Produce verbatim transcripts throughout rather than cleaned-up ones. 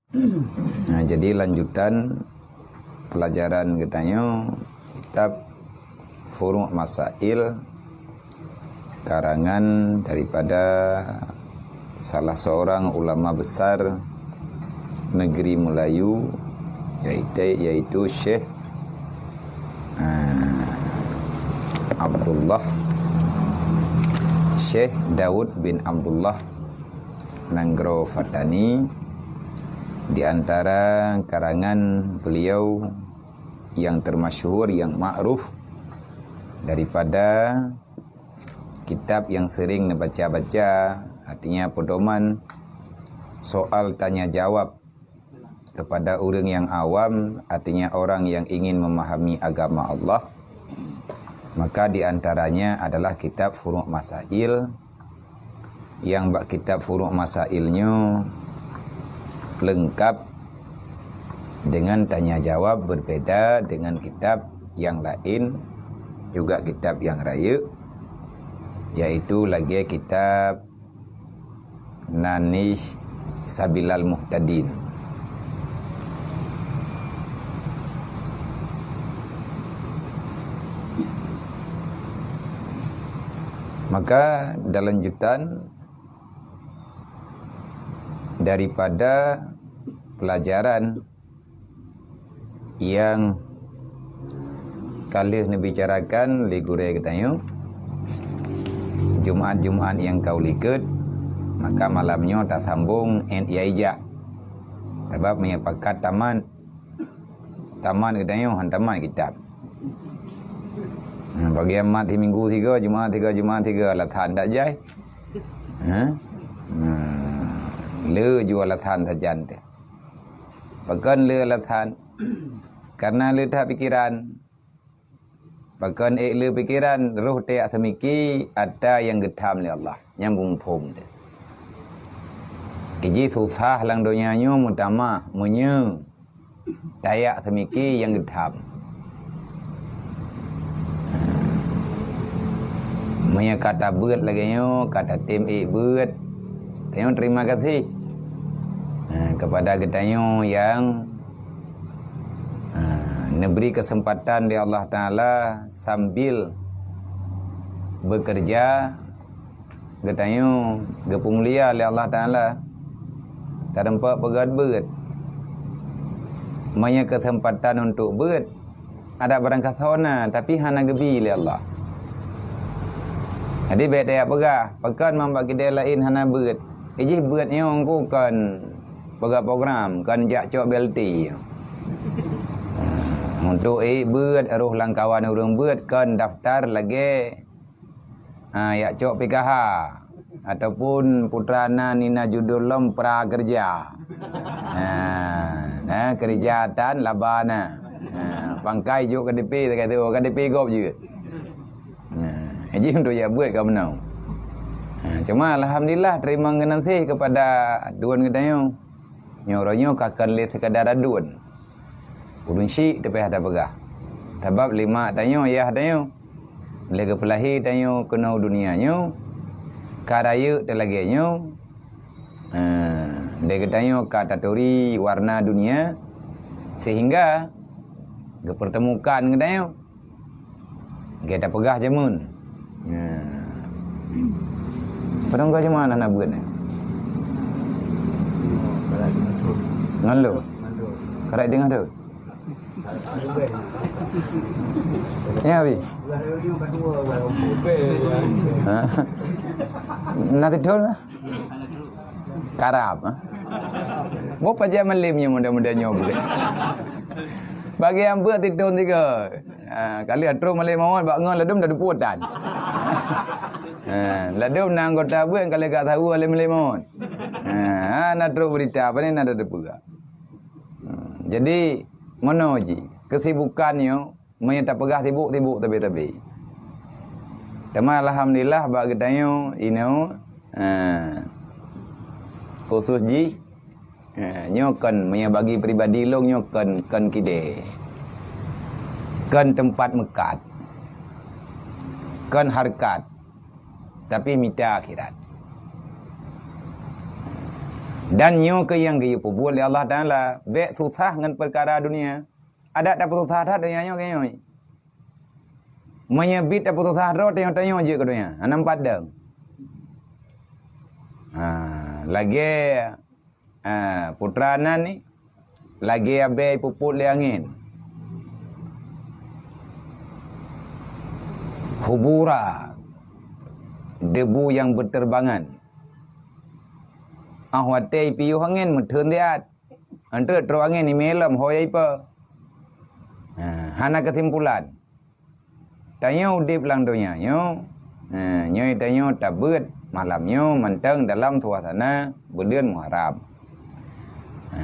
Nah, jadi lanjutan pelajaran geutanyoe kitab Furu' Masail karangan daripada salah seorang ulama besar negeri Melayu, yaitu, yaitu Syekh, ah, Abdullah, Syekh Daud bin Abdullah Nanggroe Fatani. Di antara karangan beliau yang termasyhur, yang ma'ruf, daripada kitab yang sering neubaca-baca, artinya pedoman soal tanya jawab kepada ureuëng yang awam, artinya orang yang ingin memahami agama Allah, maka di antaranya adalah kitab Furu' Masail, yang bak kitab Furu' Masail nyoe leungkab dengan tanya jawab, berbeda dengan kitab yang lain, juga kitab yang rayeuk, yaitu lagée kitab Nanih Sabilal Muhtadin. Maka dalam lanjutan daripada pelajaran yang ka lheueh neubicarakan lé gurée geutanyoe, Jumat-Jumat nyang ka u likot, maka malam nyoe tasambong ét nyang ijak. Sabab meunyoe pakat tamat, tamat geutanyoe han tamat kitab. Hmm, bagi amat siminggu sigoe, Jumat sigoe, Jumat sigoe, alasan dak jai. Ha? Hmm. Le ju alasan sajan teuh. Pakon le alasan? Karena le that pikeran. Pakon ék le pikeran, roh tajak seumiki ata nyang geutham lé Allah, nyang beumuphom teuh. Iji susah lam donya nyoe meutamah, meunyoe tajak seumiki nyang geutham. Meunyoe ka tabeuet lagée nyoe, ka tatem ék beuet, tanyoe terima kasih, ha, kepada geutanyoe nyang, ha, neubri keuseumpatan lé Allah Taala sambil bekerja geutanyoe geupeumulia lé Allah Taala, tarumpok peugét beuet. Meunyoe keuseumpatan untuk beuet, ada barang kasoe na, tapi hana geubi lé Allah. Jadi bék tajak peugah, pakon man bak kidée laén hana beuet. Ijih beuet nyoe kon peugah program, kon jak cok B L T. Untuk ék beuet, roh lam kawan ureuëng beuet, kon daftar lagée ha, jak cok P K H, ataupun putra na nina judul lom prakerja. Ha, na kerja tan laba na. Ha, pangkai jok K T P sagai tu, K T P gob juga. Ha, jadi untuk jak beuet ka meunoe. Ha, cuma alhamdulillah terima geunaséh kepada tuan geutanyoe. Nyoe uroe nyoe ka kon lé sekadar aduen. Ulôn syik teupih ata peugah. Sabab lé mak tanyoe, yah tanyoe, lé geupeulahé tanyoe keunoe dunia nyoe, ka rayeuk teulagée nyoe, eh, lé geutanyoe ka taturi warna dunia, sehingga geupeurteumukan geutanyoe. Gata peugah jameun. Nah. Padang kau jameun anak buet ni. Ngan lu. Karat dengar tu. Ya, Abi. Ha? Nak tidur lah. Karab, ha? Mau pajan malam ni muda-muda nyoe. Bagi yang buat tidur tiga. Ha, kali trok Malik Mahmud bak ngon ladum dah duputan. Ha, ladum na anggota buet kali gak tahu oleh Malik Mahmud. Ha, ha, na trok berita apa ni na ada peugah. Ha, jadi, mana ji? Kesibukan nyo, meunyo tapeugah sibuk-sibuk tabe-tabe. Teuma alhamdulillah bak geutanyoe inoe, ha, khusus jih, ha, nyoe kon meunyo bagi pribadi lôn nyoe kon, kon kidée. Kon teumpat meukat. Kon hareukat. Tapi mita akhirat. Dan nyoe keuh nyang geuyue peubuet lé Allah Taala, bék susah ngon peukara dunia. Adak tapeususah that donya nyoe keuh nyoe. Meunyoe bit tapeususah droe, tanyoe-tanyoe jeuet keu donya, hana meupadang. Ha, lagée, ha, putra nan ni, lagée abée puput lé angén. Hubura, debu nyang beuteurbangan. Ah watée ipiôh angén meutheun siat. Antre troh angén imé lom ho ya ipe. Ha, hana keusimpulan. Tanyoe udeb lam donya nyoe. Ha, nyoe tanyoe tabeuet malam nyoe mantong dalam suasana buleuen Muharram. Ha,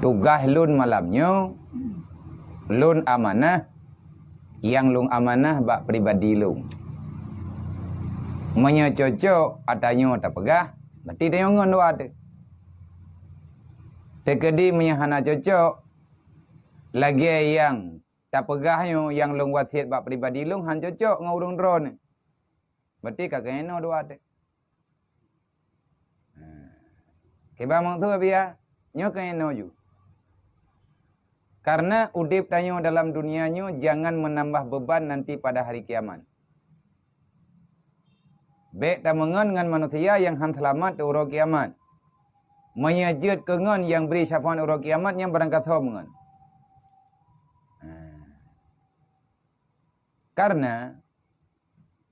tugaih lôn malam nyoe, lôn amanah nyang lôn amanah bak pribadi lôn. Meunyoe cocok, a tanyoe tapeugah, berarti tanyoe ngon dua teuh. Teukeudi meunyoe hana cocok, lagée nyang tapeugah nyoe nyang lôn wasiet bak pribadi lôn han cocok ngon ureuëng droeneuh, berarti ka keunoe dua teuh. Ha. Kiban maksud biya, nyoe keunoe ju. Karena udeb tanyoe dalam dunia nyoe jangan menambah beban nanti pada hari kiamat. Bék tameungon ngon manusia nyang han seulamat di uroe kiamat. Meunyoe jeuet keu ngon nyang bri syafaat uroe kiamat, nyan barangkasoe meungon. Ha. Karena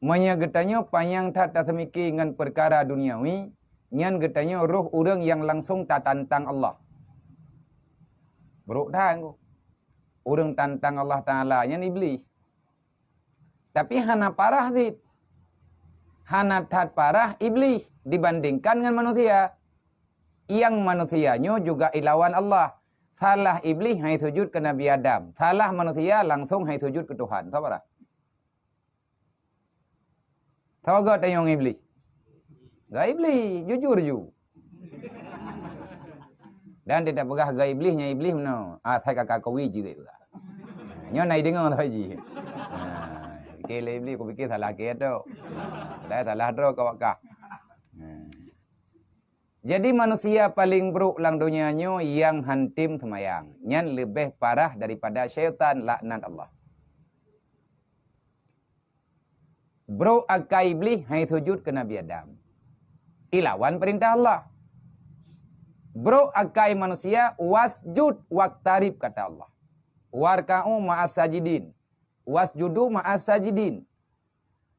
meunyoe geutanyoe panyang that taseumiki ngon peukara duniawi, nyan geutanyoe roh ureuëng nyang langsong tatantang Allah. Brok that, ureuëng tantang Allah Taala nyan Iblih. Tapi hana parah cit. Hana that parah Iblih dibandingkan ngon manusia. Nyang manusia nyoe juga ilawan Allah. Salah Iblih hai sujud keu Nabi Adam. Salah manusia langsong hai sujud keu Tuhan. Soe parah? Soe gét tanyoe ngon Iblih? Gét Iblih, jujur ju. Dan teutab peugah gét Iblih, nyan Iblih meunoe. Ah, sai ka kakowi jeuet peugah. Nyoe na ideungoe sabe jih. Ha, pikir lé Iblih, kupikir salah keu tok. Dah salah droe ka wakah. Ha. Jadi manusia paling brok lam donya nyoe nyang han tem seumayang. Nyan leubeh parah daripada syaitan, laknat Allah. Brok akai Iblih hai sujud keu Nabi Adam. Ilawan peurintah Allah. Brok akai manusia wasjud waqtarib kata Allah. Warka'u ma'as sajidin. Wasjudu ma'as sajidin.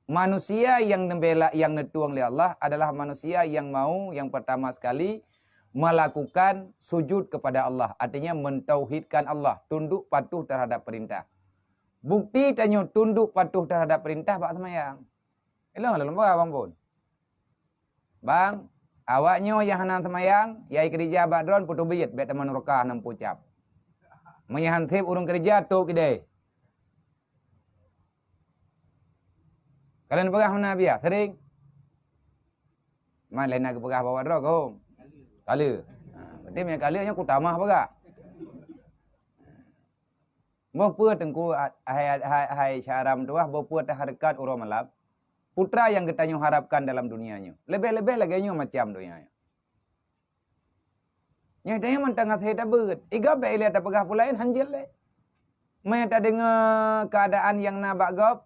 Manusia nyang neubela, nyang neutueng lé Allah adalah manusia nyang mau nyang pertama sekali melakukan sujud kepada Allah, artinya mentauhidkan Allah, tunduk patuh terhadap perintah. Bukti tanyoe tunduk patuh terhadap perintah bak seumayang. Ilong lom ba bang pun. Bang, awak nyoe nyang hana seumayang, yai keurija bak droen putôh biet, bék teuma nurka nam pucap. Meunyoe han seb ureuëng keurija, tôb keudeh. Kalian peugah mana biya, sering? Man lain na geupeugah bak droe keuh. Kale. Ha, berarti meunyoe kale nyoe kutamah peugah. Boh peue teungku, hai, hai, hai syara meutuwah, boh peue tahareukat uroe malam? Putra nyang geutanyoe harapkan dalam dunia nyoe. Leubeh-leubeh lagée nyoe macam donya nyoe. Nyoe tanyoe mantong hase tabeuet. Igob bék ilée tapeugah peue laén han jeuet lé. Meunyoe tadeungoe keuadaan nyang na bak gob,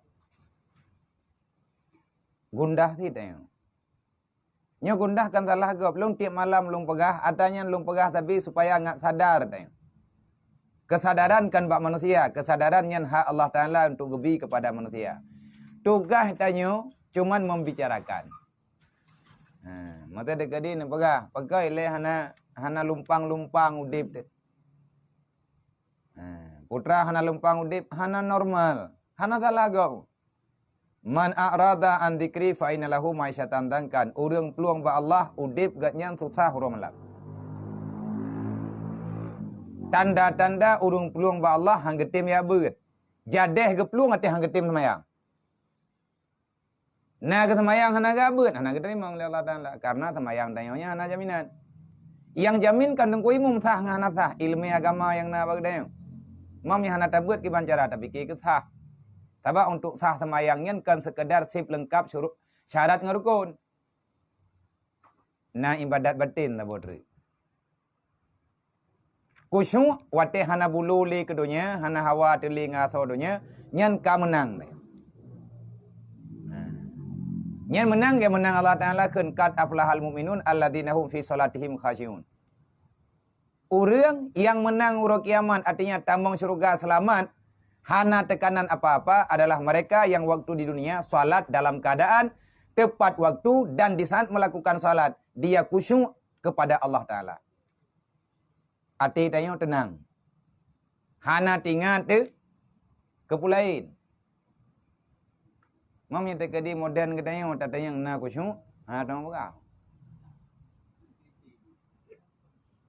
gundah cit tanyoe. Nyoe gundah kan salah gob. Lôn tieb malam lôn peugah, ata nyan lôn peugah sabe supaya ngat sadar tanyoe. Keusadaran kan bak manusia, keusadaran nyan hak Allah Taala untuk geubi keupada manusia. Tugaih tanyoe cuman membicarakan. Ha, mata deuk gadi neupeugah, pakon ilée hana, hana lumpang-lumpang udeb teuh. Ha, putra hana lumpang udeb, hana normal, hana salah gob. "Man a'rada an dzikri fa inna lahu ma'isyatan dhankan." Ureuëng plueng bak Allah, udeb gobnyan susah uroe malam. Tanda-tanda ureuëng plueng bak Allah han geutem jak beuet. Jadeh geuplueng até han geutem seumayang. Na geuseumayang hana gabeuet, hana geuteurimong lé Allah Taala, karena seumayang tanyoe nyan hana jaminan. Nyang jamin kan teungku imum sah ngon hana sah, ileumé agama nyang na bak geutanyoe. Mam nyang hana tabeuet kiban cara tapike keu sah. Sabab untuk sah seumayang nyan kan seukeudar seb leungkab syuru-, syarat ngon rukon. Na ibadat baten saboh treuk. Khusyuk watée hana bulo lé keu donya, hana hawa teuh lé ngon asoe donya, nyan ka meunang. Nah. Nyan meunang, ya meunang Allah Taala kheun, "Qad aflahal mu'minun alladzina hum fi shalatihim khasyi'un." Ureuëng nyang meunang uroe kiamat, artinya tamong syeuruga seulamat, hana teukanan apa-apa, adalah mereka yang waktu di dunia salat dalam keadaan tepat waktu dan di saat melakukan salat, dia khusyuk kepada Allah Taala. Até tanyoe teunang. Hana teuingat teuh keu peue laén. Meunyoe teukeudi modern geutanyoe, tatanyong na khusyuk, hana teuingat peugah.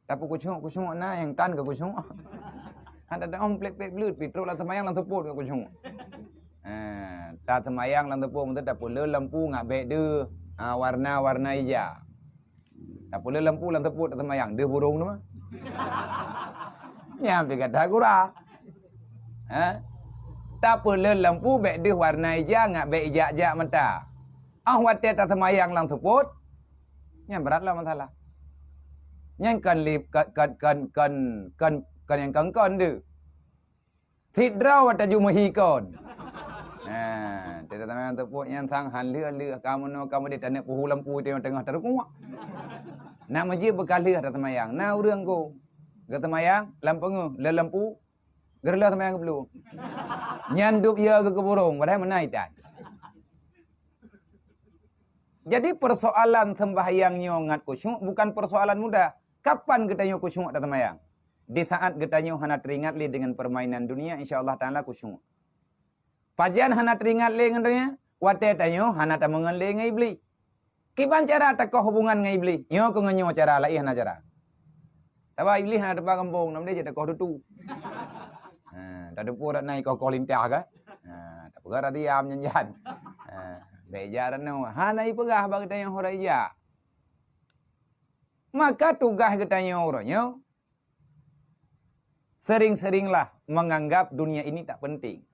Tapi khusyuk-khusyuk na nyang tan keu khusyuk. Hana teuingat plek-plek bleut, pih trok lam seumayang lam seupôt keu khusyuk. Ha, taseumayang lam seupôt, meunteuk tapeuleueh lampu ngat bék deuh, ha, warna-warna ija. Tapeuleueh lampu lam seupôt taseumayang, deuh burông teuma. Nyan pih gata gura. Ha? Tapeuleueh lampu bék deuh warna ija ngat bék ijak-jak mata. Ah watée taseumayang lam seupôt, nyan brat lah masalah. Nyan kon li-, kon, kon nyang kon-kon deuh. Sidroe watée ju meuhi kon. Nah, teuka teuma teupok nyan sang han lheueh-lheueh ka meunoe ka meudeh taneuk puhu lampu teungoh teungoh tarukuek. Nak meujeuet beukalheueh ata seumayang. Na ureuëng ko geuseumayang lam peungeuh, lé lampu, geureuloh seumayang geubloe. Nyan dub ya geukeburong, padahai meunan itan. Jadi persoalan sembahyang nyoe ngat khusyuk bukan persoalan mudah. Kapan geutanyoe khusyuk ata seumayang? Di saat geutanyoe hana teuringat lé dengan permainan dunia, insya Allah Taala khusyuk. Pajan hana teuringat lé ngon donya? Watée tanyoe hana tameungon lé ngon Iblih. Kiban cara takoh hubungan ngon Iblih? Nyoe keu ngon nyoe cara, laén hana cara. Sabab Iblih hana teuba gampông, nam dia jeuet takoh tutu. Ha, tateupeue dak na ikoh-koh lintah ka? Ha, tapeugah dak diam nyan jan. Ha, bék jak dak nyoe. Hana ipeugah bak geutanyoe hora ijak. Maka tugaih geutanyoe uroe nyoe, sering-seringlah menganggap dunia ini tak penting.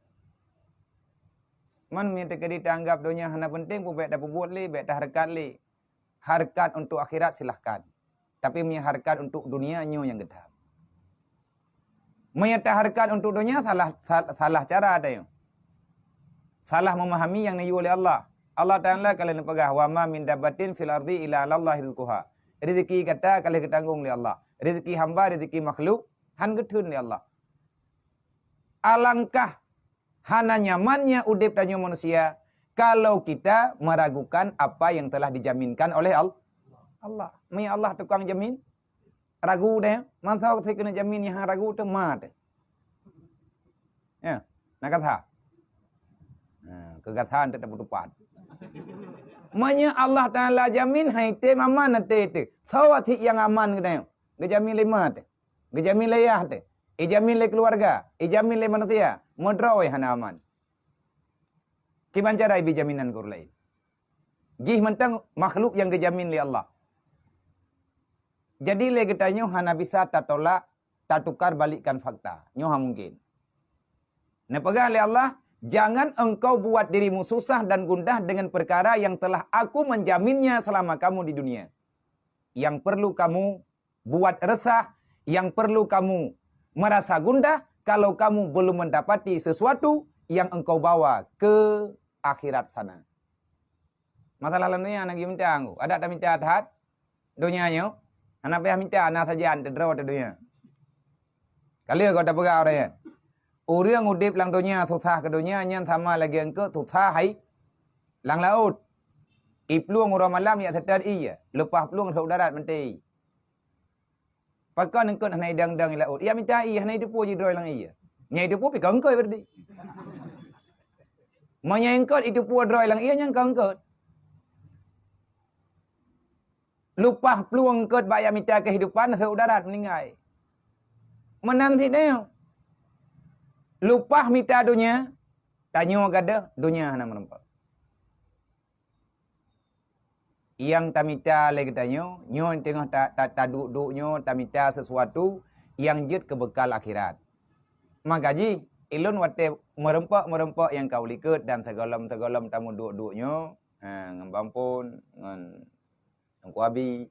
Man meunyoe teukeudi taanggap donya hana penting, peue bék tapeubuet lé, bék tahareukat lé. Hareukat untuk akhirat silahkan. Tapi meunyoe hareukat untuk dunia, nyoe nyang geutam. Meunyoe tahareukat untuk donya, salah, sal-, salah cara tanyoe. Salah memahami nyang neuyue lé Allah. Allah Taala ka lheueh neupeugah, "Wa ma min dabbatin fil ardi illa 'alallahi rizquha." Rezeki gata ka lheueh geutanggong lé Allah. Rezeki hamba, rezeki makhluk, han geutheun lé Allah. Alangkah hana nyamannya udeb tanyoe manusia kalau kita meragukan apa yang telah dijaminkan oleh Al-, Allah. Meunyoe Allah tukang jamin, ragu deh, masa keuneuk jamin nyang ragu teuma teuh. Ya, na gata. Nah, keu gata teuh tapeutupat. Meunyoe Allah Taala jamin, hai teuh aman teuh teuh. Soe cit nyang aman geutanyoe? Geujamin lé ma teuh. Geujamin lé yah teuh. Ijamin lé keuluwarga, ijamin lé manusia. Meudroe hana aman. Kiban cara ibi jaminan keu ureuëng laén? Jih mantong makhluk nyang geujamin lé Allah. Jadi lé geutanyoe hana bisa tatolak, tatukar balikkan fakta. Nyoe han mungkin. Neupeugah lé Allah, "Jangan engkau buat dirimu susah dan gundah dengan perkara yang telah Aku menjaminnya selama kamu di dunia. Yang perlu kamu buat resah, yang perlu kamu merasa gundah kalau kamu belum mendapati sesuatu yang engkau bawa ke akhirat sana." Masalah lam donya hana geumita anggô. Adak tamita that donya nyoe, hana payah mita, na sajan teudroe teuh donya. Ka lheueh gob tapeugah uroe nyan. Ureuëng udeb lam donya susah keu donya nyan sama lagée eungkôt susah hai lam laôt. Iplueng uroe malam jak seutôt ié, leupah plueng sôk darat meuntée ié. Pakon eungkôt hana idang-dang i laôt? Ijak mita ié hana iteupeue jidroe lam ié. Nyang iteupeue pih ka eungkôt berarti. Meunyoe eungkôt iteupeue droe lam ié nyan ka eungkôt. Leupah plueng eungkôt bak jak mita keuhidupan, sôk darat meuninggai. Meunan cit nyoe. Leupah mita donya, tanyoe gadôh donya hana meurumpok. Nyang tamita lé geutanyoe, nyoe teungoh ta-, ta-, taduek-duek nyoe tamita sesuatu nyang jeuet keu beukal akhirat. Maka jih, ilôn watée meurumpok-meurumpok nyang ka u likot dan sigohlom-sigohlom tameuduek-duek nyoe, ha, ngon Bang Pon, ngon Teungku Abi.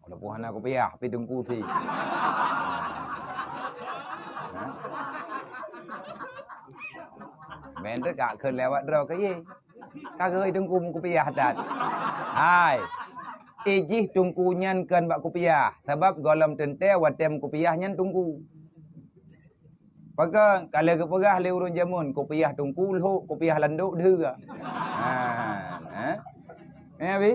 Walaupun hana kupiah, tapi teungku si. Ha? Ben teuka kheun lewat droe keu ye. Ka geuhôi teungku meukupiah that. Hai. Eh jih teungku nyan kon bak kupiah, sabab gohlom teuntée watée meukupiah nyan teungku. Pakon ka lheueh geupeugah lé ureuëng jameun, kupiah teungku lhok, kupiah landok deuh. Ha, ha. Eh, Abi?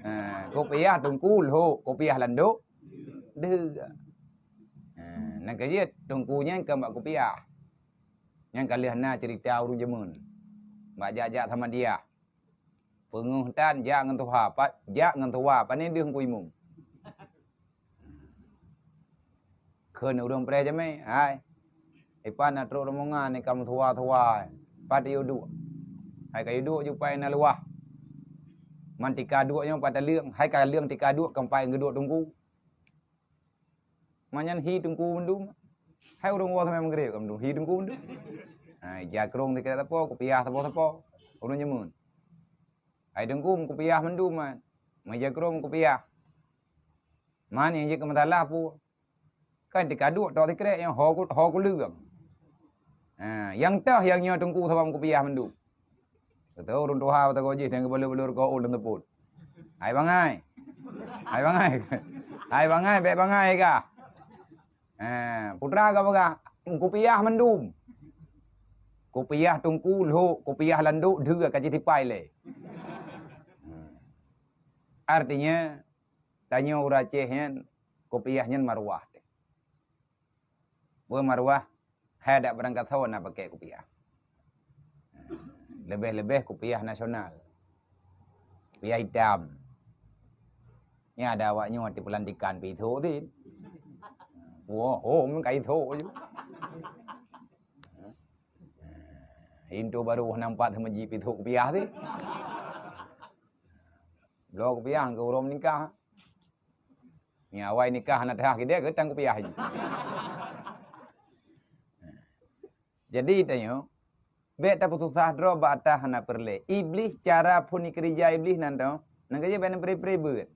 Ha, kupiah teungku lhok, kupiah landok deuh. Ha, nyang ka jeuet teungku nyan kon bak kupiah. Nyang ka lheueh na ceurita ureuëng jameun. Bak jak-jak Samadiyah. Peungeuh tan jak ngon tuha, pat jak ngon tuha, pane deuh Teungku Imum. Kheun ureuëng preh jamé, "Hai, ipan na trok rombongan ni ka meutuha-tuha, pat yue duek? Hai ka yue duek jupai na luwah. Man tika duek nyoe pat taleueng, hai ka leueng tika duek kampai geuduek teungku." Manyan hi teungku mandum. Hai ureuëng woe samai meugreb ka mandum, hi teungku mandum. Ha, ija krong tikrek sapo, kupiah sapo-sapo. Ureuëng jameun. Hai teungku meukupiah mandum man. Meija krong meukupiah. Man nyang jeuet keu masalah peue? Kan tika duek tok tikrek nyang ho ku, ho kuleueng. Ha, nyang toh nyang nyoe teungku sabab meukupiah mandum. Beutôi ureuëng tuha beutôi jih nyang geubalur-balur keu ulôn teupot. Hai bangai. Hai bangai. Hai bangai, bék bangai kah. Ha, putra ka peugah, kupiah mandum. Kupiah teungku lhok, kupiah landok deuh ka jitipai lé. Ha. Artinya, tanyoe ureuëng Aceh nyan, kupiah nyan maruah teuh. Peue maruah? Hai dak barangkasoe na pakai kupiah. Leubeh-leubeh kupiah nasional. Kupiah itam. Nyan ada awak nyoe di pelantikan pih ithok tin. Wah, hom ka ithok ju. Pintoe barô nampak teumeuji pih ithok kupiah tin. Bloe kupiah keu uroe nikah. Nyang awai nikah hana teuhah kidée keu tan kupiah jih. Jadi tanyoe, bék tapeususah droe bak ata hana peureulée. Iblih cara phon ikeurija Iblih nan toh, nan keuh jih bék neupré-pré beuet.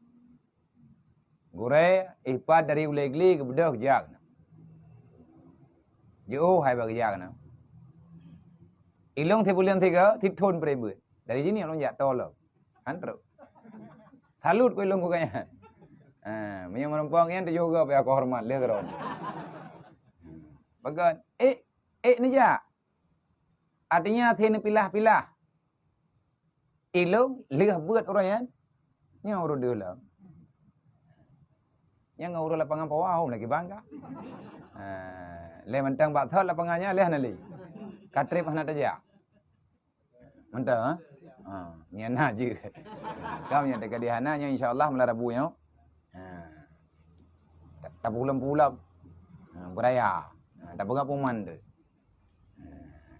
Gurée, ihpat dari ulée gle geubeudôh jak na. Jiôh hai bak jak na. Ilong sibuleuen sigoe, sithon pré beuet. Dari sini ulôn jak tolong. Han trok. Salut ku ilong ku kaya. Ha, meunyoe meurumpok nyan tujoh goe pih aku hormat lé keudroe. Bagon, eh, eh neujak. Artinya si neupilah-pilah. Ilong lheueh beuet ureuëng nyan. Nyoe ureuëng deuh lom. Nyang ureuëng lapangan pawa hom lagi bangga. Ha, lé mantong bak thot lapangan nyan lé hana lé. Ka treb hana tajak. Mantong, ha? Ha, nyan na jeuet. Kamoe nyang teuka di hana nyoe insya Allah malam Rabu nyoe. Ha. Ta-, tapeuhulam-peuhulam. Ha, beuraya. Ha, tapeugah pengumuman tu. Ha,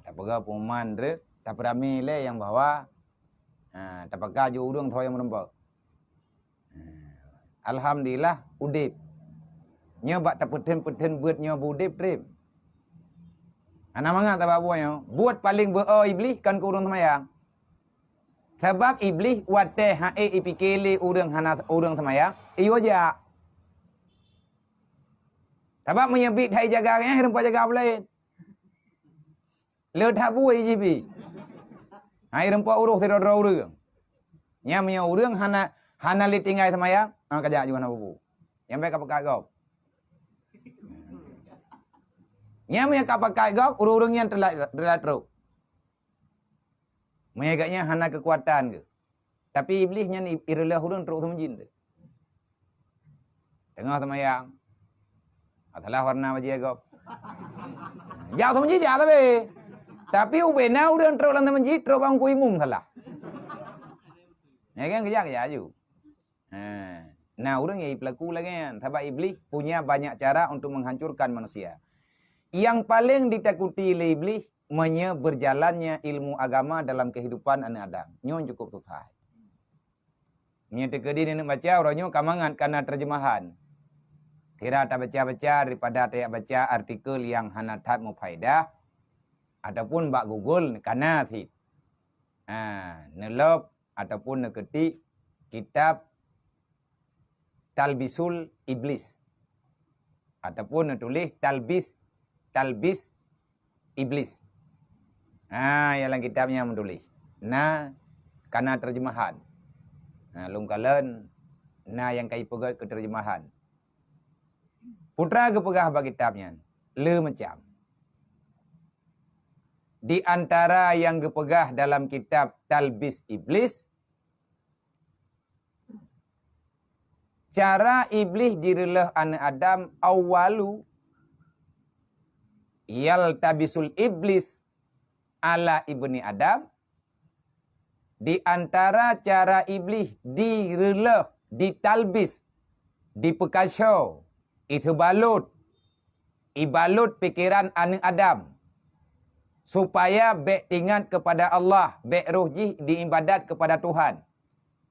tapeugah pengumuman tu, tapeuramé lé nyang bahwa, ha, tapaka ju ureuëng soe nyang meurumpok. Alhamdulillah udeb. Nyoe bak tapeutheun-peutheun beuet nyoe beu udeb treb. Hana mangat sabab buet nyoe. Buet paleng beu-o Iblih kan keu ureuëng seumayang. Sabab Iblih watée han ék ipike lé ureuëng hana ureuëng seumayang, iyue jak. Sabab meunyoe biet hai jaga nyan, hai rumpok jaga peulaén. Le that bui jibi. Hai rumpok uroh sidroe-droe ureuëng. Nyan meunyoe ureuëng hana, hana lé tinggai seumayang, ha, kajak ju hana bubu. Nyang bék ka pakat gob. Nyan meunyoe ka pakat gob, ureuëng-ureuëng nyan teulat, teulat trok. Meunyoe gobnyan hana keukuatan geuh. Tapi Iblih nyan i-, ireuloh ureuëng trok seumeujin teuh. Teungoh seumayang. Masalah warna bajée gob. Jak seumeujin jak sabe. Tapi ubena ureuëng trok lam seumeujin trok bak Teungku Imum salah. Ya kan, kejak-kejak aju. Ha. Nah, ureuëng nyang ipeulaku lagée nyan. Sabab Iblih punya banyak cara untuk menghancurkan manusia. Yang paling ditakuti lé Iblih meunyoe berjalannya ilmu agama dalam kehidupan aneuëk Adam. Nyoe cukup susah. Meunyoe teukeudi neuneuk baca, uroe nyoe ka mangat kana terjemahan. Sira tabaca-baca daripada tajak baca artikel nyang hana that meufaedah, ataupun bak Google kana cit. Ha, neulop ataupun neuketik kitab Talbisul Iblis. Ataupun neutuléh Talbis, Talbis Iblis. Ha, nyang lam kitab nyan meutuléh. Na, kana terjemahan. Ha, lôn kalon na nyang ka ipeugét keu terjemahan. Putra geupeugah bak kitab nyan, le macam. Di antara nyang geupeugah dalam kitab Talbis Iblis, cara Iblih jireuleuh aneuëk Adam, awwalu yaltabisul iblis ala ibni Adam, di antara cara Iblih direuleuh, ditalbis, dipeukasoe, iteubalot, ibalot pikeran aneuëk Adam, supaya bék teuingat keupada Allah, bék roh jih diibadat keupada Tuhan.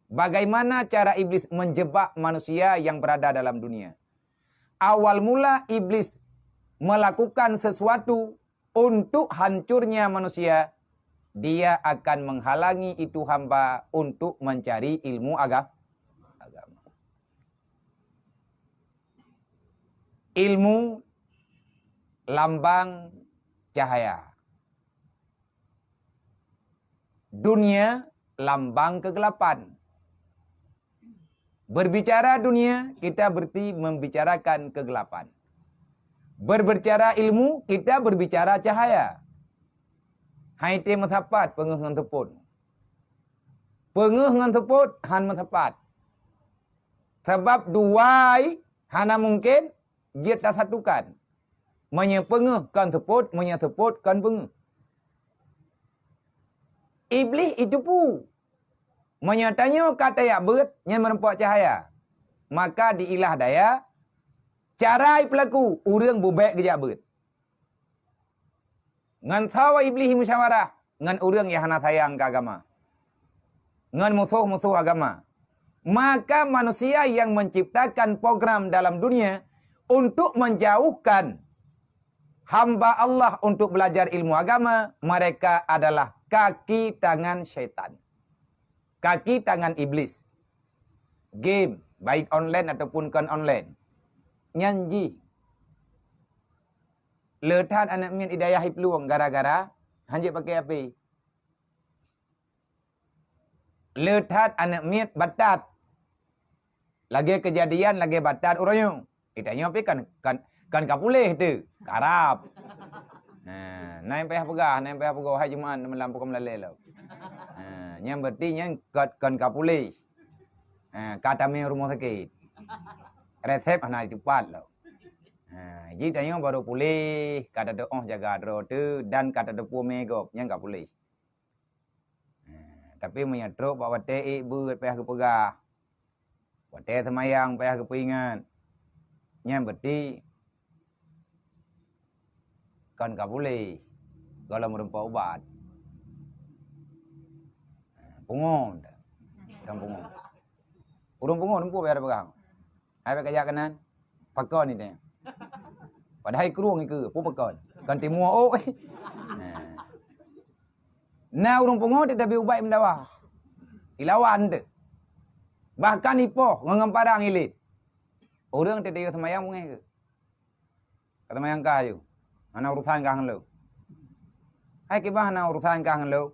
Bagaimana cara Iblis menjebak manusia yang berada dalam dunia? Awal mula Iblis melakukan sesuatu untuk hancurnya manusia, dia akan menghalangi itu hamba untuk mencari ilmu aga-, agama. Ilmu lambang cahaya. Dunia lambang kegelapan. Berbicara dunia, kita berarti membicarakan kegelapan. Berbicara ilmu, kita berbicara cahaya. Hai té meusapat peungeuh ngon seupôt. Peungeuh ngon seupôt han meusapat. Sabab dua hana mungken jeuet tasatukan. Meunyoe peungeuh kon seupôt, meunyoe seupôt kon peungeuh. Iblih itupu. Meunyoe tanyoe ka tajak beuet, nyan meurumpok cahaya, maka diilah daya cara ipeulaku ureuëng beubék geujak beuet. Ngon sawa Iblih musyawarah ngon ureuëng nyang hana sayang keu agama, ngon musoh-musoh agama. Maka manusia yang menciptakan program dalam dunia untuk menjauhkan hamba Allah untuk belajar ilmu agama, mereka adalah kaki tangan syaitan. Kaki tangan Iblis. Game, baik online ataupun kon online. Nyan jih. Le that aneuëk miet i dayah iplueng gara-gara hanjeuet pakai H P. Le that aneuëk miet batat. Lagée keujadian lagée batat uroe nyoe. Itanyoe pih kan, kan, kan ka puléh teuh, karab. Ha, na nyang payah peugah, na nyang payah peugah, hai Jumat malam pukon melalée lom. Ha, nyan berarti nyan kon, kon ka puléh. Ha, ka tamé rumoh sakét. Resep hana jitupat lom. Ha, jih tanyoe barô puléh, ka tateuoh jaga droe teuh dan ka tateupeue mé gob, nyan ka puléh. Ha, tapi meunyoe trok bak watée ék beuet payah geupeugah, watée seumayang payah geupeuingat, nyan berarti kon ka puléh gohlom meurumpok ubat. Ha, pungo, kon pungo. Ureuëng pungo teumpeue payah tapeugah. Hai bék kajak keunan, pakon ni teuh. Padahai krueng ikeue, peue pakon? Kon timu ôk. Nah. Na ureuëng pungo teuh tabi ubat meudawa. Ilawan teuh. Bahkan ipoh ngon, ngon parang ilét. Ureuëng teuh tayue seumayang beungéh keuh. Ka seumayang kah aju. Hana urusan kah ngon lôn. Hai kiban hana urusan kah ngon lôn.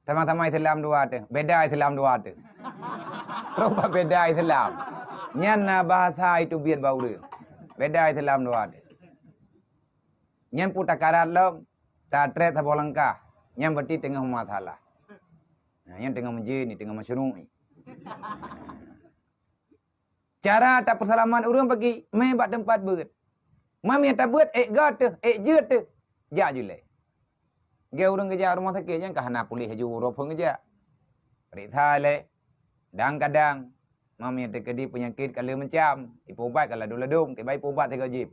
Sama-sama Islam dua teuh, beda Islam dua teuh. Rupah beda Islam. Nyan na bahasa itu biet bak ureuëng. Beda Islam dua teuh. Nyan peue takarat lom, tatrét saboh langkah. Nyan berarti teungoh masalah. Nah, nyan teungoh meujén, teungoh meusyeunuek. Cara tapeuseulamat ureuëng bagi mé bak teumpat beuet. Mam nyang tabeuet ék gét teuh, ék jeuet teuh. Jak julée. Geu ureuëng geujak rumoh sakét nyan ka hana puléh laju uroe phon geujak. Peuriksa lé. Dang kadang, mam nyang teukeudi peunyakét ka le macam, ipeuubat ka ladôm-ladôm, kiban ipeuubat sigoe jép.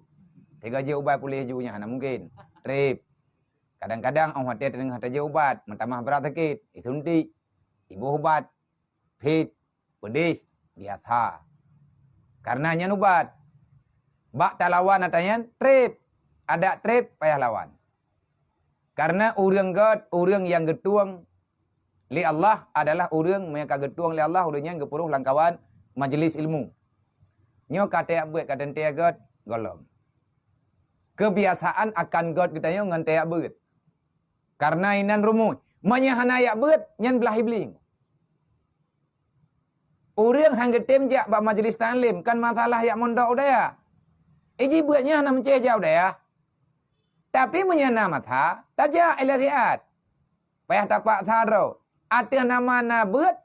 Sigoe jép ubat puléh laju nyan hana mungken. Trép. Kadang-kadang óh watée teungoh tajak ubat, meutamah brat sakét, isuntik, iboh ubat. Phét, peudeh, biasa. Karena nyan ubat. Bak talawan ata nyan, trép. Adak trép payah lawan. Karena ureuëng gét, ureuëng nyang geutueng lé Allah adalah ureuëng nyang ka geutueng lé Allah, ureuëng nyan geupeurôh lam kawan majlis ilmu. Nyoe ka teuyak beuet, ka teuntée göt, gohlom. Keubiasaan akan göt geutanyoe ngon teuyak beuet. Karena inan rumoh. Meunyoe hana yak beuet, nyan blah iblih. Ureuëng han geutem jak bak majlis taklim, kan masalah yak mondok u dayah. Iji beuet nyan hana meucéh jak u dayah. Tapi meunyoe na masa, tajak ilée siat. Payah tapaksa droe. Ateueh nama na beuet,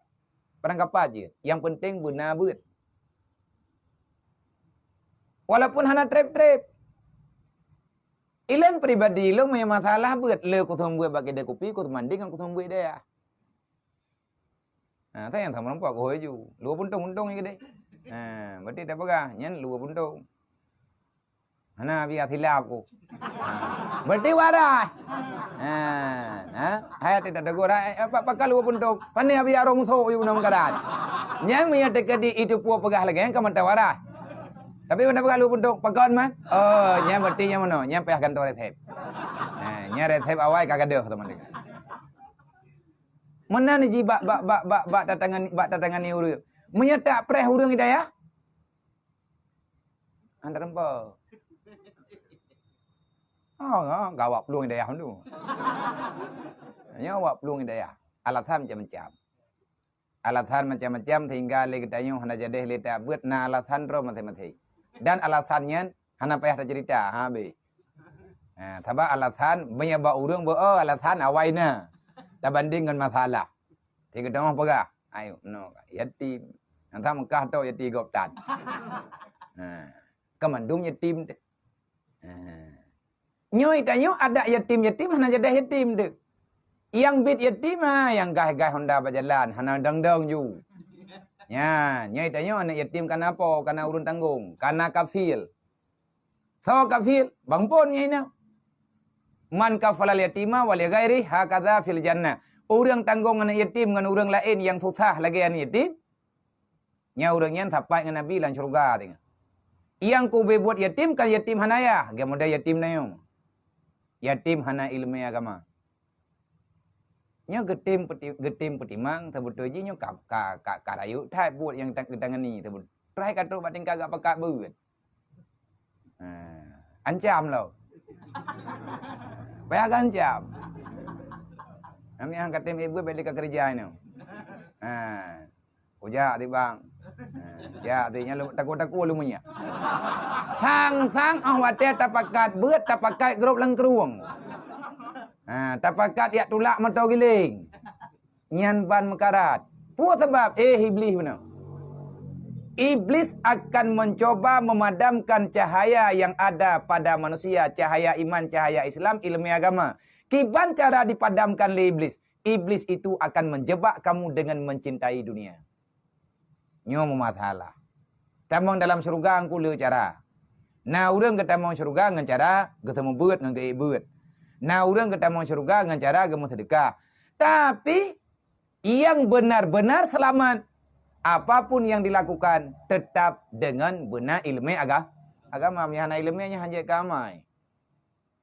barangkapat jeuet. Nyang penting beuna beuet. Walaupun hana treb-treb. Ilôn pribadi lôn meunyoe masalah beuet, le kuseumeubeuet bak keude kupi, kuseumanding ngon kuseumeubeue dayah. Ha, ta nyang sama nampak kuhôi ju. Luwa puntông-puntông je keudeh. Ha, berarti dak peugah, nyan luwa puntông. Hana biasa silap ku. Ha, berarti warai. Ha, ha, hai tidak tegur, hai, apa, pakal luwa puntông. Pane abi arong musuh ju nama karat. Nyan meunyoe teukeudi itu puo peugah lagée nyan ka mantap warai. Tapi mana peugah luwa puntông, pakon man? Oh, nyan berarti nyan mano? Nyan payah gantoe resep. Ha, nyan resep awai ka gadoh teman dekat. Meunan ji bak, bak, bak, bak, bak tatangani, bak tatangani ureuëng. Meunyoe tak preh ureuëng hidayah, hana teureumpok. Oh, oh, gawak plueng hidayah tu. Nyoe awak plueng hidayah. Alasan macam-macam. Alasan macam-macam sehingga lé geutanyoe hana jadeh lé tak beuet na alasan droe maséng-maséng. Dan alasan nyan hana payah tacerita, ha, be. Ha, sabab alasan, meunyoe bak ureuëng beu, oh, alasan awai na. Tabanding ngon masalah. Sigoe teungoh peugah, ayo, no, yatim. Nyang that meukah tok yatim gob tan. Ha, ka mandum yatim teuh. Ha. Nyoe tanyoe adak yatim-yatim hana jadeh yatim teuh. Nyang biet yatim, ha, nyang gaih-gaih honda bak jalan, hana dong-dong ju. Nya, nyoe tanyoe aneuk yatim kana po, kana ureuëng tanggong, kana kafil. Soe kafil? Bang Pon nyan ina. Man kafalal yatima wa li ghairi hakadha fil jannah. Ureuëng tanggong aneuk yatim ngon ureuëng laén nyang susah lagée aneuk yatim, nyan ureuëng nyan sapat ngon Nabi lam syeuruga teungoh. Nyang kubeuet yatim kan yatim hana ayah, geumoda yatim nyoe. Yatim hana iéleumé agama. Nyoe geutem peuti-, geutem peutimang, seubeutôi jih nyoe ka, ka, ka, ka rayeuk that buet nyang ta-, geutangani seubeutôi. Teurai ka trok bak tingkat gak pakat beuet. Ha, ancam lom. Payah geuancam. Namiet han katem ék beuet, bèk lé ka keureuja inoe. Ha. Kujak ti bang. Ha, jak ti nyan takot-takot lom nyan. Sang-sang oh watèe tapakat beuet, tapakat grob lam krueng. Ha, tapakat jak tulak moto giléng. Nyan ban meukarat. Peue sabab? Eh, Iblih bunoe. Iblis akan mencoba memadamkan cahaya yang ada pada manusia, cahaya iman, cahaya Islam, ilmu agama. Kiban cara dipadamkan lé Iblis? Iblis itu akan menjebak kamu dengan mencintai dunia. Nyoe meumasalah. Tamong dalam syeuruga ngon le cara. Na ureuëng geutamong syeuruga ngon cara geuseumeubeuet ngon geuék beuet. Na ureuëng geutamong syeuruga ngon cara geumeuseudeukah. Tapi, nyang benar-benar seulamat, apapun yang dilakukan, tetap dengan beuna iéleumé aga-, agama. Meunyo hana iéleumé, nyan hanjeuet keu amai.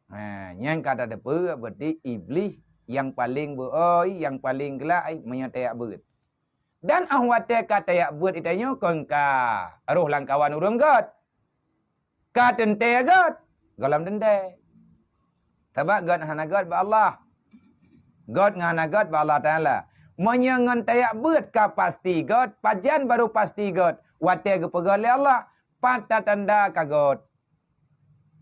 Ha, nyang ka tateupeue, berarti Iblih nyang paleng beu-oi, nyang paleng glak, ai, meunyo tajak beuet. Dan óh watèe ka tajak beuet geutanyoe kon ka rôh lam kawan ureuëng gét. Ka teuntèe gét, gohlom teuntèe. Sabab gét hana gét bak Allah. Gét ngon hana gét bak Allah Taala. Meunyo ngon tajak beuet ka pasti gét, pajan barô pasti gét? Watèe geupeugét lé Allah, pat tatanda ka gét.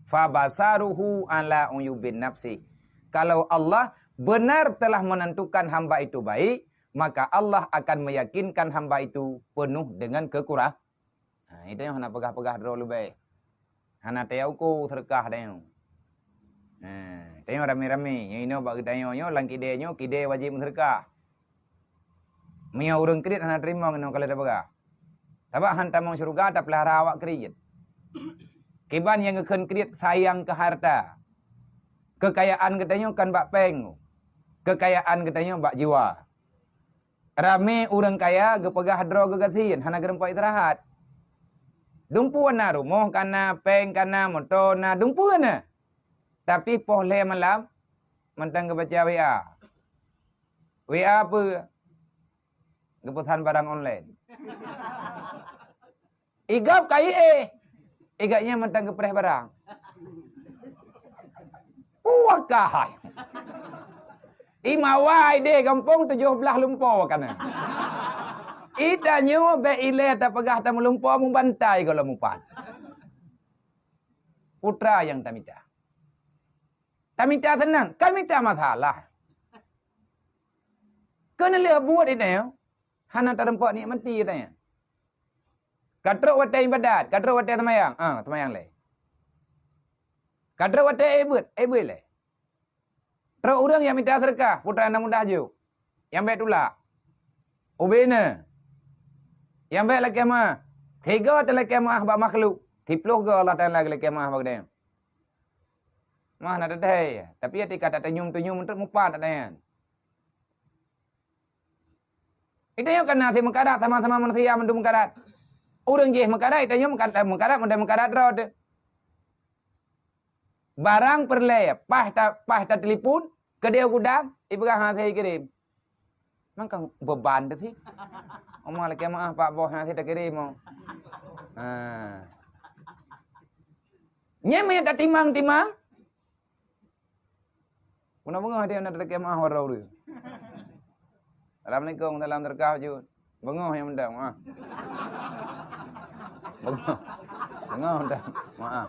Fabasaruhu ala uyubin nafsi. Kalau Allah benar telah menentukan hamba itu baik, maka Allah akan meyakinkan hamba itu penuh dengan kekurang. Ha, geutanyoe hana peugah-peugah droe leubeh. Hana tajak uko seudeukah geutanyoe. Ha, geutanyoe ramé-ramé, nyoe inoe bak geutanyoe nyoe lam kidée nyoe, kidée wajéb meuseudeukah. Meunyoe ureuëng kriet hana teurimong inoe ka lheueh tapeugah. Sabab han tamong syeuruga tapeulahara awak kriet. Kiban nyang geukheun kriet sayang keu harta. Keukayaan geutanyoe kon bak péng. Keukayaan geutanyoe bak jiwa. Ramé ureuëng kaya geupeugah droe geugasien, hana geurumpok istirahat. Dumpeue na rumoh ka na, péng ka na, moto na, dumpeue na. Tapi poh lhée malam, mantong geubaca W A. W A peue? Geupeusan barang online. Igop kayée, igat nyan mantong geupreh barang. Puah kahai. Imawa ideh gampông tujoh blaih lumpo kana. Itanyoe bék ilée tapeugah tameulumpo mubantai gohlom mupat. Putra nyang tamita. Tamita seunang, ka mita masalah. Keuneulheueh buet itanyoe, hana tareumpok nikmati itanyoe. Ka trok watée ibadat, ka trok watée seumayang, ah, seumayang lé. Ka trok watée éh beuet, éh beuet lé. Trok ureuëng nyang mita seudeukah, putra nyang mudah jok, nyang bék tulak. Ubena, nyang bék lakée meuáh, tiga teulakée meuáh bak makhluk, siploh go Allah Taala geulakée meuáh bak geutanyoe. Mah na teuthée, tapi atika tateunyum-teunyum teuk mupat atanyan. Itanyoe kana si meukarat, sama-sama manusia mandum meukarat. Ureuëng jih meukarat, itanyoe meukarat, meukarat, meukarat droe teuh. Barang peureulée, paih ta, paih tatelepon, keudeh gudang, ipeugah hase ikirém. Mangkang beban teuh sih. Oma lakée meuáh pak boh hase takirém oh. Ha. Nyan meunyo tatimang-timang, Puna beungoh dia na teuka maaf waroe ureuëng. Assalamualaikum, salam teuka jeuet. Beungoh nyang mantong, maaf. Beungoh. Beungoh mantong, maaf.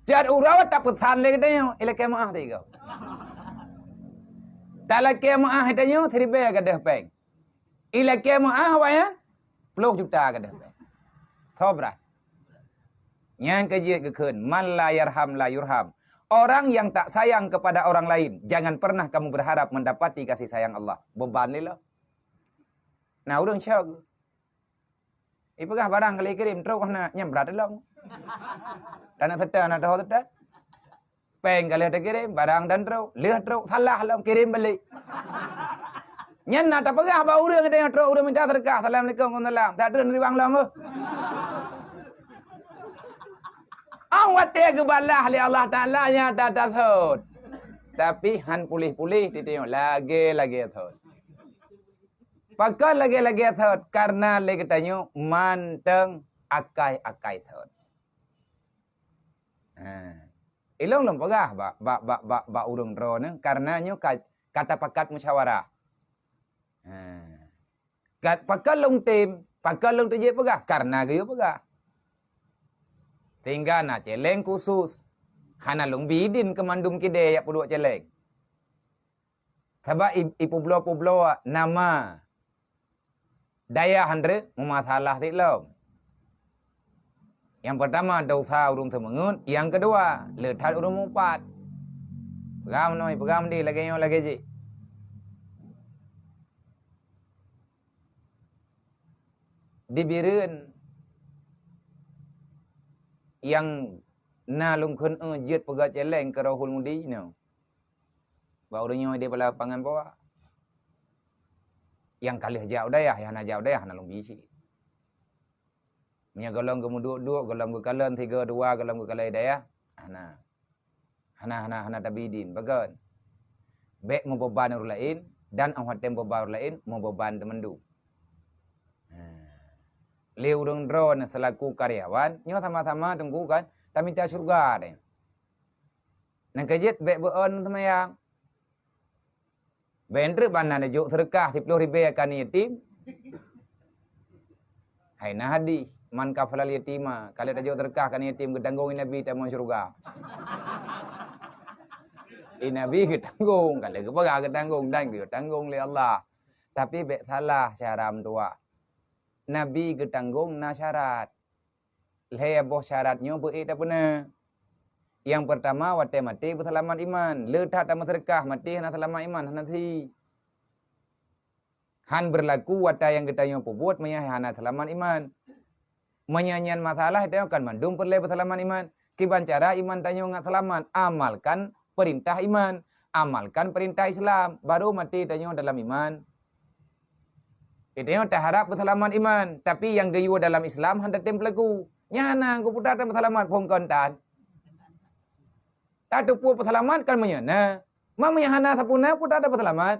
Jat uroe tapeusan lé geutanyoe, ilakée maaf tiga. Talakée maaf geutanyoe, siribée gadôh péng. Ilakée meuáh awaknyan, ploh juta gadôh bée. Sobra. Nyang keujeuet geukheun, "Man la yarham la yurham." Orang yang tak sayang kepada orang lain, jangan pernah kamu berharap mendapati kasih sayang Allah. Beban lé lom. Nah, ureuëng syok. Ipeugah barang kali kirém, trok hana, nyang brat lom. Tanah seta, na tahu seta. Péng ka lheueh takirém, barang dan trok, lheueh trok, salah lom, kirém balik. Nyan na tapeugah bak ureuëng geutanyoe trok, ureuëng mita seudeukah, "Assalamualaikum, waalaikumsalam." Tak treun riwang lom, beuh. Ong watée geubalah lé Allah Taala nyata tasot. Tapi han puléh-puléh titiyong lagée-lagée sot. Pakon lagée-lagée sot? Karena lé geutanyoe mantong akai-akai sot. Ha. Ilong lôn peugah bak, bak, bak, bak, bak ureuëng droeneuh, karena nyoe ka, ka tapakat musyawarah. Ha. Kat pakon lôn tem, pakon lôn teujeuet peugah, karena geuyue peugah. Sehingga na celeng khusus. Hana lôn bi idin keu mandum kidée yak peuduek celeng. Sabab i, ipeubloe-peubloe nama dayah han treuk meumasalah sit lom. Nyang peurtama, dosa ureuëng seumeungeut, nyang keudua, le that ureuëng mupat. Peugah meunoe, peugah meudeh, lagée nyoe, lagée jih. Di Bireuen nyang na lôn kheun, eh, jeuet peugah celeng keu Rohul Mudi nyoe. Bak ureuëng nyoe di pala pangan poa. Nyang ka lheueh jak u dayah, nyang hana jak u dayah hana lôn bi cit. Meunyoe gohlom geumeuduek-duek, gohlom geukalon sigoe dua, gohlom geukalon dayah, hana. Hana, hana, hana tabi idin. Pakon? Bék meubeban ureuëng laén, dan óh watée meubeban ureuëng laén, meubeban teumandum. Ha. Lé ureuëng droeneuh seulaku karyawan, nyoe sama-sama teungku kan, tamita syeuruga deh. Nyang keujeuet bék beuon seumayang. Bék treuk ban na neujok seudeukah siploh ribée keu aneuk yatim. Hai na hadih, "Man kafalal yatima," ka lheueh tajok seudeukah keu aneuk yatim geutanggong i Nabi tamong syeuruga. I Nabi geutanggong, ka lheueh geupeugah geutanggong dan geutanggong lé Allah. Tapi bék salah syara meutuwah. Nabi geutanggong na syarat. Lhée boh syarat nyoe beu-ék tapeuna. Nyang peurtama, watée maté beuseulamat iman. Le that tameuseudeukah, maté hana seulamat iman, hana si. Han beurlaku watée nyang geutanyoe peubuet meunyoe hana seulamat iman. Meunyoe nyan masalah, tanyoe kan mandum peureulée beuseulamat iman. Kiban cara iman tanyoe ngat seulamat? Amalkan peurintah iman. Amalkan peurintah Islam, barô maté tanyoe dalam iman. Geutanyoe taharab beuseulamat iman, tapi nyang geuyue dalam Islam han tatem peulaku. Nyan na geuputra tan beuseulamat phon kontan. Tateupeue peuseulamat kan meunyoe na. Ma meunyoe hana sapeue na, putra tan beuseulamat.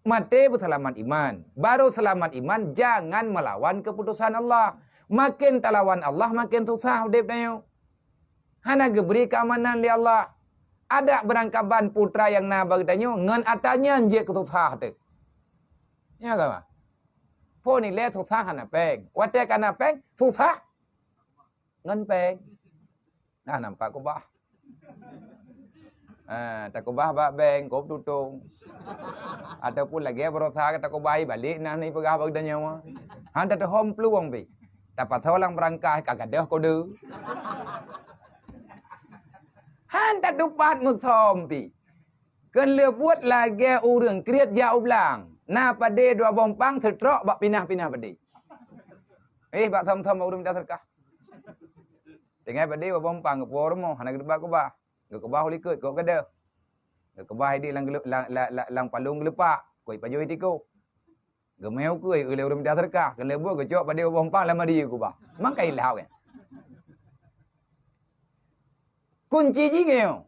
Maté beuseulamat iman. Barô seulamat iman, jangan meulawan keuputosan Allah. Maken talawan Allah, maken susah udeb tanyoe. Hana geubri keuamanan lé Allah. Adak beurangkaban putra nyang na bak tanyoe ngon atra nyan jeuet keu susah teuh. Nyo ka? Phon ilée susah hana péng. Watée ka na péng, susah ngon péng. Nah, nampak kubah. Ah, takubah bak bank, kop tutong. Ataupun lagée barosa ka takubah, balek nah ni peugah bak tanyoe. Han tateuhom plueng pi. Tapasoe lam beurangkah ka gadôh kode. Han tatupat meusom pi. Keuneuleubuet lagée ureuëng kriet jak u blang. Na padé dua boh umpang seutrok bak pinah-pinah padé. Eh, bak som-som bak ureuëng minta seudeukah. Tinggai padé bak boh umpang geupuwoe rumoh, hana geuteuba keubah. Geukeubah u likot, kok gadôh. Geukeubah idik lam geuleu-, lam, lam, lam, lam palong geuleupak, kok ipajoh i tikôh. Geumé ukeue, ulée ureuëng minta seudeukah, keuneuleubuet geucok padé bak boh umpang lam madi keubah. Mangkai ilhau nyan. Kunci jih nyoe.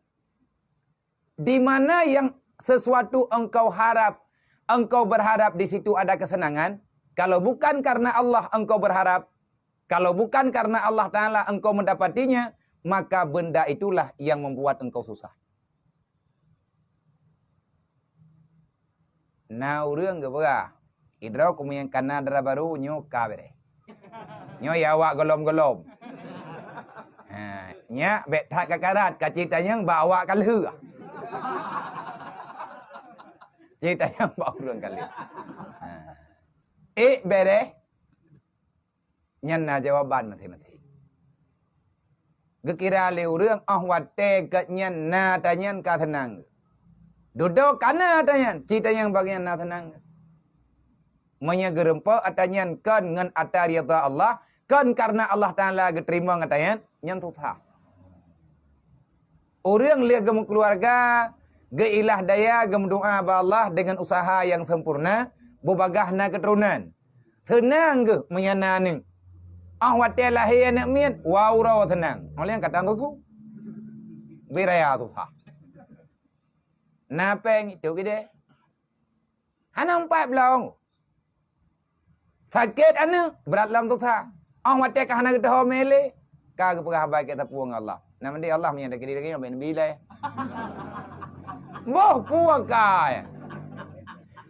Di mana yang sesuatu engkau harap, engkau berharap di situ ada kesenangan, kalau bukan karena Allah engkau berharap, kalau bukan karena Allah Ta'ala engkau mendapatinya, maka benda itulah yang membuat engkau susah. Na ureuëng geupeugah, "Idroe kumieng kana dara barô nyoe ka bereh. Nyoe ya awak golom-golom." Ha, nyak bék that ka karat, ka cit tanyong bak awak ka lheueh. Cit tanyong bak ureuëng ka lheueh. Ha. Ék bereh, nyan na jawaban maséng-maséng. Geukira lé ureuëng óh watée geuh nyan na tanyan ka seunang. Dudoe kana tanyan, cit tanyong bak nyan na seunang. Meunyoe geurumpok atra nyan kon ngon atra ridha Allah, kon kareuna Allah Taala geuteurimong atra nyan, nyan susah. Ureuëng lheueh geumeukeuluwarga, geuilah daya geumeudoá bak Allah deungon useuha nyang sempurna, beubagaih na keuturonan. Seunang geuh meunyoe na aneuk. Óh watée lahé aneuk miet, wah uroe seunang. Óh lheueh nyan ka tan susu. Bit raya susah. Na péng itu geude. Hana empat bloe. Sakét aneuk, brat lom susah. Óh watée ka hana geuteuho mé lé, ka geupeugah haba keu sapeue ngon Allah. Nama di Allah meunyoe takiri lagée nyoe, bèk neubi ilée. Boh peue ka, ya.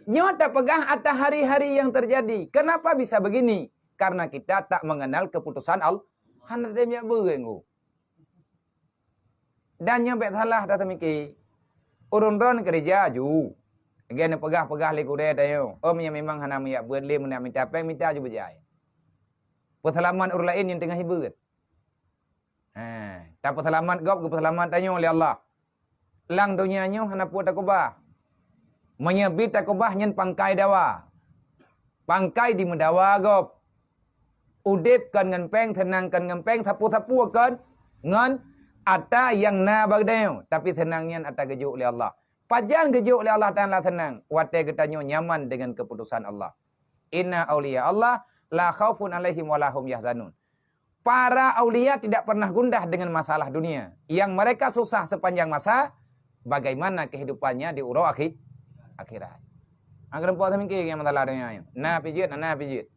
Nyoe tapeugah atas hari-hari yang terjadi. Kenapa bisa begini? Karena kita tak mengenal keputusan Allah. Hana tem jak beuet ngu. Dan nyoe bék salah that tamiki. Ureuëng droen keureuja ju. Lagée neupeugah-peugah lé gurée tanyoe, "Oh, meunyoe memang hana meuyak beuet lé, meunak mita péng, mita ju beujai." Peuseulamat ureuëng laén nyang teungoh ibeuet. Ha, tapeuseulamat gob, geupeuseulamat tanyoe lé Allah. Lam donya nyoe hana peue takeubah. Meunyoe bit takeubah nyan pangkai dawa. Pangkai dimeudawa gob. Udeb kon ngon péng, seunang kon ngon péng, sapeue-sapeue kon ngon atra nyang na bak tanyoe, tapi seunang nyan atra geujok lé Allah. Pajan geujok lé Allah Taala seunang? Watée geutanyoe nyaman deungon keuputosan Allah. Inna auliya Allah la khaufun alaihim wa lahum yahzanun. Para aulia tidak pernah gundah dengan masalah dunia. Yang mereka susah sepanjang masa, bagaimana kehidupannya di uroe akhi-, akhirat. Agar empat samingki yang masalah dunia nyoe. Na pijit, na pijit.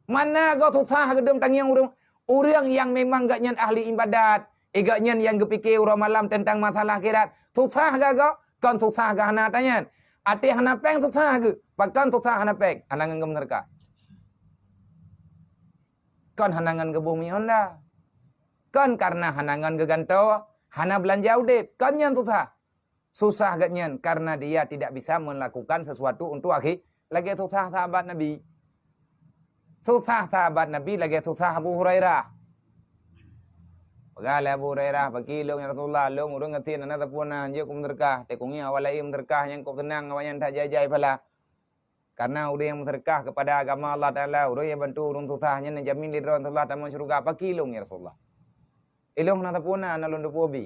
Mana go susah geudong tangieng ureuëng, ureuëng yang memang gobnyan ahli ibadat, eh, gobnyan yang geupike uroe malam tentang masalah akhirat. Susah ga go? Kon susah ga hana tanyan. Até hana péng susah geuh. Pakon susah hana péng? Hana ngon geumeunarka. Kon hana ngon geuboh minyeuk honda. Kon kareuna hana ngon geugantoe, hana beulanja udeb. Kon nyan susah. Susah gobnyan karena dia tidak bisa melakukan sesuatu untuk akhi-, lagée susah sahabat Nabi. Susah sahabat Nabi lagée susah Abu Hurairah. Peugah lé Abu Hurairah, "Pakri lôn, ya Rasulullah, lôn ureuëng gasien hana sapeue na, hanjeuet kumeuseudeukah, teukungieng awak laén meuseudeukah nyang kok seunang awaknyan that jai-jai phala." Karena ureuëng nyang meuseudeukah keupada agama Allah Taala, ureuëng nyang bantu ureuëng susah, nyan neujamin lé droe Rasulullah tamong syeuruga. Pakri lôn, ya Rasulullah? Ilôn hana sapeue na, na lôn teupeue bi.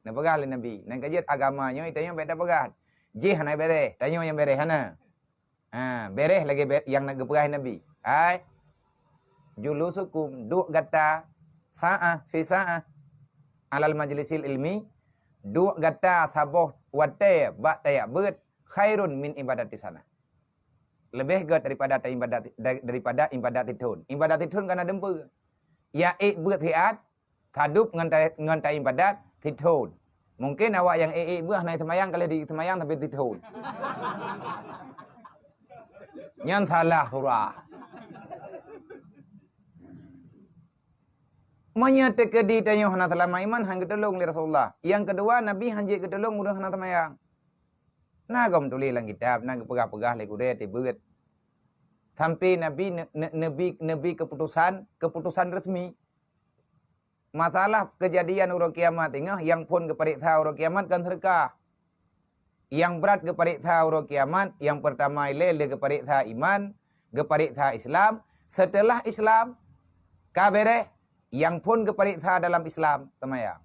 Neupeugah lé Nabi, "Nyan ka jeuet agama nyoe, tanyoe bék tapeugah. Jih hana bereh, tanyoe nyang bereh hana." Ha, bereh lagée be-, nyang na geupeugah Nabi. Hai, "Julusukum, duek gata, sa'ah fi sa'ah, alal majlisil ilmi, duek gata saboh watée bak tajak beuet, khairun min ibadati sanah. Leubeh gét daripada ta ibadat, da-, daripada ibadat sithon. Ibadat sithon kana dumpeue. Ya ék beuet siat, tadub ngon ta-, ngon ta ibadat sithon. Mungkin awak nyang ék-ék beuet hana seumayang, ka lheueh di seumayang tapi sithon. Nyan salah surah. Meunyoe teukeudi tanyoe hana seulamat iman, han geutulông lé Rasulullah. Nyang keudua, Nabi han jeuet geutulông ureuëng hana seumayang. Na gob tuléh lam kitab, na geupeugah-peugah lé gurée teuh beuet. Sampai Nabi ne-, ne-, neubi, neubi keuputosan, keuputosan resmi. Masalah keujadian uroe kiamat teungoh, nyang phon geupareksa uroe kiamat kon seudeukah. Nyang brat geupareksa uroe kiamat, nyang peurtama ilée lé geupareksa iman, geupareksa Islam. Seuteulah Islam ka béréh, nyang phon geupareksa dalam Islam seumayang.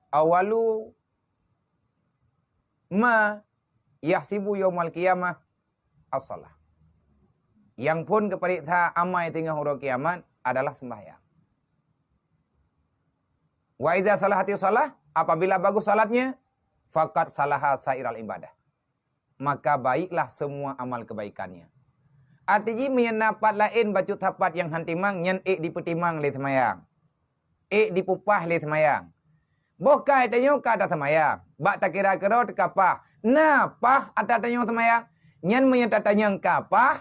Awalu ma yahsibu yaumal qiyamah as-shalah. Nyang phon geupareksa amai teungoh uroe kiamat adalah sembahyang. Wa idza salahati shalah, apabila bagus salatnya, faqad salaha sairal ibadah. Maka baiklah semua amal kebaikannya. Arti jih meunyoe na pat laén bacut sapat nyang han timang, nyan ék dipeutimang lé seumayang. Ék dipeupah lé seumayang. Boh ka tanyoe ka taseumayang, bak takira keudroe teuka pah. Na pah ata tanyoe seumayang. Nyan meunyoe tatanyong ka pah,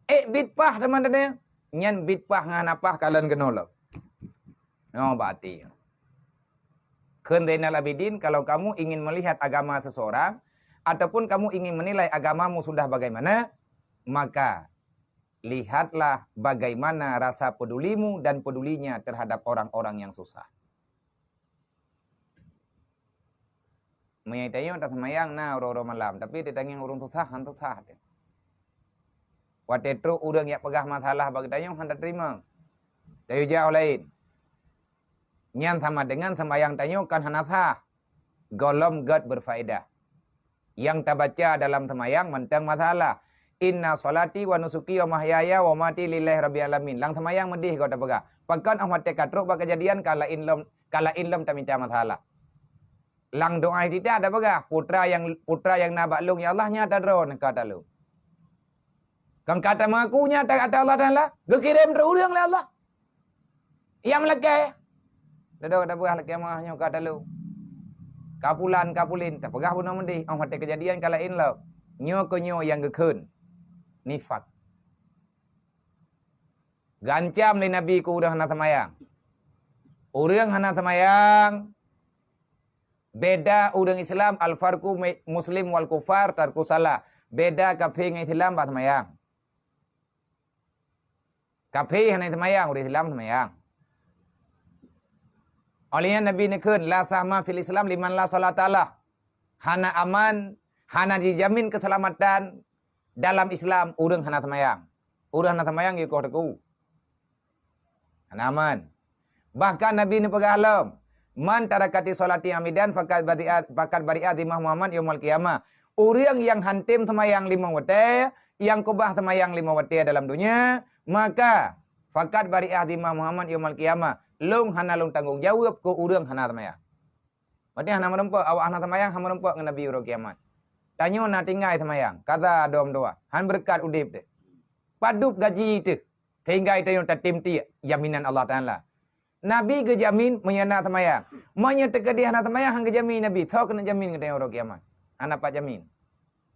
ék bit pah teuma teuh. Nyan bit pah ngon hana pah kalon keunoe lom. Nyoe bak até. Kheun Zainal Abidin, kalau kamu ingin melihat agama seseorang, ataupun kamu ingin menilai agamamu sudah bagaimana, maka lihatlah bagaimana rasa pedulimu dan pedulinya terhadap orang-orang yang susah. Meunyoe tanyoe taseumayang na uroe-uroe malam, tapi tatangieng ureuëng susah, han susah teuh. Watée trok ureuëng nyang peugah masalah bak tanyoe, han tateurimong. Tayue jak laén. Nyan sama dengan seumayang tanyoe kan hana sah. Gohlom gét berfaedah. Nyang tabaca dalam seumayang mantong masalah. Inna sholati wa nusuki wa mahyaya wa mati lillahi rabbil alamin. Lam seumayang meudeh gob tapeugah. Pakon óh watée ka trok bak keujadian ka laén lom, ka laén lom tamita masalah. Lam doá iftitah tapeugah, putra nyang, putra nyang na bak lôn ya Allah, nyan ata droeneuh ka ata lôn. Kan ka ta mengaku nyan ata, ata Allah Taala, geukirém trok ureuëng lé Allah. Nyang meulakée. Dudoe tapeugah lakée meuah nyoe ka ata lôn. Ka pulan, ka pulin, tapeugah bunoe meudeh, óh watée keujadian ka laén lom. Nyoe keuh nyoe nyang geukheun nifak. Geuancam lé Nabi keu ureuëng hana seumayang. Ureuëng hana seumayang, beda ureuëng Islam, al-farqu mi-, muslim wal kufar, tarku salah. Beda kafé ngon Islam bak seumayang. Kafé hana seumayang, ureuëng Islam seumayang. Óh lheueh nyan Nabi neukheun, la sahma fil Islam liman la sholata lah. Hana aman, hana jijamin keuseulamatan dalam Islam ureuëng hana seumayang. Ureuëng hana seumayang geukoh teungku. Hana aman. Bahkan Nabi neupeugah lom, "Man tarakati sholati amidan fakat bari'at, fakat bari'at zimmah Muhammad yaumal qiyamah." Ureuëng nyang han tem seumayang limong watée, nyang keubah seumayang limong watée dalam donya, maka fakat bari'at zimmah Muhammad yaumal qiyamah. Lôn hana lôn tanggong jaweueb keu ureuëng hana seumayang. Maksudnya hana meurumpok, awak hana seumayang hana meurumpok ngon Nabi uroe kiamat. Tanyoe na tinggai seumayang, kaza dom dua, han beureukat udeb teuh. Padub gaji teuh, sehingga tanyoe tatem tiek jaminan Allah Taala. Nabi geujamin meunyoe na seumayang. Meunyoe teukeudeh hana seumayang, han geujamin Nabi. Soe keuneuk jamin keu tanyoe uroe kiamat? Hana pat jamin.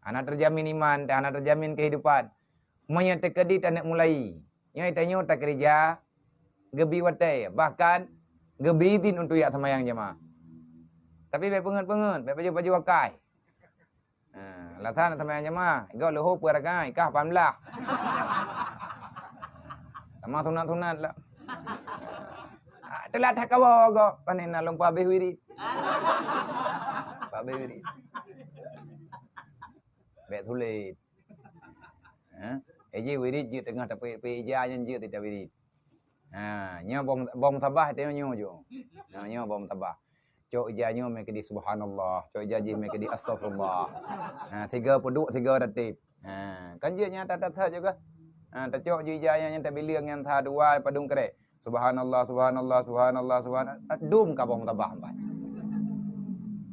Hana teujamin iman, hana teujamin keuhidupan. Meunyoe teukeudeh taneuk mulai, nyoe tanyoe takeureuja geubi watée, bahkan geubi idhin untuk jak seumayang jamaah. Tapi bék peungeut-peungeut, bék pajoh-pajoh akai. Ha, lata na seumayang jamaah, gob leuho peue rakai, kah pan blah. Sama sunat-sunat lah. Ah, teulat that kawa gob, pané na lom pabéh wirid. Pabéh wirid. Bék sulet. Ha? Eh, ji wirid jeuet teungoh tapeuet-peuet ija nyan jeuet tita wirid. Ha, nyoe boh, boh musabah teuh nyoe jok. Ha, nyoe boh musabah. Cok ija nyoe meukeudi subhanallah, cok ija jih meukeudi astagfirullah. Ha, tiga peuduek, tiga ratib. Ha, kan jeuet nyata that-that juga. Ha, tacok ju ija nyan tabileung nyan sa dua padum krek. Subhanallah, subhanallah, subhanallah, subhanallah. Dum ka boh musabah empat.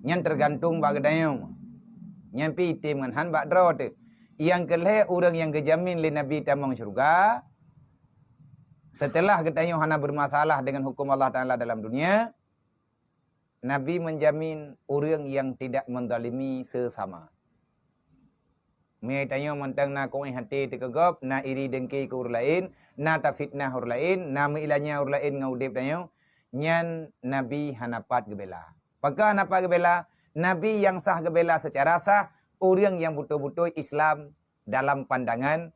Nyan tergantung bak geutanyoe. Nyan pih item ngon han bak droe teuh. Nyang keu lhèe ureuëng nyang geujamin lé Nabi tamong syeuruga, seuteulah geutanyoe hana beumasalah deungon huköm Allah Taala dalam dunia, Nabi menjamin ureuëng nyang tidak menzalimi sesama. Meunyoe tanyoe mantong na kuéh até teuh keu gob, na iri dengki keu ureuëng laén, na tafitnah ureuëng laén, na meuilanya ureuëng laén ngon udeb tanyoe, nyan Nabi hana pat geubela. Pakon hana pat geubela? Nabi nyang sah geubela seucara sah ureuëng nyang beutôi-beutôi Islam dalam pandangan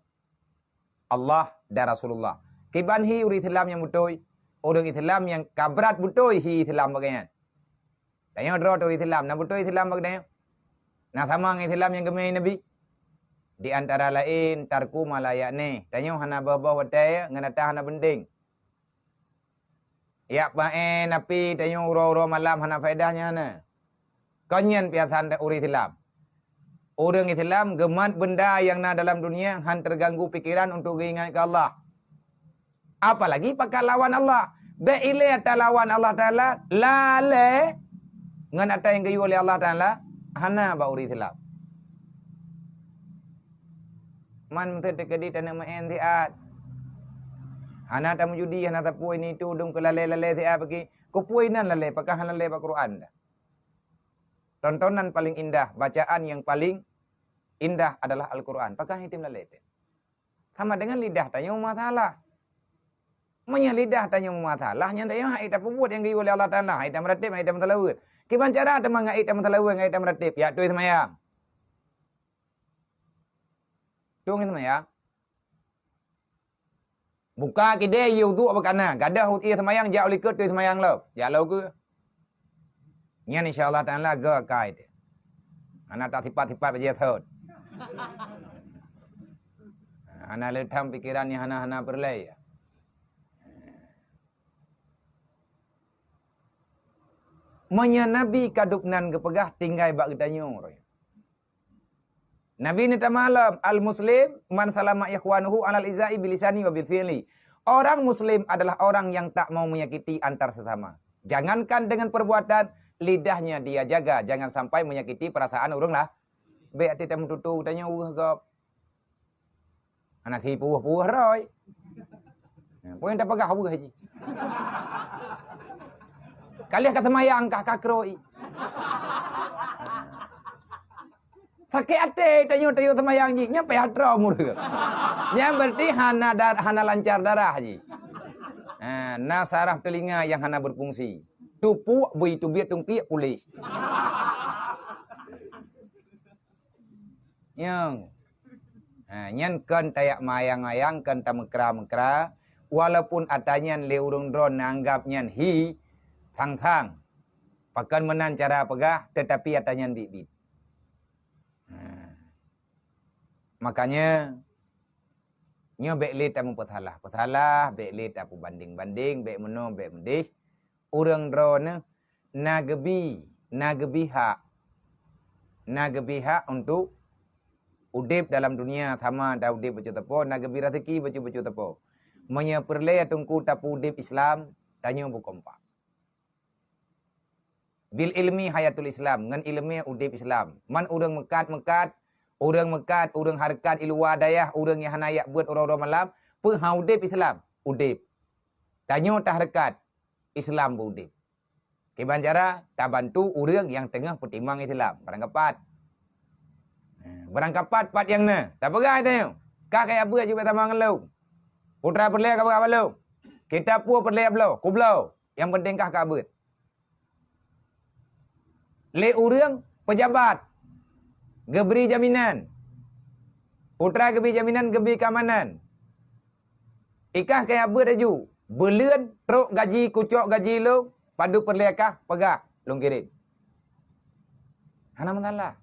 Allah dan Rasulullah. Kiban hi ureuëng Islam nyang beutôi, ureuëng Islam nyang ka brat beutôi hi Islam bak geuh nyan. Tanyoe droe teuh ureuëng Islam, na beutôi Islam bak geutanyoe? Na sama ngon Islam nyang geumé Nabi? Di antara laén tarku ma la ya'ni. Tanyoe hana boh-boh watèe ngon ata hana penting. Yak paen api tanyoe uroe-uroe malam hana faedah nyan na. Kon nyan piasan ureuëng Islam. Ureuëng Islam geumat benda nyang na dalam dunia han teuganggu pikeran untuk geuingat keu Allah. Apalagi pakat lawan Allah. Bèk ilèe ata lawan Allah Taala, lalèe ngon ata nyang geuyue lé Allah Taala, hana bak ureuëng Islam. Man meuteuk teukeudi taneuk meu'en siat. Hana tameujudi, hana tapue ini itu, dum keu lalèe-lalèe siat bagi. Keupeue inan lalèe, pakon hana lalèe bak Quran dah. Tontonan paling indah, bacaan yang paling indah adalah Al-Quran. Pakon item lalèe teuh. Sama dengan lidah tanyoe masalah. Meunyoe lidah tanyoe masalah, nyan tanyoe hana tapeubuet nyang geuyue lé Allah Taala, hana tameuratéb, hana tameusalaweuet. Kiban cara teuma ngon hana tameusalaweuet, hana tameuratib, yak tueng seumayang. Tueng seumayang. Buka kidée, yue uduk bak kana, gadôh ie seumayang, jak u likot tueng seumayang lom. Jak lom keu. Nyan insya Allah Taala geukai teuh. Hana tasipat-sipat bajée thot. Hana le tham pikeran nyang hana-hana peureulée. Meunyoe Nabi ka dub nan geupeugah tinggai bak geutanyoe roh. Nabi neutama lom, "Al-muslim man salama ikhwanuhu alal izai bilisani wa bil fi'li." Orang muslim adalah orang yang tak mau menyakiti antar sesama. Jangankan dengan perbuatan, lidahnya dia jaga, jangan sampai menyakiti perasaan ureuëng lah. Bék até tameututoe tanyoe weueh gob. Hana si puweuh-puweuh roi. Peue nyang tapeugah weueh jih. Ka lheueh ka seumayang kah ka kroi. Sakét até tanyoe-tanyoe seumayang jih, nyan payah troe mureuk. Nyan berarti hana dar-, hana lancar darah jih. Ha, na saraf telinga nyang hana berfungsi. Tupuk bui teubiet tungkiek puléh. Nyang. Ha, nyan kon tayak mayang-mayang, kon tameukra-meukra, walaupun ata nyan lé ureuëng droe neuanggab nyan hi thang-thang. Pakon meunan cara peugah, teutapi ata nyan biet-biet. Ha. Makanya, nyoe bék lé tameupeusalah-peusalah, bék lé tapeubandeng-bandeng, bék meunoe, bék meudeh. Ureuëng droeneuh na geubi, na geubi hak. Na geubi hak untuk udeb dalam dunia sama dan udeb bacut teupeu, na geubi raseuki bacut-bacut teupeu. Meunyoe peureulée teungku tapeu udeb Islam, tanyoe beukompak. Bil ilmi hayatul Islam, ngon ileumé udeb Islam. Man ureuëng meukat-meukat, ureuëng meukat, ureuëng hareukat i luwa dayah, ureuëng nyang hana yak beuet uroe-uroe malam, peue han udeb Islam? Udeb. Tanyoe tahareukat, Islam beuudeb. Kiban cara tabantu ureuëng nyang teungoh peutimang Islam. Barang kapat. Nah, barang kapat pat nyang na. Tapeugah tanyoe, "Kah ka yak beuet jubek sama ngon lôn. Putra peureulée ka beuet bak lôn. Kita pue peureulée bloe, kubloe. Nyang penting kah ka beuet." Lé ureuëng peujabat geubri jaminan. Putra geubri jaminan, geubri keamanan. Ikah ka yak beuet laju, buleuen trok gaji, kucok gaji lôn, padub peureulée kah peugah lôn kirém. Hana masalah.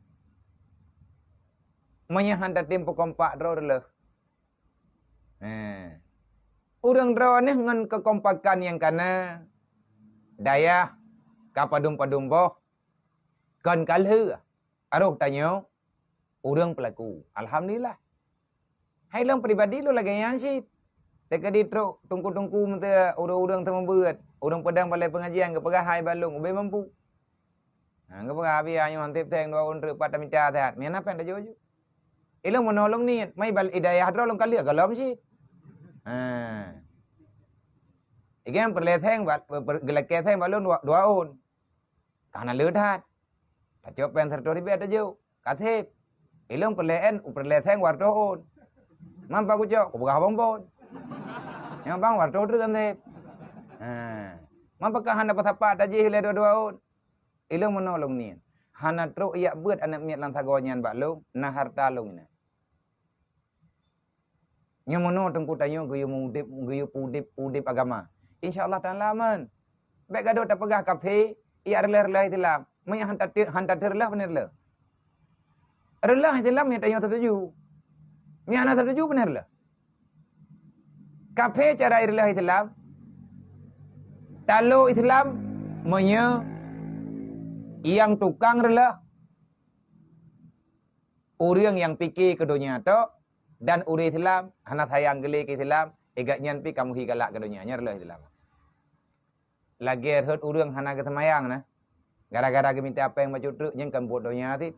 Meunyoe han tatem peukompak droe reuloh. Eh. Ureuëng droeneuh ngon keukompakan nyang kana, dayah ka padum-padum boh, kon ka lheueh. Aroh tanyoe ureuëng peulaku. Alhamdulillah. Hai lôn pribadi lôn lagée nyan cit. Teukeudi trok teungku-teungku meuteue ureuëng-ureuëng teumeubeuet, ureuëng peudong balai peungajian geupeugah hai bak lôn ubé mampu. Ha, geupeugah, "Abi, ayoe han sép seng dua ôn treuk pat tamita that." Meunan péng tajok ju. Ilôn meunoe lôn niet, mai bak hidayah droe lôn kalheueh gohlom cit. Ha. Igém peureulée seng bak, per-, geulakée seng bak lôn dua, dua ôn. Ka na le that. Tacok péng seratus ribèe tajok. Ka sép. Ilôn peureulée ôn, peureulée seng dua reutôh ôn. Man pat kucok, kupeugah bongbong. Nyang bang dua reutôh treuk kan sép. Ha. Man pakon hana peusapat tajih lé dua-dua ôn. Ilôn meunoe lôn niet. Hana trok jak beuet aneuk miet lam sagoe nyan bak lôn, na harta lôn inan. Nyoe meunoe teungku tanyoe geuyue udép, geuyue udép, udép agama. Insya Allah Taala aman. Bék gadôh tapeugah kafé, jak reuloh-reuloh Islam. Meunyo han tate-, han tateureuloh, pane reuloh? Reuloh Islam nyang tanyoe tatuju. Meunyo hana tatuju, pane reuloh? Kafé cara reuloh Islam, talo Islam, meunyo nyang tukang reuloh, ureuëng nyang pike keu donya tok, dan ureuëng Islam hana sayang geulé keu Islam, eh, gobnyan pih ka meuhi galak keu donya, nyan reuloh Islam. Lagée rhot ureuëng hana geuseumayang na, gara-gara geumita péng bacut treuk, nyan kan buet donya cit.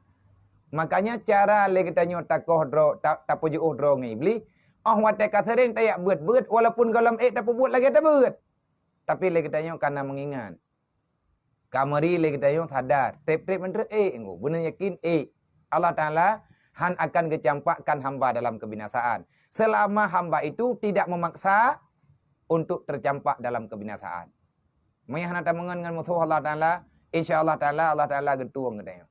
Makanya cara lé geutanyoe takoh droe, ta-, tapeujiôh droe ngon Iblih, óh watée ka sering tajak beuet-beuet, walaupun gohlom ék tapeubuet lagée tabeuet. Tapi lé geutanyoe kana meungingat. Ka meuri lé geutanyoe sadar, treb-treb meuntreuk ék, engko beuna yakin ék. Allah Taala han akan geucampakkan hamba dalam kebinasaan, selama hamba itu tidak memaksa untuk tercampak dalam kebinasaan. Meunyo hana tameungon ngon musoh Allah Taala, insya Allah Taala, Allah Taala geutueng geutanyoe.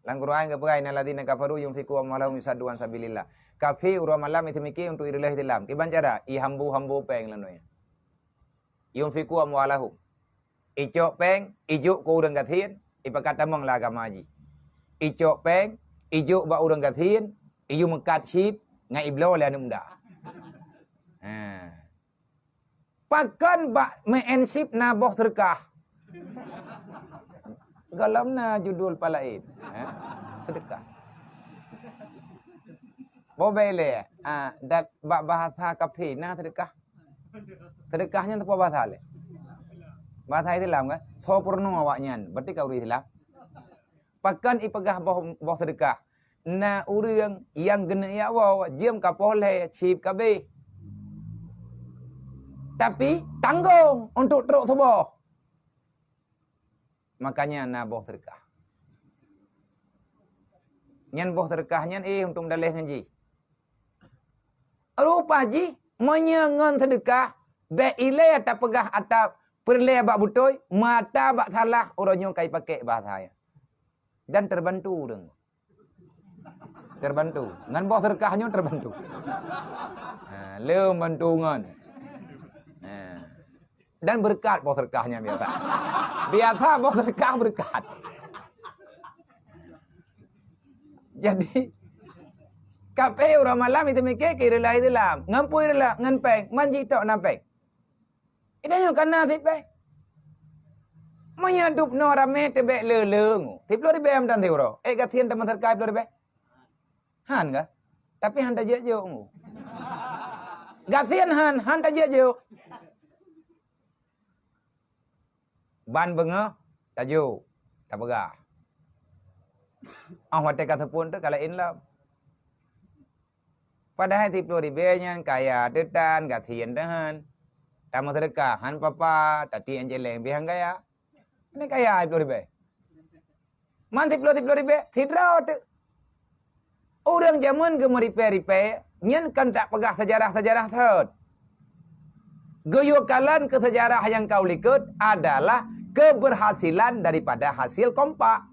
Lam Quran geupeugah, "Innal ladzina kafaru yunfiqu amwalahum yusaddu an sabilillah." Kafé uroe malam itu mike untuk ireuloh Islam. Kiban cara? Ihambo-hambo péng lam donya. Yunfiqu amwalahum. Icok péng, ijok keu ureuëng gasien, ipakat tamong lam agama jih. Icok péng, ijok bak ureuëng gasien, iyue meukat chip, ngon ibloe lé aneuk muda. Ha. Pakon bak meu'en chip na boh seudeukah? Gohlom na judul palaén, ha? Seudeukah. Boh bèe lé, ah, dat bak bahasa kafé na seudeukah. Seudeukah nyan teupeu bahasa lé. Bahasa Islam kan? Soe peurunoe awaknyan, berarti ka ureuëng Islam. Pakon ipeugah boh, boh seudeukah? Na ureuëng nyang geuneuk jak woe, jeuem ka poh lhée, chip ka abéh. Tapi tanggong untuk trok suboh. Makanya na boh seudeukah. Nyan boh seudeukah nyan, eh, untuk meudaléh ngon jih. Rupa jih, meunyoe ngon seudeukah, bék ilée tapeugah ata peureulée bak beutôi, mata bak salah, uroe nyoe ka ipakék bahasa nyan. Dan terbantu ureuëng. Terbantu. Ngon boh seudeukah nyoe terbantu. Ha, lé bantu ngon. Ha. Dan beureukat boh seudeukah nyan biasa. Biasa boh seudeukah beureukat. Jadi, kafé uroe malam itu mike keu ireuloh Islam. Ngon peue ireuloh? Ngon péng. Man jitok na péng. Itanyoe kana sép péng. Meunyoe dub noe ramé teubék le-le ngu. Siploh ribèe meudan siuroe. Eh, gasien teuma seudeukah siploh ribèe? Han ka? Tapi han tajak jok ngu. Gasien han, han tajak jok. Ban beungoh, tajok, tapeugah. Óh watée ka seupôt teuk ka laén lom. Padahai siploh ribèe nyan kaya teutan, gasien teuhan. Tameuseudeukah han papa, tatiek céléng pih han kaya. Ini kaya siploh ribèe. Man siploh, siploh ribèe, sidroe teuk. Ureuëng jameun geumeuripèe-ripèe, nyan kan tapeugah seujarah-seujarah thot. Geuyue kalon keu seujarah nyang ka u likot adalah keberhasilan daripada hasil kompak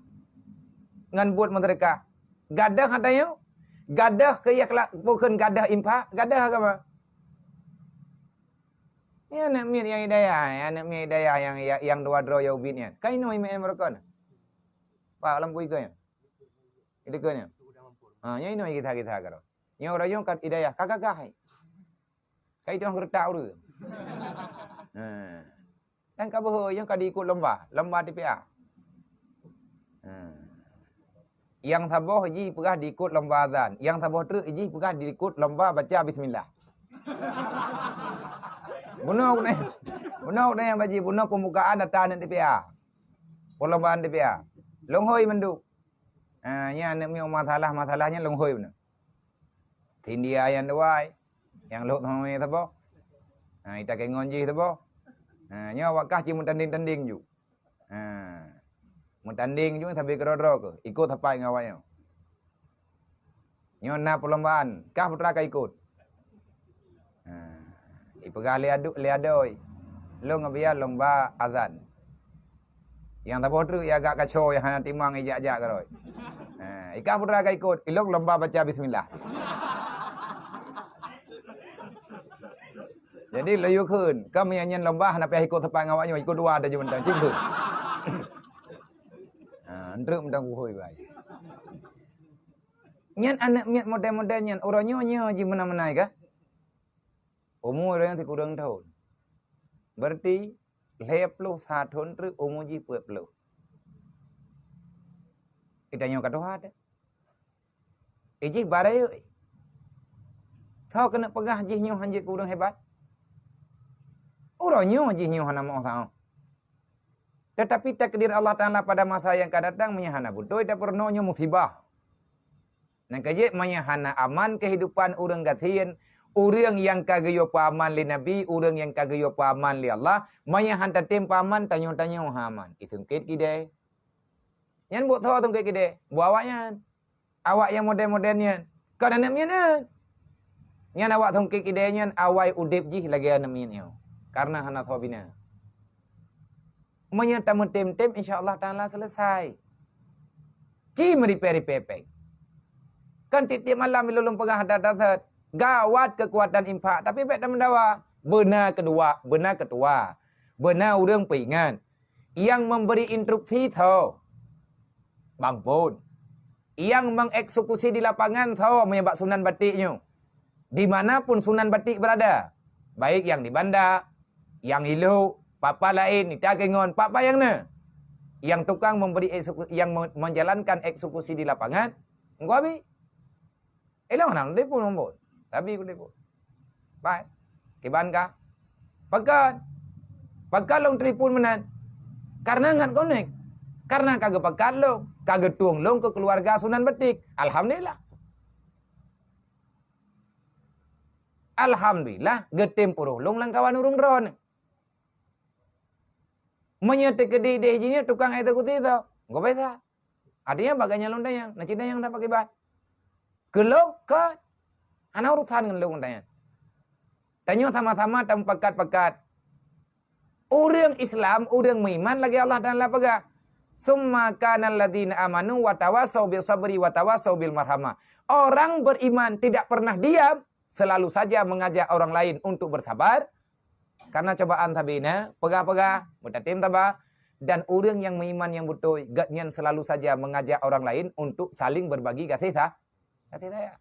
ngon buet meuseudeukah. Gadoh ata nyoe? Gadoh keu ikhlas, bukon gadoh infak, gadoh agama. Nyan aneuk miet nyang hidayah, aneuk miet hidayah nyang, nyang dua droe nyang ubit nyan. Ka inoe imeu'en meurokon. Pak lam puih nyan. Itu kan nyan. Ha, nyan inoe kisah-kisah karo. Nyoe ureueng nyoe ka hidayah, ka gagah hai. Ka itoh geuretak ureueng. Ha. Dan ka beuhe nyoe ka diikot lomba, lomba T P A. Ha. Nyang saboh jih peugah diikot lomba azan, nyang saboh treuk jih peugah diikot lomba baca bismillah. Bunoe, bunoe, bunoe nyang baji, bunoe pembukaan data aneuk T P A. Perlombaan T P A. Lôn hôi mandum. Ha, nyan aneuk miet masalah-masalah nyan lôn hôi beuna. Sindia nyang dua, nyang lhok sama saboh. Ha, ita kengon jih saboh. Ha, nyoe awak kah cit meutanding-tanding ju. Ha. Meutanding ju sabe keudroe-droe keuh, ikot sapat ngon awak nyoe. Nyoe na perlombaan, kah putra ka ikot. Ha. Ipeugah lé adu-, lé adoe, "Lôn ngon biya lôn ba azan." Nyang saboh treuk ya agak kaco nyang hana timang ijak-jak keudroe. Ha, ikah putra ka ikot, ilôn lôn ba baca bismillah. Jadi lôn yue kheun, ka meunyan nyan lôn ba hana payah ikot sapat ngon awak nyoe, ikot dua ata ju mantong, cit kheun. Ha, treuk mantong kuhôi bai. Nyan aneuk miet model-model nyan, uroe nyoe nyoe jih meunan-meunan kah? Umu ureueng sikureueng thon. Berarti lhèe ploh sa thon treuk umu jih peuet ploh. Geutanyoe ka tuha teuh. Eh, jih barô. Soe keuneuk peugah jih nyoe hanjeuet keu ureueng hebat? Uroe nyoe jih nyoe hana meu'oh saôh. Tetapi takdir Allah Taala pada masa yang akan datang, meunyo hana beutôi tapeurunoe, nyoe musibah. Nyang keujeuet, meunyo hana aman keuhidupan ureueng gasien, ureueng nyang ka geuyue peuaman lé Nabi, ureueng nyang ka geuyue peuaman lé Allah, meunyo han tatem peuaman, tanyoe-tanyoe han aman. Isungkét kidai. Nyan buet soe sungkét kidai? Buet awaknyan. Awak nyang model-model nyan. Kon aneuk miet nyan. Nyan awak sungkét kidai nyan awai udeb jih lagèe aneuk miet nyoe. Karena hana soe bina. Meunyo tameutem-tem, insya Allah Taala selesai. Ci meuripèe-ripèe péng. Kan tiep-tiep malam lôn peugah that-that, gawat keukuatan infak, tapi bèk tameudawa. Beuna keudua, beuna keudua. Beuna ureueng peuingat. Nyang memberi instruksi soe? Bang Pon. Nyang mengeksekusi di lapangan soe meunyo bak sunan batik nyoe? Di mana pun sunan batik berada, baik nyang di Banda, nyang i Lhok, papa laén, ita kengon, papa nyang na. Nyang tukang memberi ekseku-, nyang me-, menjalankan eksekusi di lapangan, engko abi. Ilôn hana lôn telepon nombor. Tapi ku telepon. Bai. Kiban ka? Pakat. Pakat lôn telepon meunan. Karena ngat konek. Karena ka geupakat lôn, ka geutueng lôn keu keuluwarga Sunan Batik. Alhamdulillah. Alhamdulillah, geutem puruh lôn lam kawan ureueng droeneuh. Meunyoe teukeudi ideh jih nyoe tukang eksekusi tho, engko pesa. Artinya, bak gobnyan lôn tanyong, na cit tanyong that pakiban. Keu lôn, kon. Hana urusan ngon lôn, tanyong. Tanyoe sama-sama tamupakat-pakat. Ureueng Islam, ureueng meuiman lagèe Allah Taala peugah, "Summa kanal ladzina amanu wa tawasau bis sabri wa tawasau bil marhamah." Orang beriman tidak pernah diam, selalu saja mengajak orang lain untuk bersabar, karena cobaan sabe na, peugah-peugah, meutatém saba, dan ureueng nyang meuiman nyang beutôi, gobnyan selalu saja mengajak orang lain untuk saling berbagi gaséh sa-, gaséh sayang.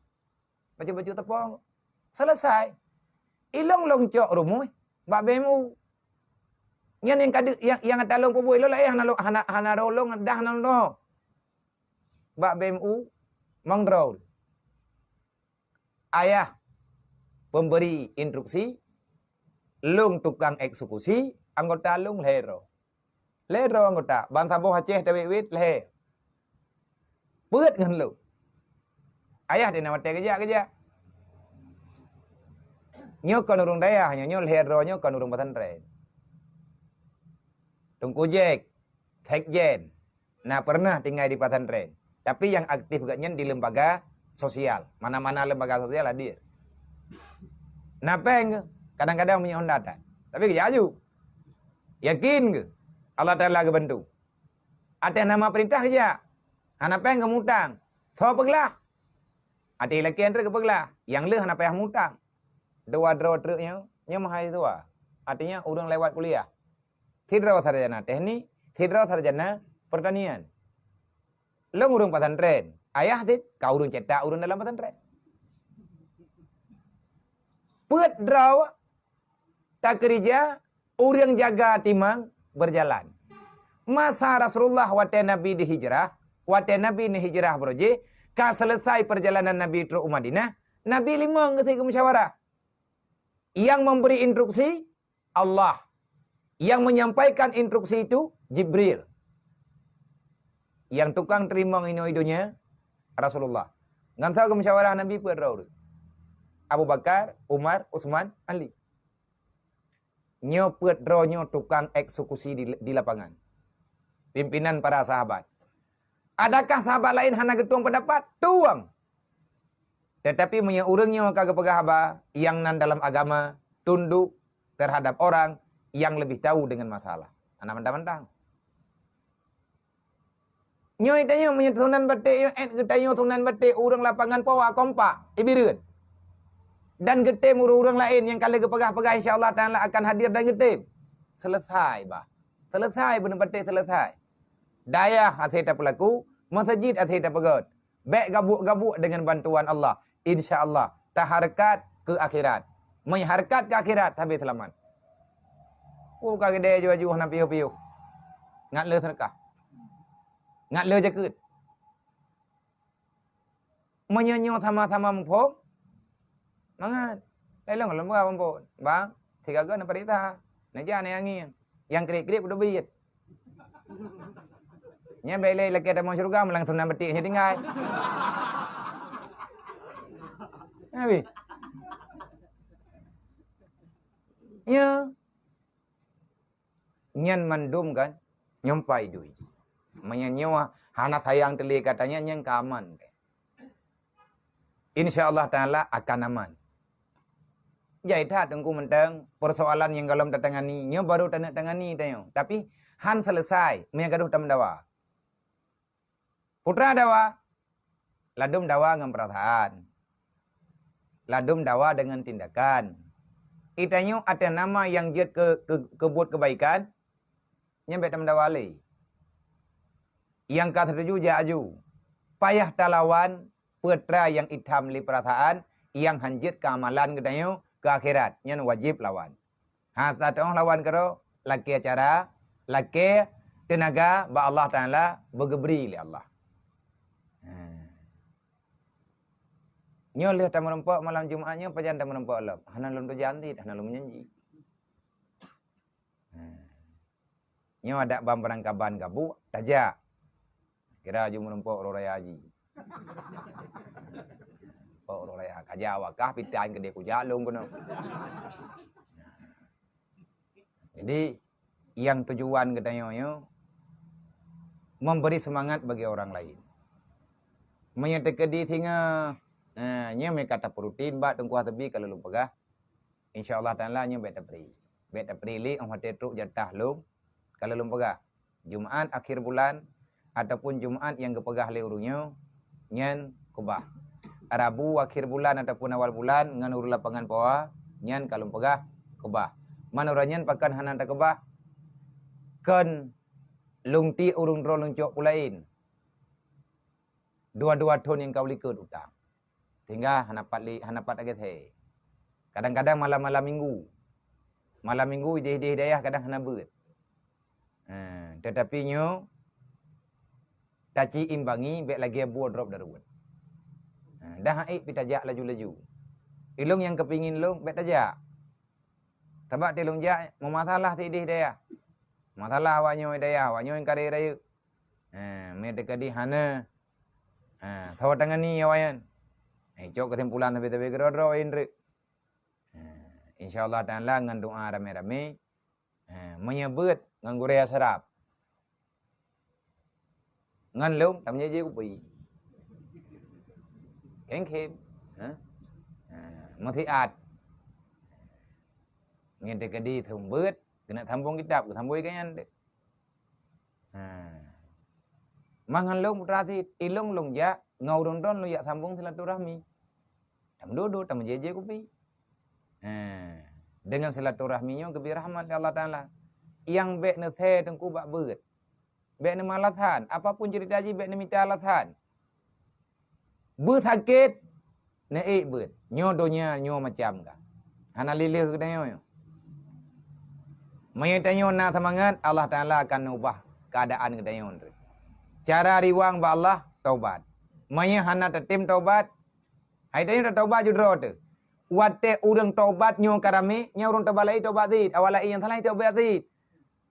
Bacut-bacut teupông. Selesai. Ilôn lôn cok rumoh bak B M U. Nyan nyang ka deuh, nyang, nyang ata lôn peubuet, ilôn laén hana lôn, hana, hana rôh lôn, dah hana lôn. Bak B M U, Mang Drol. Ayah pemberi instruksi, lôn tukang eksekusi, anggota lôn lhèe droe. Lhèe droe anggota, ban saboh Aceh tawét-wét lhèe. Peuet ngon lôn. Ayah di na watèe geujak-geujak. Nyoe kon ureueng dayah, nyoe, nyoe lhèe droe nyoe kon ureueng pesantren. Teungku Jack, sekjen, na pernah tinggai di pesantren. Tapi nyang aktif gobnyan di lembaga sosial. Mana-mana lembaga sosial hadir. Na péng, kadang-kadang minyeuk Honda that. Tapi geujak aju. Yakin keuh Allah Taala geubantu. Até nama peurintah geujak. Hana péng geumutang. Soe peuglah? Até lakèe treuk geupeuglah. Nyang lheueh hana payah mutang. Dua droe treuk nyoe, nyoe mahasiswa. Artinya, ureueng lewat kuliah. Sidroe sarjana teknik, sidroe sarjana pertanian. Lôn ureueng pesantren, ayah cit ka ureueng cetak ureueng dalam pesantren. Peuet droe takeurija, ureueng jaga timang berjalan. Masa Rasulullah watèe Nabi dihijrah, watèe Nabi neuhijrah baroe jih, ka selesai perjalanan Nabi trok u Madinah, Nabi limong geusi geumusyawarah. Nyang memberi instruksi Allah. Yang menyampaikan instruksi itu Jibril. Nyang tukang teurimong inoe donya Rasulullah. Ngon soe geumusyawarah Nabi peuet droe ureuëng. Abu Bakar, Umar, Utsman, Ali. Nyoe peuet droe nyoe tukang eksekusi di, di lapangan. Pimpinan para sahabat. Adakah sahabat laén hana geutueng pendapat? Tueng. Tetapi meunyoe ureuëng nyoe ka geupeugah haba nyang nan dalam agama tunduk terhadap orang yang lebih tahu dengan masalah. Hana mantang-mantang. Nyoe tanyoe meunyoe Sunan Batik nyoe, eh, geutanyoe Sunan Batik ureuëng lapangan powa kompak, ibireuen. Dan geutem ureuëng-ureuëng laén nyang ka lheueh geupeugah-peugah, insya Allah Taala akan hadir dan geutem. Selesai bah. Selesai beuneupatéh selesai. Dayah hase tapeulaku, meuseujid hase tapeugöt. Bék gabuek-gabuek deungon bantuan Allah. Insya Allah, tahareukat keu akhirat. Meuhareukat keu akhirat, tabe seulamat. Peue ka geude aju-aju hana piôh-piôh. Ngat le seudeukah. Ngat le jakeuet. Meunyoe nyoe sama-sama muphom, mangat. Lalu ngon lôn peugah, "Bang, sigaga na peurintah, na jak na angin. Nyang kriet-kriet peudubiet." Nyan bèk lé lakèe tamong syeuruga meulang Sunan Batik nyoe tinggai. Nabi. Ya. Nyan mandum kan nyumpai dui. Meunyoe nyoe hana sayang teulie katanya nyan ka aman. Insya Allah Taala akan aman. Jai that Teungku mantong persoalan nyang golom tatangani, nyoe baru taneuk tangani tanyoe. Tapi han selesai meunyoe gadoh tameudawa. Putra dawa, ladum dawa ngon perasaan. Ladum dawa deungon tindakan. Itanyoe atas nama nyang jeuet keu, keu, keu buet keubaikan, nyan bèk tameudawa lé. Nyang ka seutuju jak aju. Payah talawan peutra nyang itam lé peurasaan nyang hanjeuet keu amalan geutanyoe keu akhirat, nyan wajéb lawan. Ha, sataoh lawan keudroe, lakèe cara, lakèe teunaga bak Allah Taala beugeubri lé Allah. Ha. Nyoe lheueh tameurumpok malam Jumat nyoe pajan tameurumpok lom. Hana lom tujan cit, hana lom nyanji. Ha. Nyoe adak ban barangkaban gabuek, tajak. Kira aju meurumpok uroe raya haji. Rumpok uroe raya, kaja wakah pitan keudeh kujak lôn keunoe. Jadi, nyang tujuan geutanyoe nyoe memberi semangat bagi orang lain. Meunyoe teukeudi singoh, eh, nyoe meuka tapeurutin bak Teungku Hasbi ka lôn peugah. Insya Allah Taala nyoe bèk tapri. Bèk tapri lé 'oh watèe trok jatah lôn. Ka lôn peugah, Jumaat akhir bulan ataupun Jumaat nyang geupeugah lé ureueng nyoe, nyan keubah. Rabu akhir bulan ataupun awal bulan ngon ureueng lapangan powa, nyan ka lôn peugah keubah. Man uroe nyan pakon hana takeubah? Kon lôn tiek ureueng droe lôn cok peue laén. Dua-dua thon nyang ka u likot utang. Sehingga hana pat li, hana pat lagèe thèe. Kadang-kadang malam-malam minggu. Malam minggu ideh-ideh dayah kadang hana beuet. Ha, tetapi nyoe taci imbangi bèk lagèe bue drob daruet. Ha, dah ék pi tajak laju-laju. Ilong nyang keupingin long bèk tajak. Sabab tilong jak meumasalah sideh dayah. Masalah awak nyoe dayah, awak nyoe karè rayeuk. Ha, meuteukadi hana. Ha, sawa tangani awak nyan. Ha, cok kesimpulan sabe-sabe keudroe-droe indri. Ha, insya Allah Taala ngon doa ramé-ramé. Ha, meunyoe beuet ngon gurèe asrap. Ngon lôn, tam nyeje kupi. Kengkem. Ha? Ha, meusiat. Ngon teukadi thon beuet, keuneuk sambong kitab, geusambong ikan nyan deh. Ha. Mah ngon lôn putra sit, ilong lôn jak, ngon ureueng droen lôn jak sambong silaturahmi. Tam dudu, tam jeje kupi. Ha. Dengan silaturahmi nyoe geubri rahmat lé Allah Taala. Nyang bèk neusè teungku bak beuet. Bèk neumalasan, apapun cerita jih bèk neumita alasan. Beusakét, neuék beuet. Nyoe donya nyoe macam ka. Hana lileuh geutanyoe nyoe. Meunyoe tanyoe na seumangat, Allah Taala akan ubah keuadaan geutanyoe. Cara riwang bak Allah, taubat. Meunyoe hana tatem taubat, hai tanyoe tataubat judroe teuh. Watèe ureueng taubat nyoe ka ramé, nyan ureueng taubat laén taubat cit, awak laén nyang salah taubat cit.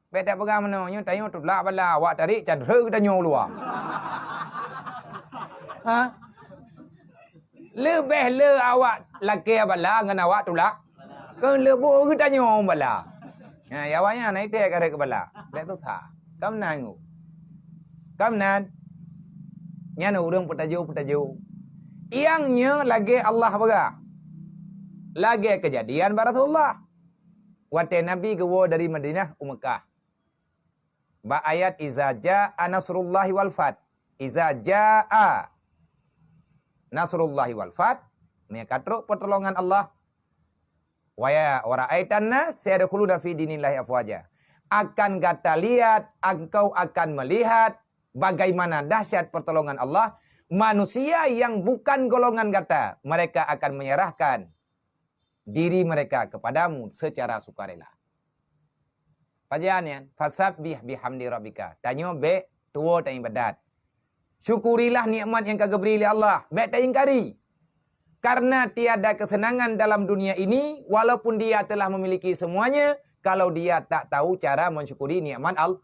Bèk tapeugah meunoe, nyoe tanyoe tulak bala, awak tarék cadre geutanyoe u luwa. Ha? Leubeh le awak lakée bala ngon awak tulak. Keu leuboh geutanyoe bala. Ha, ya awaknyan na iték karek keu bala. Bék susah. Ka meunan ngu. Ka meunan. Nyan ureuëng peutajo-peutajo. Nyang nyoe lagée Allah peugah. Lagée keujadian bak Rasulullah. Watée Nabi geuwoe dari Madinah u Meukah. Bak ayat, "Iza jaa nasrullahi wal fath." Iza jaa nasrullahi wal fath, meunyo ka trok pertolongan Allah, wa ya, "Wa ra'aitan nas yadkhuluna fi dinillahi afwaja." Akan gata lihat, engkau akan melihat bagaimana dahsyat pertolongan Allah, manusia yang bukan golongan gata, mereka akan menyerahkan diri mereka kepadamu secara sukarela. Pajan nyan, "Fasabbih bihamdi rabbika." Tanyoe bék tuwoe taibadat. Syukurilah nikmat yang ka geubri lé Allah, bék taingkari. Karena tiada kesenangan dalam dunia ini, walaupun dia telah memiliki semuanya, kalau dia tak tahu cara mensyukuri nikmat Al-,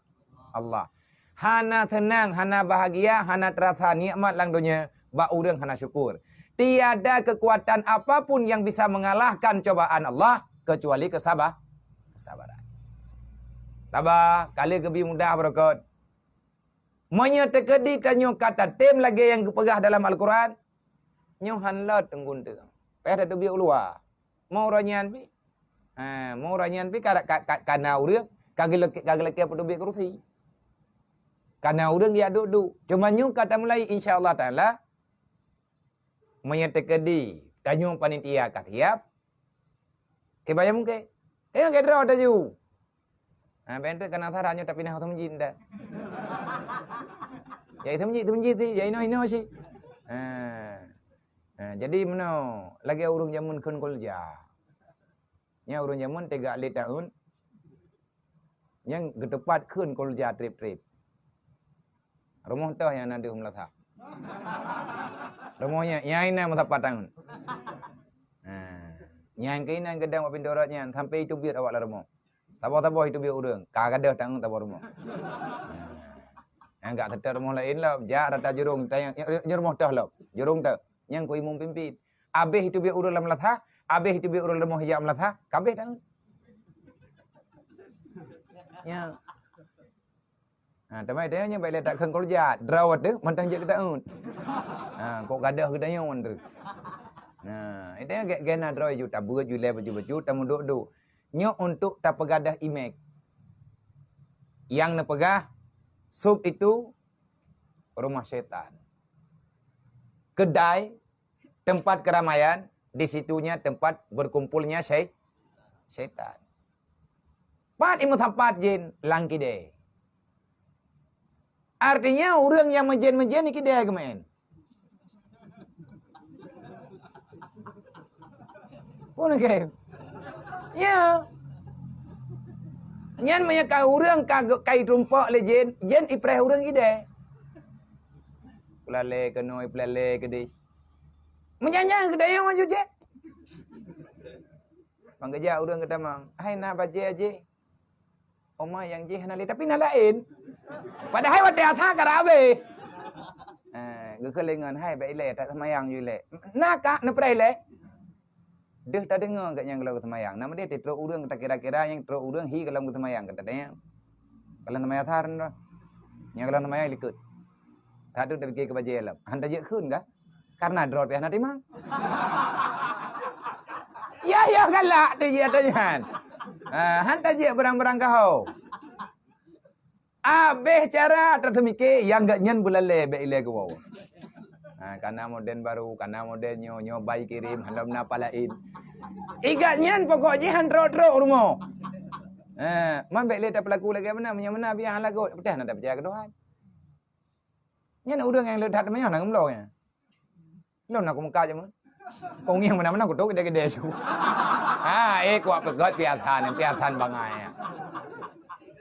Allah. Hana seunang, hana bahagia, hana teurasa nikmat lam donya bak ureuëng hana syukur. Tiada kekuatan apapun yang bisa mengalahkan cobaan Allah kecuali kesaba-, kesabaran. Saba, ka lheueh geubi mudah beureukat. Meunyoe teukeudi tanyoe ka tatem lagée nyang geupeugah dalam Al-Quran, nyoe han lot teunggunteung. Payah tateubiet u luwa. Meu uroe nyan pih. Ha, meu uroe nyan pih ka, ka, ka, ka na ureuëng ka geulakée, ka geulakée peuteubiet keurusi. Ka na ureuëng geujak duek-duek. Cuma nyoe ka tamulai, insya Allah Taala, meunyoe teukeudi tanyoe panitia ka siab, kiban nyang mungken. Tanyoe keu droe taju. Ha, bèk teuk kana sara nyoe tapinah u masjid ndak. Ya itu masjid, itu masjid ti, ya inoe, inoe si. Ha. Ha, jadi meunoe, lagée ureuëng jameun kheun kolja. Nyan ureuëng jameun tiga lé taun. Nyang geuteupat kheun kolja treb-treb. Rumoh toh nyang na deuh meulasah. Rumoh nyan, nyang inan meusapat taun. Ha. Nyang keuinan geudong bak pintoe rot nyan, sampoe iteubiet awak lam rumoh. Saboh-saboh iteubiet ureuëng, ka gadôh taun saboh rumoh. Ha. Nyang gak seutôt rumoh laén lom, jak rata jurông, tanyong, nyoe rumoh toh lom, jurông toh. Nyang keu imum pimpin. Abéh iteubiet ureuëng lam meulasah, abéh iteubiet ureuëng rumoh ijak meulasah, ka abéh taun. Nya. Ha, teuma itu nyoe bèk lé takheun kolja, droe teuh mantong jeuet keu taun. Ha, kok gadôh keu tanyoe teuh. Nah, itu nyoe gét-gét na droe ju tabeuet ju lé baju-baju tameuduek-duek. Nyoe untuk tapeugadôh imék. Nyang neupeugah, sub itu rumah syaitan. Keudai, tempat keramaian, di situnya tempat berkumpulnya syai-, syaitan. Pat imeusapat jén lam kidée. Artinya ureuëng nyang meujén-meujén di kidée geumeu'en. Pun ke? Ya. Nyan meunyoe ka ureuëng ka, ka itumpok lé jén, jén ipreh ureuëng idée. Peulalé keunoe, peulalé keudeh. Meujanjan keu dayang maju jén. Bang geujak ureuëng geutamong, "Hai na bajée jih." Oma nyang jih hana lé, tapi na laén. Padahai watée asa ka rab abéh. Eh, geukheun lé ngon, "Hai, bèk ilée, tak seumayang ju ilée." Na ka neupreh ilée. Deuh tadeungoe geuh nyang gohlom geuseumayang. Nama dia trok ureuëng takira-kira nyang trok ureuëng hi gohlom geuseumayang kata dia. Gohlom seumayang asar nyoe. Nyang gohlom seumayang likot. Satu tapike keu bajée lom. Han tajeuet kheun ka? Karena droe pih hana timang. Ya, ya, galak tu jih ata nyan. Ha, han tajeuet barang-barang kahô. Abéh cara tateumike nyang gak nyan beulalé bèk ilée geuwoe. Ha, kana model baru, kana model nyoe, nyoe bai kirém, halom na palaén. Igak nyan pokok jih han trok-trok rumoh. Ha, man bèk lé tapeulaku lagée meunan, meunyoe meunan biah lagot, peuteh na tapeucaya keu Tuhan. Nyan ureuëng nyang le that meunyoe na geumlo nyan. Lôn na kumeuka jameun. Kong nyang meunan-meunan kutok gede-gede su. Ha, eh, kuat peugöt piasan, piasan bangai.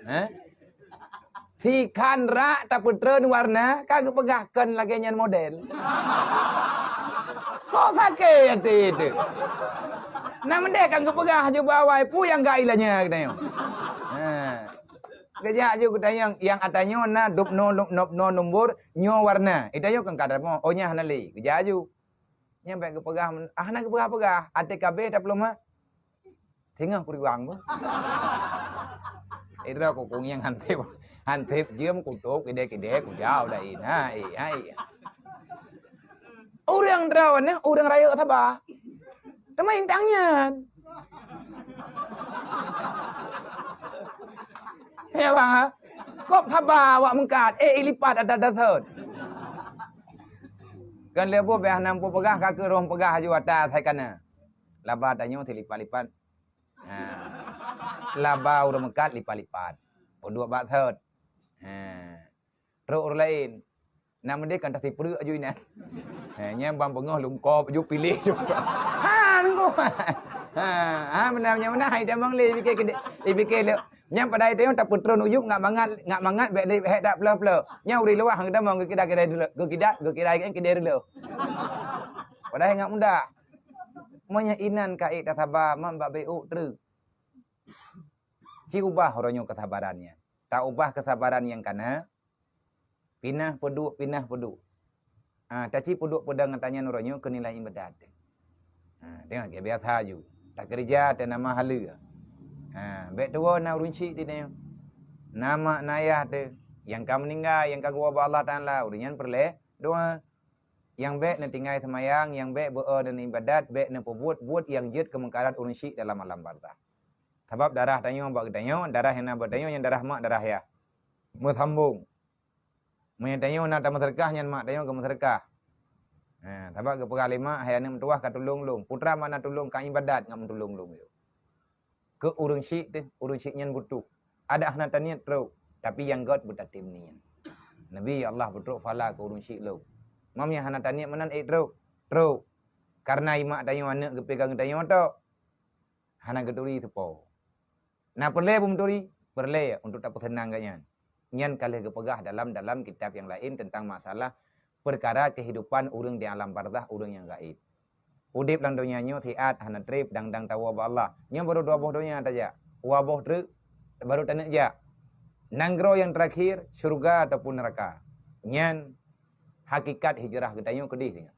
Eh? Sikhan rak tapeutreun warna, ka geupeugah kon lagée nyan model. Kok sakét até teuh. Na meudeh ka geupeugah ju bak awai, peue nyang gai lanya geutanyoe. Ha. Teujak aju geutanyong, nyang ata nyoe na dub no, dub no, dub no numbur, nyoe warna. Ita nyoe kan ka teurimong, oh nyan hana lé. Geujak aju. Nyan bèk geupeugah, ah, hana geupeugah-peugah. Até kabeh tapeuleumah. Teungoh kuriwang tu. Idra kukung nyang hanteb, hanteb jeuem kutôp kidée-kidée kujau dah ina, eh, hai. Ureuëng droeneuh ureuëng rayeuk saba. Teuma intang nyan. Ya bang, ha? Kop saba awak meukat, eh, ilipat ada dasot. Kan leubeh beh nam peugah ka keu roh peugah aju atas hai kana. Laba tanyoe teulipat-lipat. Ha. Laba ureuëng meukat lipat-lipat. Peuduek bak thot. Ha. Trok ureuëng laén. Nak meudeh kan tasipreuk aju inan. Ha, nyang bang beungoh lungkop aju piléh aju. Ha, lungkop. Ha, ha beuna nyang beuna hai tamong lé pikir kede. Eh, pikir lé. Nyang padahai tanyoe tapeutron uyueb ngat mangat, ngat mangat bèk lé hek dak pleuh-pleuh. Nyang ureuëng luwah hang tamong geukida-kida dulu. Geukida, geukida kidée dulu. Padahai ngat mudah. Meunyoe inan ka ék tasaba, man bak beuôk treuk. Ci ubah uroe nyoe keusabaran nyan. Ta ubah keusabaran nyang kana, pinah peuduek, pinah peuduek. Ha, taci peuduek peudong gata nyan uroe nyoe keu nilai iébadat. Ha, tengok ke biasa aju. Takeurija teu nama haleue. Ha, bèk tuwoe na ureuëng syik di nyoe. Na mak na yah teu, nyang ka meuninggai, nyang ka geuwoe bak Allah Taala, ureuëng nyan peureulée doa. Nyang bèk neutinggai seumayang, nyang bèk beu-o dan iébadat, bèk neupeubuet buet nyang jeuet keu meukarat ureuëng syik dalam alam barzakh. Sabab darah tanyoe bak geutanyoe, darah nyang na bak tanyoe nyan darah mak, darah yah. Meusambong. Meunyoe tanyoe na tameuseudeukah, nyan mak tanyoe geumeuseudeukah. Ha, sabab geupeugah lé mak, "Hai aneuëk meutuwah, katulông lôn." Putra mak na tulông, ka iébadat ngat meutulông lôn yoh. Keu ureuëng syik teuh, ureuëng syik nyan butuh. Adak hana taniet trok, tapi nyang gét beutatem niet. Nabi, "Ya Allah, beutrok phala keu ureuëng syik lôn." Mam nyang hana taniet meunan ék trok, trok. Kareuna imak tanyoe aneuëk geupeugah geutanyoe tok. Hana geuturi teupo. Na peureulée beumeuturi? Peureulée untuk tapeuseunang geuh nyan. Nyan ka lheueh geupeugah dalam, dalam kitab nyang laén teuntang masalah peukara keuhidupan ureuëng di alam barzakh, ureuëng nyang gaéb. Udeb lam donya nyoe siat hana treb dang-dang tawoe bak Allah. Nyoe barô dua boh donya tajak. Dua boh treuk barô taneuk jak. Nanggroe nyang teurakhir, syeuruga ataupun neuraka. Nyan hakikat hijrah geutanyoe keudeh singoh.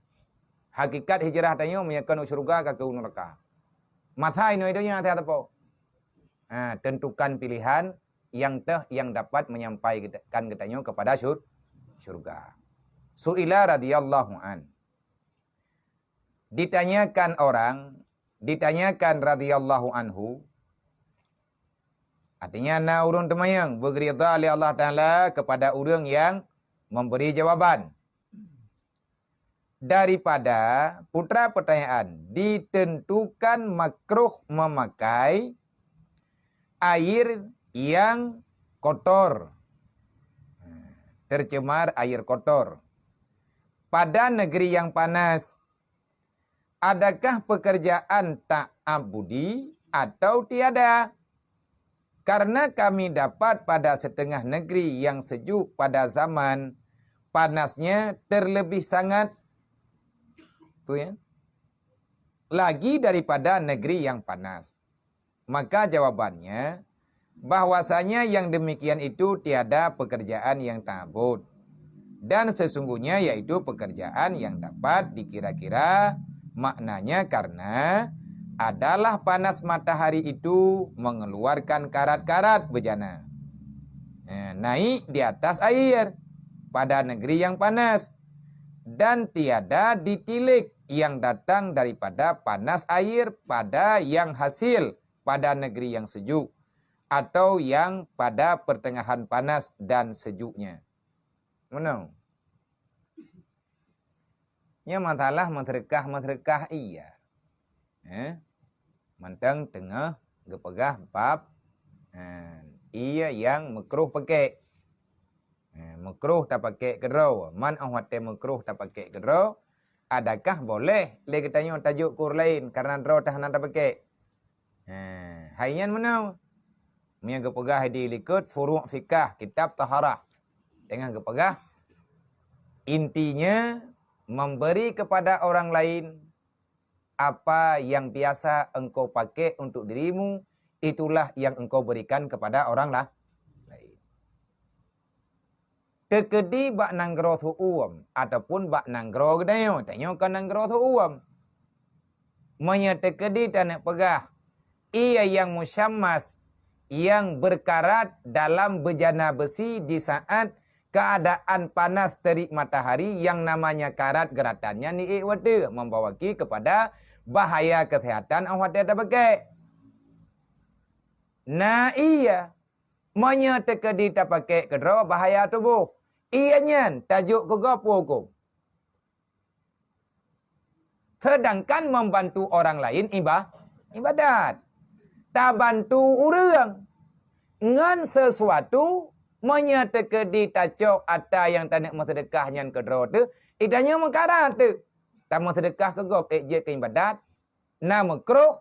Hakikat hijrah tanyoe meunyoe kon u syeuruga ka keu u neuraka. Masa inoe donya teuh atapo? Ha, tentukan pilihan nyang teuh nyang dapat menyampaikan geutanyoe kepada syur-, syurga. Su'ila radhiyallahu an. Ditanyakan orang, ditanyakan radhiyallahu anhu, artinya na ureuëng teumanyong, beugeurida lé Allah Taala kepada ureuëng nyang memberi jawaban. Daripada putra pertanyaan, ditentukan makruh memakai air yang kotor, tercemar air kotor, pada negeri yang panas. Adakah pekerjaan ta'abudi atau tiada? Karena kami dapat pada setengah negeri yang sejuk pada zaman panasnya terlebih sangat, tu ya, lagi daripada negeri yang panas. Maka jawabannya, bahwasanya yang demikian itu tiada pekerjaan yang ta'abud. Dan sesungguhnya yaitu pekerjaan yang dapat dikira-kira maknanya karena adalah panas matahari itu mengeluarkan karat-karat bejana. Eh, naik di atas air pada negeri yang panas dan tiada ditilik yang datang daripada panas air pada yang hasil pada negeri yang sejuk atau yang pada pertengahan panas dan sejuknya. Meunoe. Nyoe masalah meuseudeukah-meuseudeukah ie. Eh? Mantong teungoh geupeugah bab, eh, ie nyang meukruh pakèk. Eh, meukruh tapakèk keudroe. Man 'oh watèe meukruh tapakèk keudroe, adakah boleh lé geutanyoe tajok keu ureueng laén kareuna droe teuh hana tapakèk? Eh, hai nyan meunoe. Meunyoe geupeugah di likot furu' fikah kitab taharah. Teungoh geupeugah, intinya memberi kepada orang lain apa yang biasa engkau pakai untuk dirimu, itulah yang engkau berikan kepada orang lah-, lain. teukeudi bak nanggroe Su'um ataupun bak nanggroe geutanyoe, tanyoe kon nanggroe Su'um. Meunyoe teukeudi taneuk peugah, ié nyang musyammas, nyang berkarat dalam bejana besi di saat keadaan panas terik matahari, yang namanya karat geuratan nyan di ék watèe, membawaki kepada bahaya kesehatan 'oh watèe tapakèk. Na ié, meunyoe teukeudi tapakèk keudroe bahaya tuboh. Ié nyan tajok keu gob peue hukôm? Sedangkan membantu orang lain iba-, ibadat. Tabantu ureueng ngon sesuatu, meunyoe teukeudi tacok ata nyang taneuk meuseudeukah nyan keudroe teuh, i tanyoe meukarat teuh. Tameuseudeukah keu gob ék jeuet keu ibadat, na meukruh,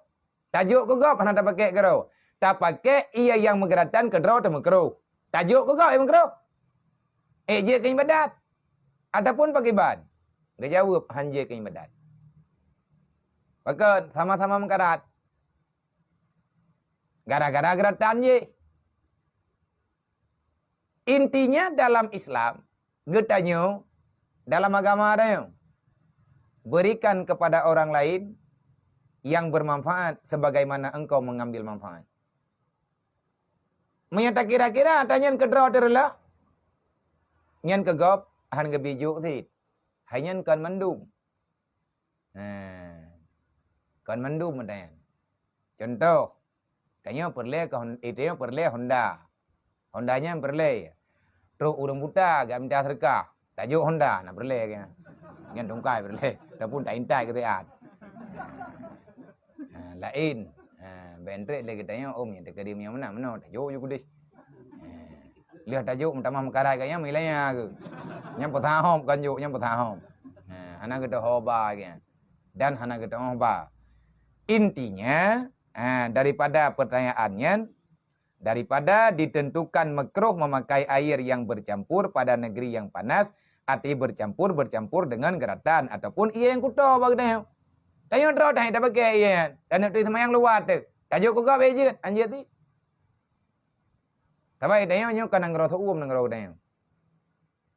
tajok keu gob hana tapakèk keudroe. Tapakèk ié nyang meugeuratan keudroe teuh meukruh. Tajok keu gob ék meukruh. Ék jeuet keu ibadat. Ataupun pakriban? Geujaweueb, han jeuet keu ibadat. Pakon? Sama-sama meukarat. Gara-gara geuratan jih. Intinya dalam Islam, geutanyoe dalam agama tanyoe, berikan kepada orang lain yang bermanfaat sebagaimana engkau mengambil manfaat. Meunyoe takira-kira ata nyan keudroe teuh reuloh, nyan keu gob han geubri jok cit. Hai nyan kon mandum. Ha. Kon mandum ata nyan. Contoh, tanyoe peureulèe keu Hon-, eh, tanyoe peureulèe Honda. Honda nyan peureulèe. Trok ureueng buta geuminta seudeukah, tajok Honda, na peureulèe keu nyan. Nyan tungkai peureulèe, ataupun taintai keu siat. Ha, laén. Ha, bèk trép lé geutanyoe, "Oh, meunyoe teukeudi meunyoe meunan, meunoe tajok ju keudeh." Ha, lheueh tajok meutamah meukarat geuh nyan meulaya geuh. Nyan peusahom kan jok, nyan peusahom. Ha, hana geuteuhoba geuh nyan. Dan hana geuteuhoba. Intinya, ha, daripada pertanyaan nyan, daripada ditentukan makruh memakai air yang bercampur pada negeri yang panas, arti bercampur, bercampur dengan geuratan ataupun ié nyang kuto bak geutanyoe. Tanyoe droe tanyoe tapakèk ié nyan, dan neuk teuh seumayang luwa teuh. Tajok keu gob ék jeuet, han jeuet cit. Sabab tanyoe nyoe kon nanggroe Su'um nanggroe geutanyoe.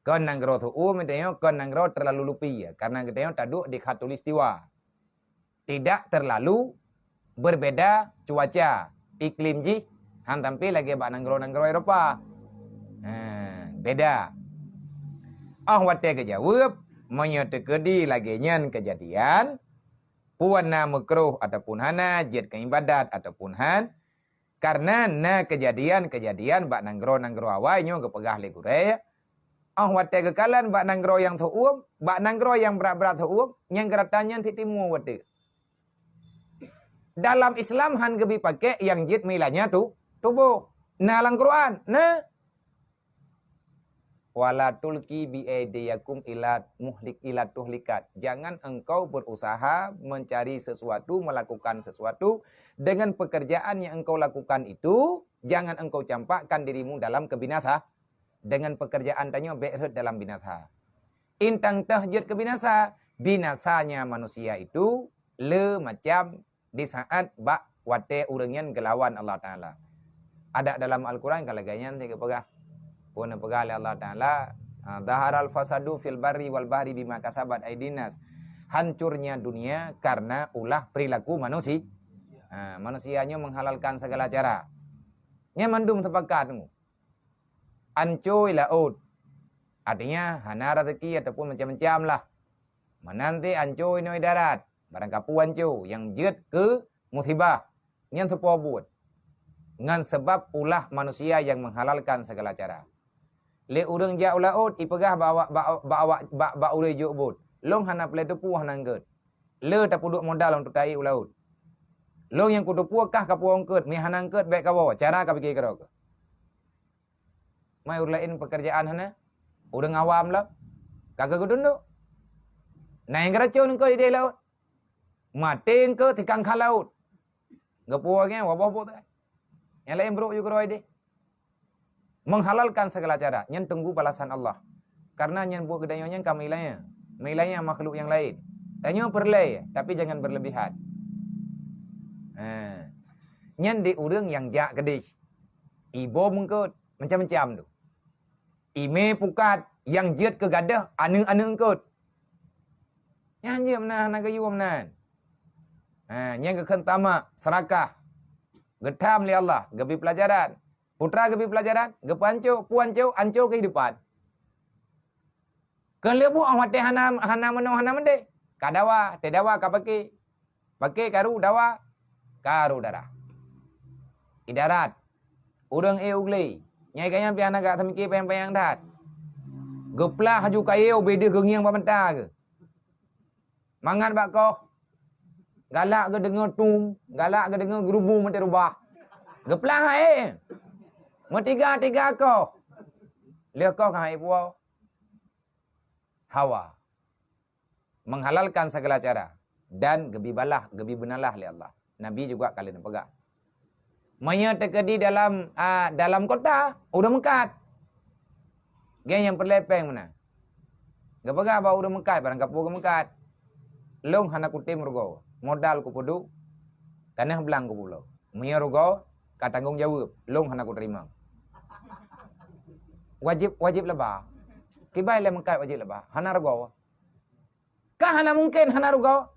Kon nanggroe Su'um geutanyoe, kon nanggroe terlalu lupi, karena geutanyoe taduek di khatulistiwa. Tidak terlalu berbeda cuaca, iklim jih han sampai lagèe bak nanggroe-nanggroe Eropa. Ha, beda. 'Oh watèe geujaweueb, meunyoe teukeudi lagèe nyan keujadian, peue na meukruh ataupun hana, jeuet keu ibadat ataupun han, karena na keujadian-keujadian bak nanggroe-nanggroe awai nyoe geupeugah lé gurèe, 'oh watèe geukalon bak nanggroe nyang Su'um, bak nanggroe nyang brat-brat Su'um, nyang geuratan nyan cit timu watèe. Dalam Islam han geubri pakèk nyang jeuet meulanya tu, tuboh. Na lam Quran, na. "Wala tulqi bi aidiyakum ila muhlik-, ila tuhlikat." Jangan engkau berusaha mencari sesuatu, melakukan sesuatu, dengan pekerjaan yang engkau lakukan itu, jangan engkau campakkan dirimu dalam kebinasa-, dengan pekerjaan tanyoe bèk rhot dalam binasa. Intang teuh jeuet keu binasa, binasanya manusia itu le macam di saat bak watèe ureueng nyan geulawan Allah Taala. Adak dalam Al-Quran ka lagèe nyan teuh geupeugah. Peue neupeugah lé Allah Taala, ha, "Zaharal fasadu fil barri wal bahri bima kasabat aidin nas." Hancurnya dunia karena ulah perilaku manusia. Ha, manusia nyoe menghalalkan segala cara. Nyan mandum sepakat nyoe. Ancôi laôt. Artinya, hana raseuki ataupun macam-macam lah. Meunan cit ancôi inoe darat, barang kapeue ancô nyang jeuet keu musibah, nyan soe po buet. Ngon sabab ulah manusia nyang menghalalkan segala cara. Lé ureueng jak u laôt, ipeugah bak awak, bak, bak awak, bak, bak ureueng jok bot, "Lôn hana peureulèe teupeue hana eungkôt. Le tapeuduek modal untuk taék u laôt. Lôn nyang kuteupeue kah kapeue eungkôt, meuhana eungkôt bèk kawoe, cara kapike keudroe keuh." Mai ureueng laén peukeurjaan hana? Ureueng awam lom ka keuh geutundok. Na nyang geuracon eungkôt idéh laôt. Maté eungkôt tikang kha laôt. Geupeue nyan wabah boh teuh. Nyang laén brok ju keudroe idéh. Menghalalkan segala cara, nyan teunggu balasan Allah. Karena nyan buet geutanyoe nyan ka meulaya, meulaya makhluk nyang laén. Tanyoe peureulèe, tapi jangan berlebihan. Ha. Nyan di ureueng nyang jak keudéh. Iboh eungkôt, macam-macam tu. Imé pukat nyang jeuet keu gadôh aneuëk-aneuëk eungkôt. Nyan jeuet meunan hana geuyue meunan. Ha, nyang geukheun tamak, seurakah. Geutham lé Allah, geubri peulajaran. Peue teuma geubri peulajaran, geupeuancô, peuancô, ancô keuhidupan. Keu lheueh buet watée hana, hana meunoe, hana meudeh, ka dawa, teudawa ka paké. Paké karu dawa, karu darah. Idarat, ureuëng éh u glé, nyang gata nyan pih hana gak teumiki panyang-panyang that. Geuplah laju kayée ubé deuh geungieng bak mata geuh. Mangat bak koh, galak geudeungoe tum, galak geudeungoe geurubung meuteurubah. Geuplah hai, meutiga-tiga koh. Lheueh koh ka hai puwoe. Hawa. Menghalalkan segala cara dan geubri balah, geubri beunalah lé Allah. Nabi juga ka lheueh neupeugah. Meunyoe teukeudi dalam, a, dalam kota, ureuëng meukat. Geng nyang peureulée péng meunan. Geupeugah bak ureuëng meukat, barang kapeue geumeukat. Lôn hana kutem rugoe, modal kupeuduek, tanoh blang kupeuloe. Meunyoe rugoe, ka tanggong jaweueb, lôn hana kuteurimong. Wajéb, wajéb laba. Kiban lé meukat wajéb laba, hana rugoe. Ka hana mungken hana rugoe.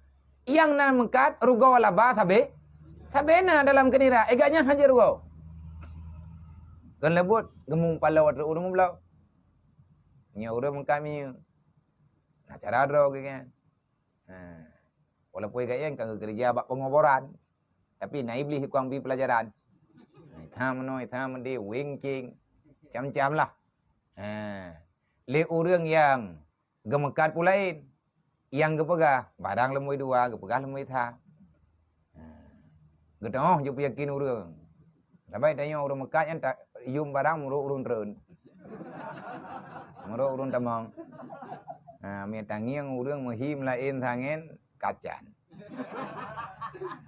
Nyang na meukat rugoe laba sabe, sabe na dalam keunira. Igat nyan hana rugoe. Kon leubuet geumeumpalo ateueh ureuëng meubloe. Nyoe ureuëng meukat miyueb. Na cara droe geuh kan. Ha. Walaupun igat nyan ka geukeureuja bak peungoboran, tapi na Iblih kuang bi peulajaran. Ita meunoe, ita meudeh, wingking, macam-macam lah. Ha. Lé ureuëng nyang geumeukat peue laén. Nyang geupeugah, barang leumoi dua, geupeugah leumoi sa. Ha. Geutanyoe jeuet peuyakin ureuëng. Sabai tanyoe ureuëng meukat nyan ta-, yum barang meurok ureuëng treun. Meurok ureuëng tamong. Ha, meu tangieng ureuëng meuhi meulaén sangen kacan.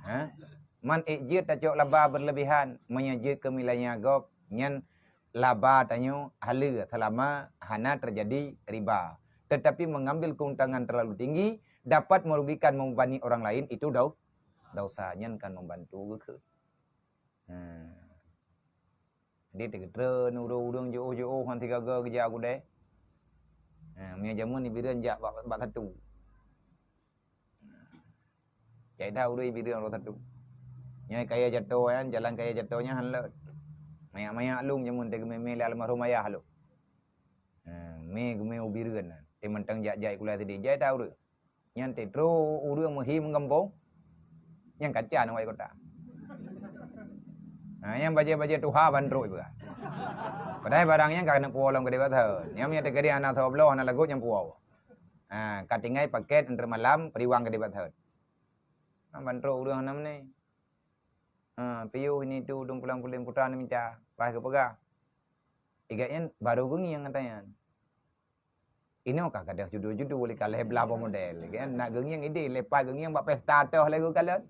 Ha? Man ék jeuet tacok laba berlebihan, meunyoe jeuet keu milanya gob, nyan laba tanyoe haleue seulama hana teujadi riba. Tetapi mengambil keuntungan terlalu tinggi dapat merugikan membebani orang lain, itu dau-, dosa. Nyan kan membantu geukheun. Ha. Jadi teugeutreun ureuëng-ureuëng jiôh-jiôh ngon sigaga geujak u keudè. Ha, meunyoe jameun ibi reuen jak bak, bak satu. Jai that ureuëng ibi reuen bak satu. Nyoe kaya jatoe nyan, jalan kaya jatoe nyan han lôt. Mayak-mayak lôn jameun teugeumé-mé lé almarhum ayah lôn. Ha, mé geumé ubi reuen nyan. Teuh mantong jak-jak kuliah sideh. Jai that ureuëng. Nyan teuh trok ureuëng meuhi meugampông. Nyang kaca nang wai kota. Ha, nyang bajée-bajée tuha ban trok ipeugah. Padahai barang nyan ka keuneuk puwoe lom keudeh bak thon. Nyang meunyoe teukeudi hana soe bloe hana lagot nyang puwoe. Ha, ka tinggai paket antre malam, peuriwang keudeh bak thon. Ha, ban trok ureuëng hana meuné. Ha, piôh ini tu dong pulang-puléng putra ni minta. Paih geupeugah. Igat nyan baru geungieng ata nyan. Inoe ka gadôh judul-judul, ka lhée blah boh model, kan? Nak geungieng idéh, leupah geungieng bak pesta toh lé geukalon.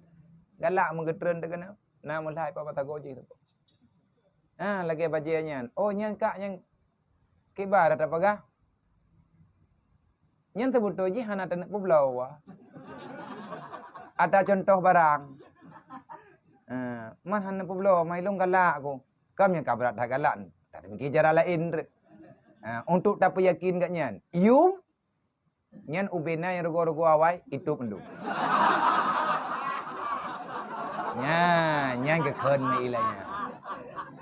Galak meugeutreun teuh keunoe. Na meulhai pat batago jih tu. Ha, lagée bajée nyan. Oh, nyan kak nyang kiban ata peugah. Nyan seubeutôi jih hana taneuk peubloe. Ata cuntoh barang. Ha, man hana peubloe, mai lôn galak ku. Kam nyang ka brat that galak, tateumiki cara laén treuk. Ha, untuk tapeuyakin gobnyan. Yum, nyan ubena nyang rugoe-rugoe awai, itôb mandum. Nya, nyan geukheun meuilah nyan.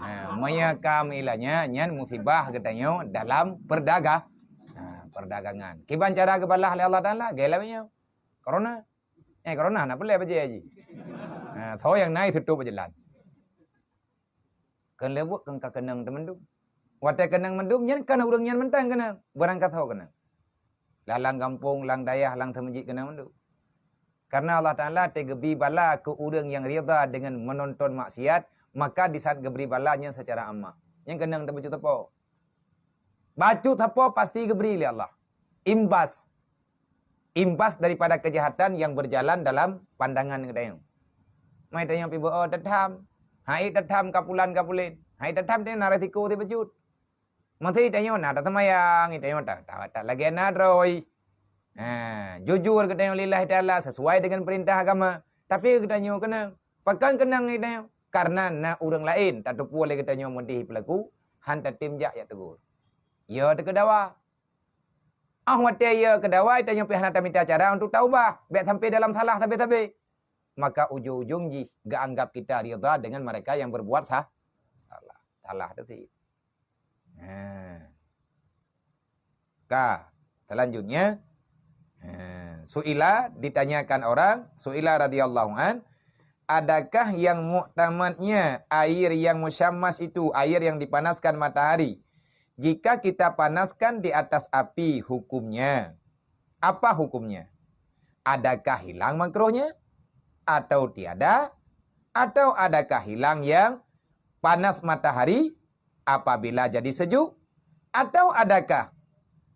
Ha, meunyoe ka meuilah nyan, nyan musibah geutanyoe dalam perdaga-, ha, perdagangan. Kiban cara geubalah lé Allah Taala, gaya lawét nyoe. Corona. Eh, corona na peulée bajée jih. Ha, soe nyang na itôb-tôb jalan. Kheun lé buet kheun ka keunong teumandum. Watée keunong mandum, nyan kan ureuëng nyan mantong keunong, beurangkat ho keunong. Lam gampông, lam dayah, lam seumeujid keunong mandum. Karena Allah Taala teugeubri bala keu ureuëng nyang ridha deungon meunonton maksiat, maka di saat geubri bala nyan seucara amah. Nyan keunong teuh bacut teupeu. Bacut teupeu pasti geubri lé Allah. Imbas. Imbas daripada kejahatan yang berjalan dalam pandangan geutanyoe. Mai tanyoe pih beu-o tatham. Hai tatham ka pulan ka pulen. Hai tatham tanyoe na risiko teuh bacut. Meusé tanyoe na taseumayang, tanyoe ta, ta, ta lagée na droe. Ha, jujur geutanyoe lillahi taala sesuai dengan perintah agama. Tapi geutanyoe keunong. Pakon keunong geutanyoe? Karena na ureuëng laén tateupeue lé geutanyoe meudeh peulaku, han tatem jak jak tegur. Yo teuh keu dawa. Ah watée yo keu dawa, tanyoe pih hana tamita cara untuk taubah, bék sampai dalam salah sabe-sabe. Maka ujong-ujong jih geuanggap kita ridha dengan mereka yang berbuat sah, salah. Salah teuh cit. Ha. Ka, selanjutnya. Ha, suila, ditanyakan orang, suila radhiyallahu an, adakah yang muktamadnya air yang musyammas itu, air yang dipanaskan matahari? Jika kita panaskan di atas api, hukumnya. Apa hukumnya? Adakah hilang makruhnya? Atau tiada? Atau adakah hilang yang panas matahari apabila jadi sejuk? Atau adakah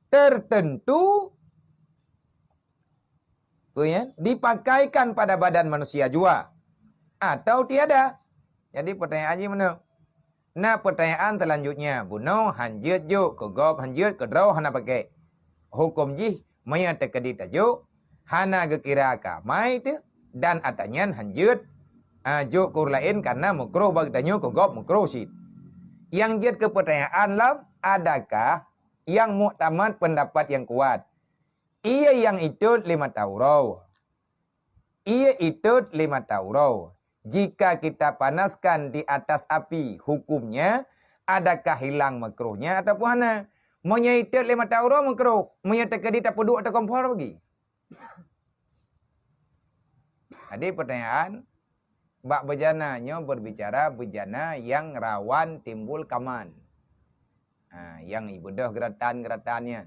tertentu, ya, dipakaikan pada badan manusia jua? Atau tiada? Jadi pertanyaan jih meunoe. Na pertanyaan selanjutnya, bunoe hanjeuet jok keu gob, hanjeuet keu droe hana pakai. Hukum jih, meunyoe teukeudi tajok, hana geukira keu amai teuh, dan ata nyan hanjeuet, a, jok keu ureuëng laén karena mukroh bak geutanyoe keu gob mukroh cit. Nyang jeuet keu pertanyaan lom, adakah nyang muktamad pendapat nyang kuat? Ié nyang itot lé mata uroe. Ié itot lé mata uroe. Jika kita panaskan di atas api, hukumnya adakah hilang makruhnya ataupun hana? Meunyoe itot lé mata uroe makruh, meunyoe teukeudi tapeuduek atau kompor bagi. Jadi pertanyaan, bak beujana nyoe berbicara beujana nyang rawan timbul kaman. Ha, nyang ibeudôh geuratan-geuratan nyan.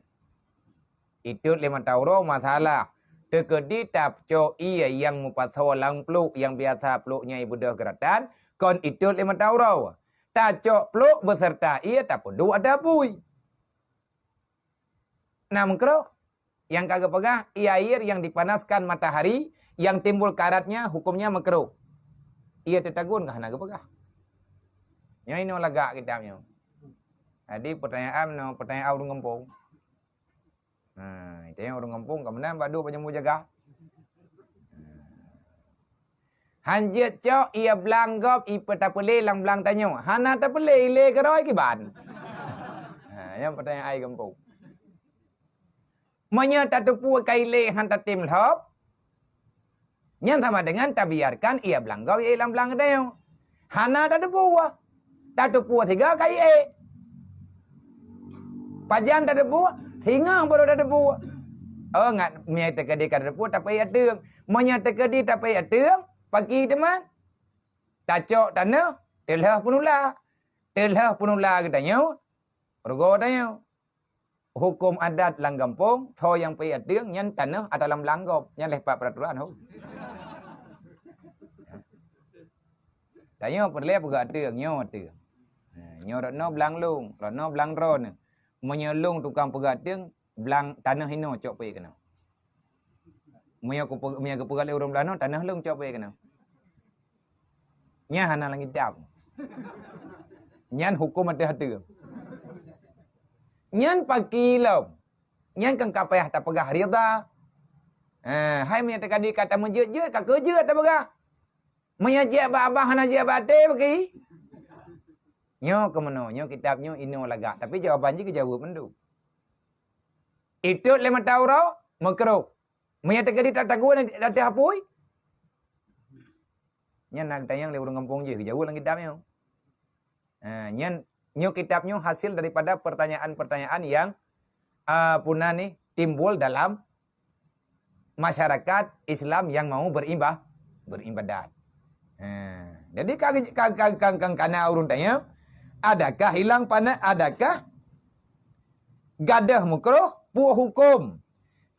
Itot lé mata uroe masalah. Teukeudi tacok ié nyang meupasoe lam pluek nyang biasa pluek nyan ibeudôh geuratan, kon itot lé mata uroe. Tacok pluek beserta ié tapeuduek ateueh apui. Na meukrôh. Nyang ka geupeugah, ié air nyang dipanaskan matahari nyang timbul karatnya hukumnya meukrôh. Ié teutagun ka hana geupeugah. Nyoe inoe lagak kitab nyoe. Jadi pertanyaan nyoe, pertanyaan ureuëng gampông. Ha, tanyong ureuëng gampông ka meunan bak duek panyang jaga. Hanjeuet cok ié blang gob ipeutapeulé lam blang tanyoe. Hana tapeulé ilé keurôi kiban. Ha, nyang pertanyaan ai gampông. Meunyoe tateupeue ka ilé han tatem lhôb, nyan sama dengan tabiarkan ié blang gob ié lam blang tanyoe. Hana tateupeue. Tateupeue siga ka ié. Pajan tateupeue, singoh baru tateupeue. Oh, ngat meunyoe teukeudi ka tateupeue tapeuék ateueng. Meunyoe teukeudi tapeuék ateueng, paki teuma. Tacok tanoh, teulheueh peunula. Teulheueh peunula geutanyoe, rugoe tanyoe. Huköm adat lam gampông, soe nyang peuék ateueng nyan tanoh ata lam blang gob, nyan lé pat peuraturan ho. Tanyoe peureulée peugah ateueng, nyoe ateueng. Ha, nyoe rot noe blang lông, rot noe blang droeneuh. Meunyoe lông tukang peugah ateueng, blang tanoh inoe cok peuék keunoe. Meunyoe kupe-, meunyoe geupeugah lé ureuëng blah noe, tanoh lông cok peuék keunoe. Nyan hana lam kitab. Nyan huköm ateueh ateueng. Nyan paki lom. Nyan kan ka payah tapeugah ridha. Ha, hai meunyoe teukeudi ka tameujeuet-jeuet, ka keu jeuet tapeugah. Meunyoe jeuet bak babah hana jeuet bak até bagi. Nyoe keu meunoe, nyoe kitab nyoe inoe lagak, tapi jawaban jih geujaweueb mandum. Itot lé mata uroe, meukrôh. Meunyoe teukeudi tataguen ateueh apui, nyan na geutanyong lé ureuëng gampông jih, geujaweueb lam kitab nyoe. Ha, nyan, nyoe kitab nyoe hasil daripada pertanyaan-pertanyaan yang, a, puna ni timbul dalam masyarakat Islam yang mau beriba-, beribadat. Ha, jadi ka, ka, ka, ka, ka, ka na ureuëng tanya, adakah hilang pana-, adakah gadôh meukrôh, peue huköm?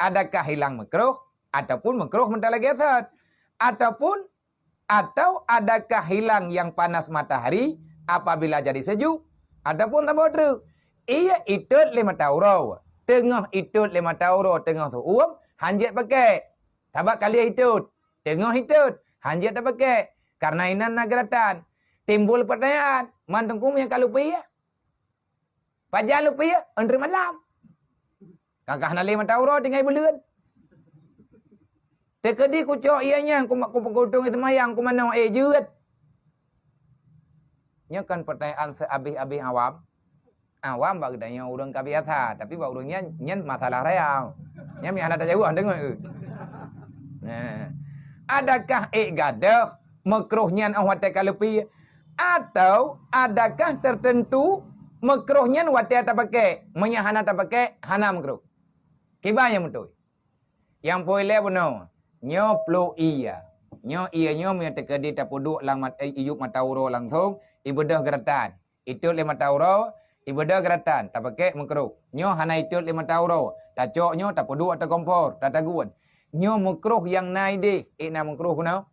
Adakah hilang meukrôh ataupun meukrôh meuntah lagée that? Ataupun Atau adakah hilang nyang panas matahari apabila jadi sejuk? Ataupun saboh treuk, ié itot lé mata uroe, teungoh itot lé mata uroe teungoh seu-uem, hanjeuet pakai. Sabab ka lheueh itot, teungoh itot, hanjeuet tapakai. Karena inan na geuratan. Timbul pertanyaan, man teungku nyang ka lupi? Pajan lupi, ôn treuk malam. Ka ka hana lé mata uroe tinggai buleuen. Teukeudi kucok ié nyan, ku, ku, ku, kutong seumayang, ku manoe, eh, jeuet. Nyoe kan pertanyaan seabéh-abéh awam. Awam bak geutanyoe ureuëng ka biasa, tapi bak ureuëng nyan, nyan masalah raya. Nyan meuhana tajaweueb deungoe. Nah, adakah ék gadôh meukruh nyan óh watée ka leupie? Atau adakah tertentu meukruh nyan watée tapakai, meunyoe hana tapakai hana meukruh? Kiban nyang beutôi. Nyang poh ilée bunoe, nyoe pluek ie. Nyoe ie nyoe meunyoe teukeudi tapeuduek lam mat-, iyup mata uroe langsong, ibeudôh geuratan. Itot lé mata uroe, ibeudôh geuratan, tapakai meukruh. Nyoe hana itot lé mata uroe, tacok nyoe tapeuduek ateueh kompor, tatagun. Nyoe meukruh nyang na ideh, ék na meukruh keunoe.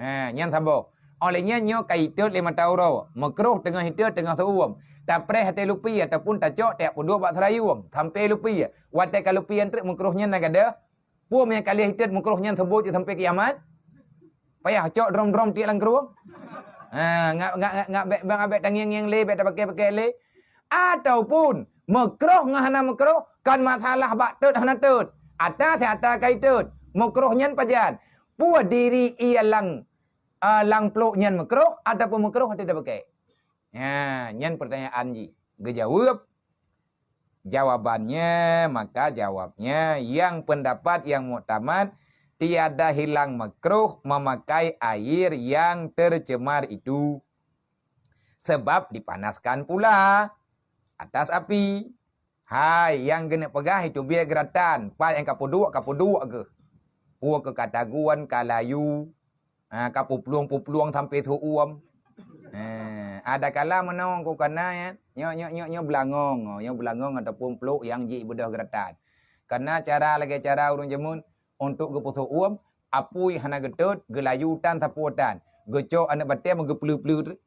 Ha, nyan saboh. Óh lheueh nyan nyoe ka itot lé mata uroe, meukruh teungoh itot teungoh seuuem. Tapreh até lupi ataupun tacok tajak peuduek bak seurayueng sampoe lupi. Watée ka lupi nyan treuk meukruh nyan na gadôh. Peue nyang ka lheueh itot meukruh nyan seubot sampoe kiamat? Payah cok drom-drom tiek lam krueng. Ha, ngak, ngak, ngak, ngak bék, bang abék tangieng-ngieng lé, bék tapakai-pakai lé. Ataupun meukroh ngon hana meukroh, kon masalah bak tot hana tot. Ata siata ka itot. Meukroh nyan pajan? Peue diri ie lam, eh, lam plôk nyan meukroh ataupun meukroh hana tapakai? Nyan, nyan pertanyaan jih. Geujaweueb, jawabannya, maka jawabnya, yang pendapat yang muktamad, tiada hilang makruh memakai air yang tercemar itu. Sebab dipanaskan pula atas api. Hai, nyang keuneuk peugah itu biet geuratan, pat nyang ka peuduek, ka peuduek geuh. Peue keu ka tagun, ka layu, ha, ka peuplueng-peuplueng sampoe seuuem. Ha, ada kala meunoe ku kana, ya. Nyoe, nyoe, nyoe, nyoe beulangong, nyoe beulangong ataupun plôk nyang jih beudôh geuratan. Kana cara lagée cara ureuëng jameun, untuk geupeuseuuem, apui hana geutot, geulayu tan sapeue tan. Geucok aneuëk batée meugeupeuleu-peuleu teuk.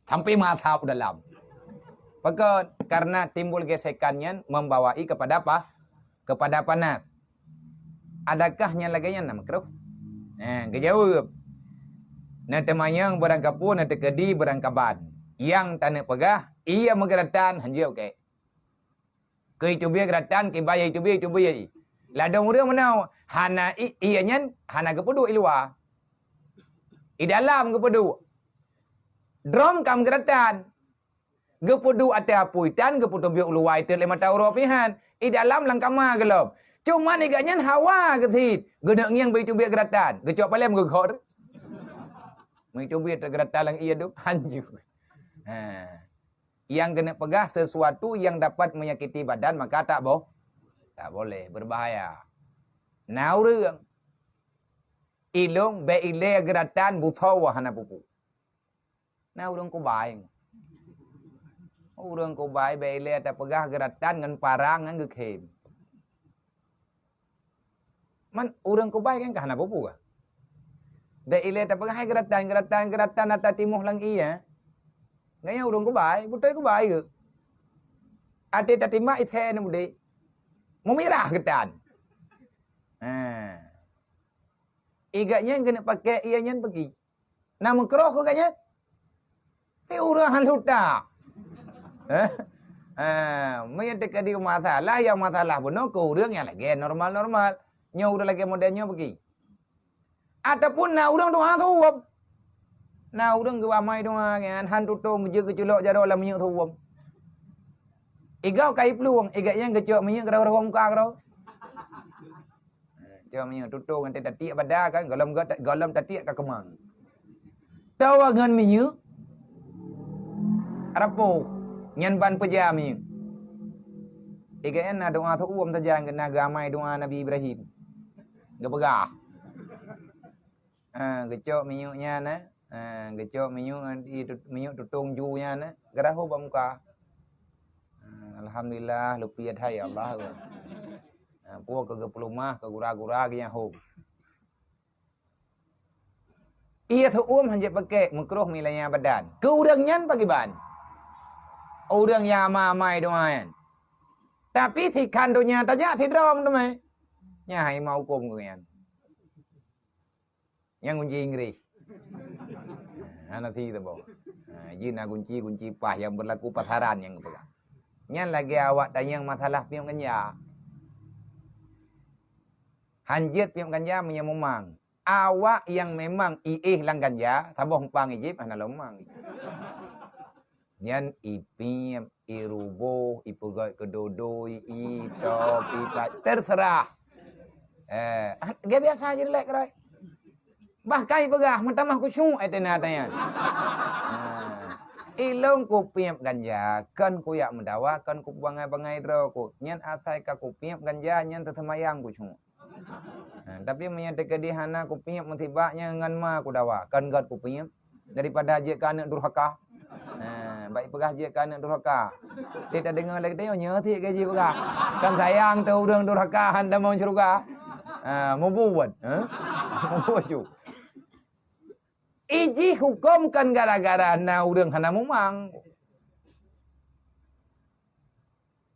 Sampai meuasap dalam. Pakon? Karena timbul gesekan nyan membawai kepada apa? Kepada panas. Adakah nyan lagée nyan na makruh? Nah, geujaweueb. Na teumanyong barangkapeue, na teukeudi barangkaban. Nyang taneuk peugah, ie meugeuratan hanjeuet, oke. Keu iteubiet geuratan, kiban iteubiet, iteubiet. Ladôm ureuëng meunoe, hana i-, ie nyan hana geupeuduek i luwa. I dalam geupeuduek. Drom ka meugeuratan. Geupeuduek ateueh apui tan, geupeutubiet u luwa itot lé mata uroe pih han. I dalam lam kama gohlom. Cuman i gobnyan hawa geusit. Geuneuk ngieng bak iteubiet geuratan. Geucok paleng geughot. Meuteubiet geuratan lam ie tu, hanjeuet. Ha. Nyang keuneuk peugah sesuatu yang dapat menyakiti badan maka tak boh, tak boleh, berbahaya. Na ureuëng, ilong bék ilée geuratan busoe hana pupu. Na ureuëng kubai. Ureuëng kubai bék ilée tapeugah geuratan ngon parang ngon geukhem. Man ureuëng kubai kan ka hana peue-peue. Bék ilée tapeugah hai geuratan, geuratan, geuratan ata timoh lam ie. Nyan ureuëng kubai, beutôi kubai geuh. Até tatimbak isé na udeb. Meumirah geutan. Ha. I gobnyan keuneuk pakai ie nyan peugi. Na meukroh keu gobnyan? Ti ureuëng han luta. Eh? Ha, meunyoe teukeudi masalah, nyang masalah bunoe keu ureuëng nyang lagée normal-normal. Nyoe ureuëng lagée model nyoe bagi. Ataupun na ureuëng doá seuuem. Na ureuëng geuamai doá nyan han tutong jeuet geuculok jaroe lam minyeuk seuuem. I gob ka iplueng, i gobnyan geucok minyeuk geurah-rah muka keudroe. Cuma minyeuk tutong ngon tatiek bada kan, gohlom, gohlom tatiek ka keumang. Tawa ngon minyeuk rapoh, nyan ban peuja minyeuk. I gobnyan na doá seuuem sajan, na geuamai doá Nabi Ibrahim. Geupeugah. Ha, geucok minyeuk nyan, eh. Ha, geucok minyeuk, eh, di tut-, minyeuk tutong ju nyan, eh. Geurah bak muka. Ha, alhamdulillah, leupie that ya Allah. Ha, peue keu geupeulumah, keu gura-gura geunyahom. Ie seuuem hanjeuet pakai, meukroh meulanya badan. Keu ureuëng nyan pakiban? Ureuëng nyang amai-amai doá nyan. Tapi sikhan donya tajak sidroe teumé. Nyan hai ma huköm keu nyan. Nyang gunci Inggris. Hana si teuboh. Ha, jih na gunci, gunci paih nyang berlaku pasaran nyang geupeugah. Nyan lagée awak tanyong masalah piep ganja. Hanjeuet piep ganja meunyoe mumang. Awak nyang memang iéh lam ganja, saboh muphang ijib, hana lom mumang. Nyan ipiep, iruboh, ipeugét keu dodoi, itop, ipat, terserah. Eh, ah, gaya biasa je dilek keuroi. Bahkan ipeugah, "Meutamah khusyuk," eh, teuh na tanya. Ah, ilong kupiep ganja, kon kuyak meudawa, kon kubangai-bangai droe ku. Nyan asai ka kupiep ganja, nyan teuseumayang khusyuk. Ha, tapi meunyoe teukeudi hana kupiep musibah nyan ngon ma kudawa, kon gét kupiep daripada jeuet keu aneuk durhaka. Ha, bak ipeugah jeuet keu aneuk durhaka. Teuh tadeungoe lagée tanyoe nyoe tiek gaji peugah. Kan sayang teuh ureuëng durhaka han tamong syeuruga. Ha, mubuet, ha? Mubuet ju. Ijih huköm kan gara-gara na ureuëng hana mumang.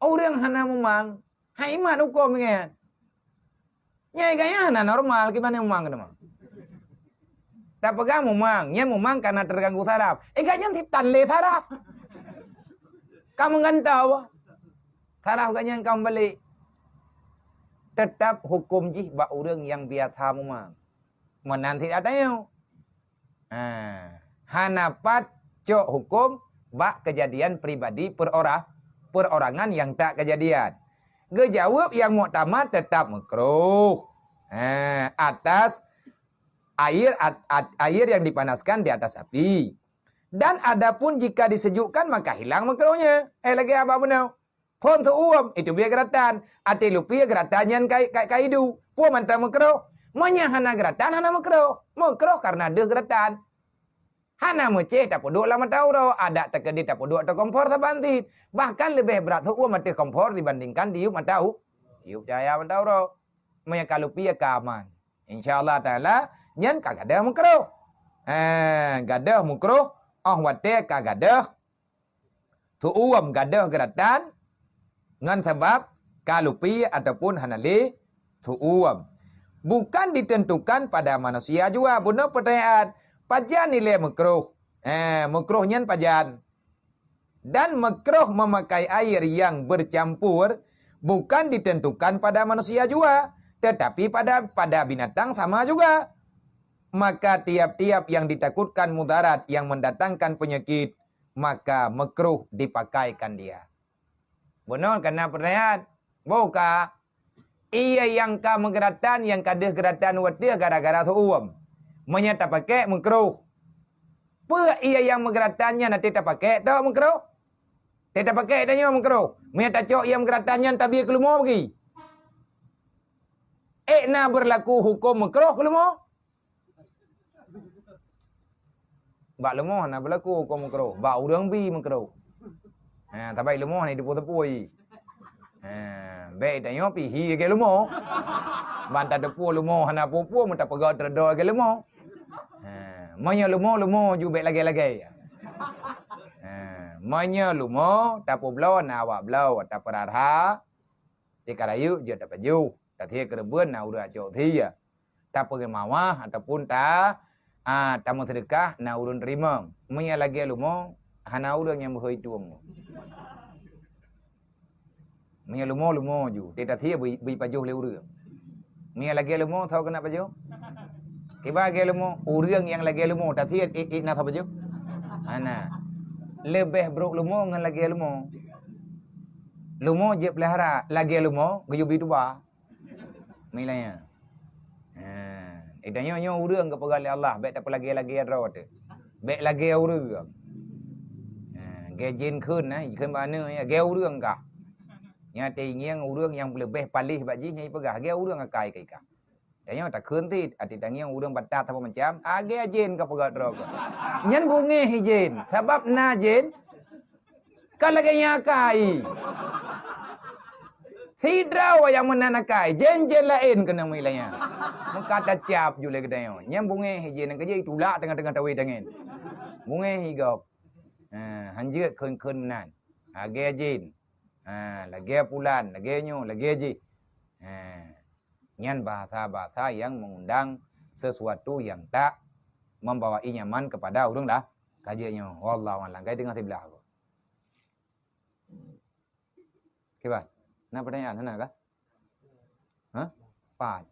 Ureuëng hana mumang, hai mat huköm nyan. Nyai gaya hana normal, kiban mumang keunoe. Tapeugah mumang, nyan mumang karena terganggu saraf. Eh, gak nyan sitan lé saraf. Ka meugantoe. Saraf gak nyan ka meubalék. Tetap huköm jih bak ureuëng nyang biasa mumang. Meunan sit ateueh. Ha, hana pat cok huköm bak keujadian pribadi perora-, perorangan nyang tak keujadian. Geujaweueb nyang muktamad teutap meukruh. Ha, atas air, at-, at-, air yang dipanaskan di atas api. Dan adapun jika disejukkan, maka hilang meukruhnya. Eh, lagée haba bunoe. Phon seuuem, itu biya geuratan. Até lupi geuratan nyan kai, kai, kai idu. Peue mantong meukruh. Meunyo hana geuratan, hana meukruh. Meukruh karena deuh geuratan. Hana meucéh tapeuduek lam mata uroe, adak teukeudi tapeuduek ateueh kompor saban cit. Bahkan leubeh brat seuuem ateueh kompor dibandingkan tiup mata u-, tiup cahaya mata uroe. Meunyo ka lupi ka aman. Insya Allah Taala, nyan ka gadôh meukruh. Ha, gadôh meukruh, óh watée ka gadôh seuuem gadôh geuratan ngon sabab ka lupi ataupun hana lé seuuem. Bukan ditentukan pada manusia jua. Bunoe peutanyaan, pajan nilai meukruh? Eh, meukruh nyan pajan? Dan meukruh memakai air yang bercampur bukan ditentukan pada manusia jua, tetapi pada, pada binatang sama juga. Maka tiap-tiap yang ditakutkan mudarat yang mendatangkan penyakit, maka meukruh dipakaikan dia. Bunoe kana peutanyaan. Boh ka. Ié nyang ka meugeuratan, nyang ka deuh geuratan watée gara-gara seuuem. Meunyo tapakék meukruh. Peue ié nyang meugeuratan nyan até tapakék tok meukruh? Té tapakék tanyoe meukruh. Meunyo tacok ié meugeuratan nyan tabie keu leumo bagi. Ék na beurlaku huköm meukruh keu leumo? Bak leumo hana beulaku huköm meukruh, bak ureuëng bi meukruh. Ha, tabai leumo hana jiteupeue-teupeue. Ha, bék tanyoe pih hi lagée leumo. Ban tateupeue leumo hana peue-peue, meutapeugah teureudoi lagée leumo. Ha, meunyoe leumo, leumo ju bék lagée-lagée. Ha, meunyoe leumo, tapeubloe na awak bloe, tapeurara, Tika rayeuk jeuet tapajoh, tathie keureubeuen na ureuëng acok thie. Tapeugeumawa ataupun ta, a, tameuseudeukah na ureuëng teurimong. Meunyo lagée leumo, hana ureuëng nyang beuhôi tueng. Meunyo leumo, leumo ju, té tathie beu, beu pajoh lé ureuëng. Meunyo lagée leumo, soe keuneuk pajoh? Kiban lagée leumo, ureuëng nyang lagée leumo, tathie ék, ék na soe pajoh? Hana. Leubeh brok leumo ngon lagée leumo. Leumo jeuet peulihara, lagée leumo geuyue bi tuba. Milék nyan. Ha, eh, tanyoe nyoe ureuëng geupeugah lé Allah, bék tapeulagée-lagée droe teuh. Bék lagée ureuëng. Ha, gée jén kheun na, kheun bak aneuk, ya, gée ureuëng kah. Nyan teuingieng ureuëng nyang leubeh paléh bak jih nyan ipeugah, gée ureuëng akai keu ikah. Tanyoe takheun cit, até tangieng ureuëng batat saboh macam, agée jén ka peugah droe kah. Nyan beungéh jén, sabab na jén, ka lagée nyan akai. Sidroe nyang meunan akai, jén-jén laén keuneuk meuilang nyan. Meuka tacab ju lé geutanyoe. Nyan beungéh jén nyang keujeuet itulak teungoh-teungoh tawé tangieng. Beungéh gob. Ha, hanjeuet kheun-kheun meunan. Agée jén. Ha, lagée pulan, lagée nyoe, lagée jih. Ha. Nyan bahasa-bahasa yang mengundang sesuatu yang tak membawa nyaman kepada ureuëng lah. Ka jeuet nyoe, wallahu a'lam. Kai teungoh siblah aku. Kiban? Na pertanyaan, hana kah? Hah? Pat.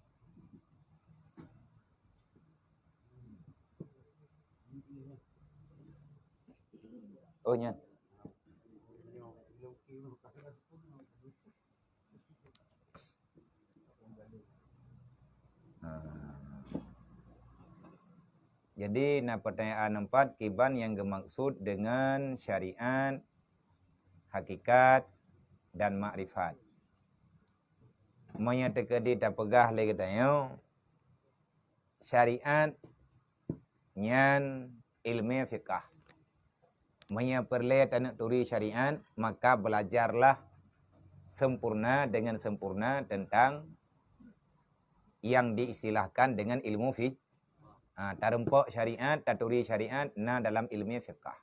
Oh, nyan. Ha. Jadi, na pertanyaan empat, kiban nyang geumaksud dengan syariat, hakikat, dan makrifat. Meunyoe teukeudi tapeugah lé geutanyoe, syariat nyan ilmu fiqah. Meunyoe peureulée taneuk turi syariat, maka belajarlah sempurna dengan sempurna tentang yang diistilahkan dengan ilmu fi-, ha, tareumpok syariat, taturi syariat na dalam ilmu fiqah.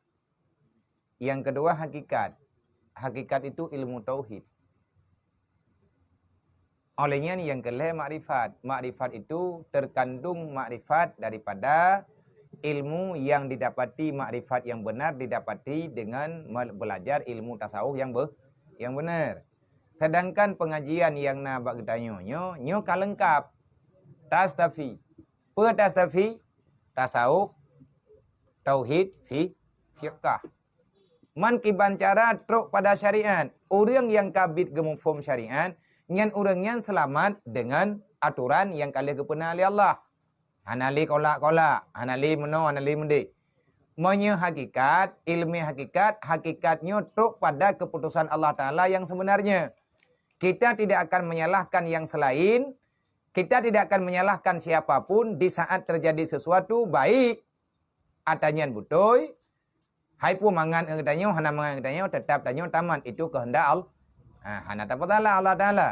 Yang kedua hakikat. Hakikat itu ilmu tauhid. Oleh nyan yang kelhée makrifat. Makrifat itu terkandung makrifat daripada ilmu yang didapati, makrifat yang benar didapati dengan me-, belajar ilmu tasawuf yang be-, yang benar. Sedangkan pengajian yang na bak geutanyoe nyoe, nyoe ka lengkap. Tastafi. Peue tastafi? Tasawuf, tauhid, fi-, fiqah. Man kiban cara trok pada syariat. Ureuëng nyang ka bit geumuphom syariat, nyan ureuëng nyan seulamat dengan aturan nyang ka lheueh geupeuna lé Allah. Hana lé kolak-kolak, hana lé meunoe, hana lé meudeh. Meunyoe hakikat, ilmu hakikat, hakikat nyoe trok pada keuputosan Allah Taala nyang sebenarnya. Kita tidak akan menyalahkan yang selain, kita tidak akan menyalahkan siapa pun di saat terjadi sesuatu, baik ata nyan beutôi, hai peue mangat ngon geutanyoe, hana mangat ngon geutanyoe, teutap tanyoe tamat, itu keuheundak Allah. Ha, hana tapeusalah Allah Taala.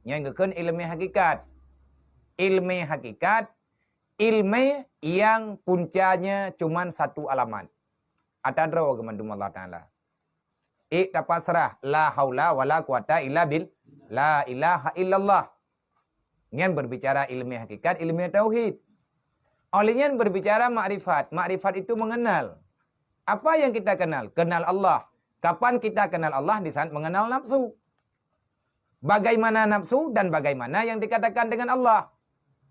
Nyan geukheun ilmu hakikat. Ilmu hakikat, ilmu yang puncanya cuman satu alamat. Ata droe geumandum Allah Taala. Ik tapasrah, la haula wala quwata illa bil, la ilaha illallah. Nyan berbicara ilmu hakikat, ilmu tauhid. Oleh nyan berbicara makrifat. Makrifat itu mengenal. Apa yang kita kenal? Kenal Allah. Kapan kita kenal Allah? Di saat mengenal nafsu. Bagaimana nafsu dan bagaimana yang dikatakan dengan Allah.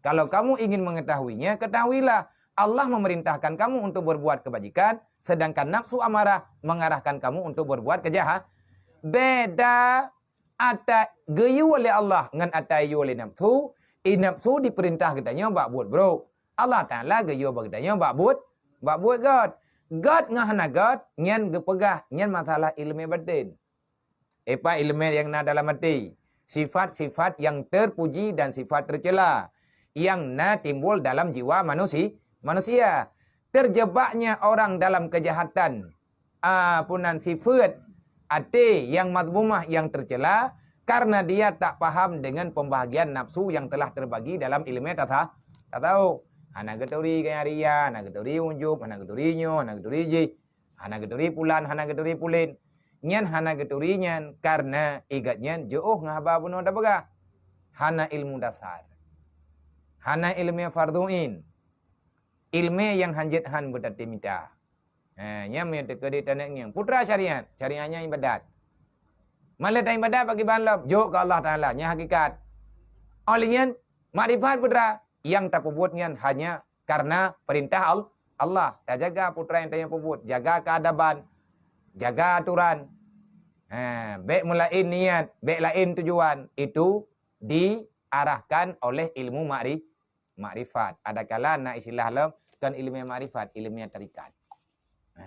Kalau kamu ingin mengetahuinya, ketahuilah Allah memerintahkan kamu untuk berbuat kebajikan, sedangkan nafsu amarah mengarahkan kamu untuk berbuat kejahat. Beda ata geuyue lé Allah ngon ata yue lé nafsu. I nafsu diperintah geutanyoe bak buet brok. Allah Taala geuyue bak geutanyoe bak buet, bak buet gét. Gét ngon hana gét, nyan geupeugah, nyan masalah ilmu batin. Epa ilmu yang na dalam hati. Sifat-sifat yang terpuji dan sifat tercela yang na timbul dalam jiwa manusi-, manusia. Terjebaknya orang dalam kejahatan, ah, punan sifat até yang madhmumah yang tercela karena dia tak paham dengan pembahagian nafsu yang telah terbagi dalam ilmu tata-, tasawuf. Hana geuturi gaya ria, hana geuturi ujub, hana geuturi nyoe, hana geuturi jih. Hana geuturi pulan, hana geuturi pulen. Nyan hana geuturi nyan karena igat nyan jiôh ngon haba bunoe tapeugah. Hana ilmu dasar. Hana ilmu fardhu ain. Ilmu nyang hanjeuet han beutatimita. Ha, nyan meunyoe teukeudi taneuk ngieng. Putra syariat, syariat nyan ibadat. Malée ta ibadat bagi ban lom, jok keu Allah Taala, nyan hakikat. Oleh nyan, makrifat putra, nyang tapeubuet nyan hanya karena perintah Al-, Allah. Tajaga putra nyang tanyoe peubuet, jaga keadaban, jaga aturan. Ha, bék meulaén niat, bék laén tujuan, itu diarahkan oleh ilmu makri-, makrifat. Adakala na istilah lom, kon ilmu makrifat, ilmu tarikat. Ha.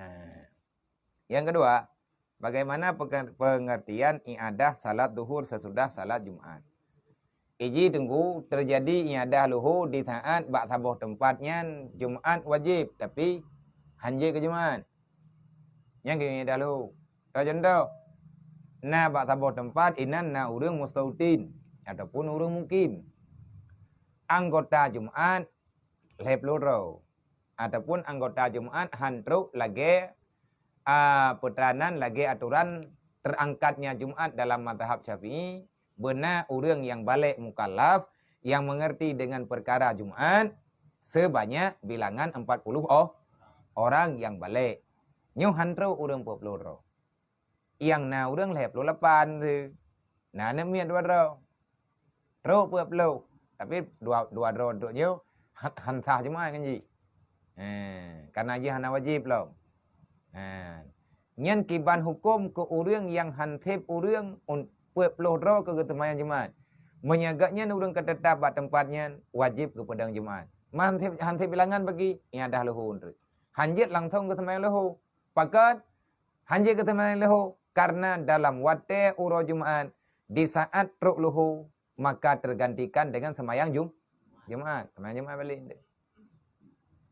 Yang kedua, bagaimana peke-, pengertian i'adah salat duhur sesudah salat Jumat? Iji teungku, terjadi i'adah luhur di saat bak saboh teumpat nyan Jumat wajéb, tapi hanjeuet keu Jumat. Nyan keuh i'adah luhur. Contoh, na bak saboh teumpat inan na ureuëng mustautin ataupun ureuëng mukim. Anggota Jumat lhée ploh droe. Ataupun anggota Jumat han trok lagée, a, peuteuranan lagée aturan terangkatnya Jumat dalam mazhab Syafi'i, beuna ureuëng nyang balek mukallaf nyang mengerti dengan perkara Jumat sebanyak bilangan empat puluh o-, orang nyang balek. Nyoe han trok ureuëng peuet ploh droe. Nyang na ureuëng lhée ploh lapan tu. Na aneuk miet dua droe. Trok peuet ploh. Tapi dua, dua droe duek nyoe han, han sah Jumat ngon jih. Ha, karena jih hana wajéb lom. Ha. Nyan kiban huköm keu ureuëng nyang han seb ureuëng un-, peuet ploh droe keu geuseumayang Jumat. Meunyoe gobnyan ureuëng ka teutab bak teumpat nyan, wajéb geupeudong Jumat. Man han seb, han seb bilangan bagi, iadah leuhô treuk. Han jeuet langsong geuseumayang leuhô. Pakon? Han jeuet geuseumayang leuhô, karena dalam watée uroe Jumat, di saat trok leuhô, maka tergantikan dengan seumayang Jum-, Jumat. Seumayang Jumat balek.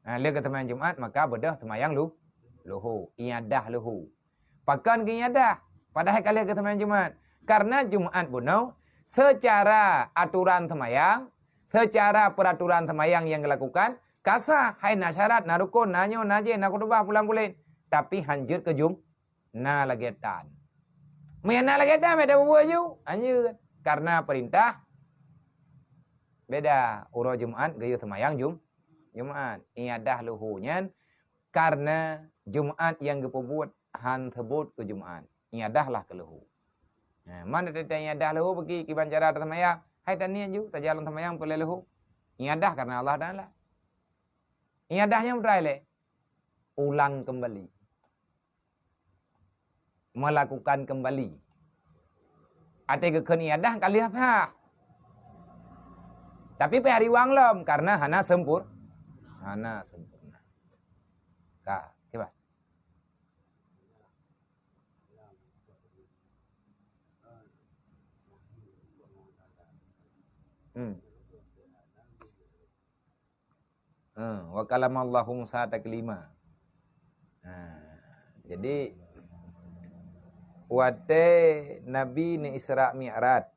Ha, lé geuseumayang Jumat, maka beudôh seumayang lu-, leuhô, iadah leuhô. Pakon geuiadah? Padahai ka lheueh geuseumayang Jumat. Karena Jumat bunoe, secara aturan seumayang, secara peraturan seumayang nyang geulakukan, ka sah, hai na syarat, na rukon, na nyoe, na jéh, na khutubah, pulang kulét. Tapi han jeuet keu Jum-, na lagée tan. Meunyoe na lagée tan, beda bubuet ju. Anjeut. Karena perintah beda. Uroe Jumat geuyue seumayang Jum-, Jumat. Iadah leuhô nyan karena Jumat nyang geupeubuet han seubot keu Jumat. Iadahlah keu leuhô. Ha, man teuntang iadah leuhô bagi kiban cara taseumayang. Hai taniet ju, saja lam seumayang peureulée leuhô. Iadah karena Allah Taala. Iadah nyang beutôi lé. Ulang kembali. Melakukan kembali. Até geukheun iadah ka lheueh sah. Tapi pih hari wang lom karena hana sempur-, hana sempurna. Ka, kiban. Hmm. Ha, wa kallamallahu Musa taklima. Ha, jadi watée Nabi ni Isra Mi'raj,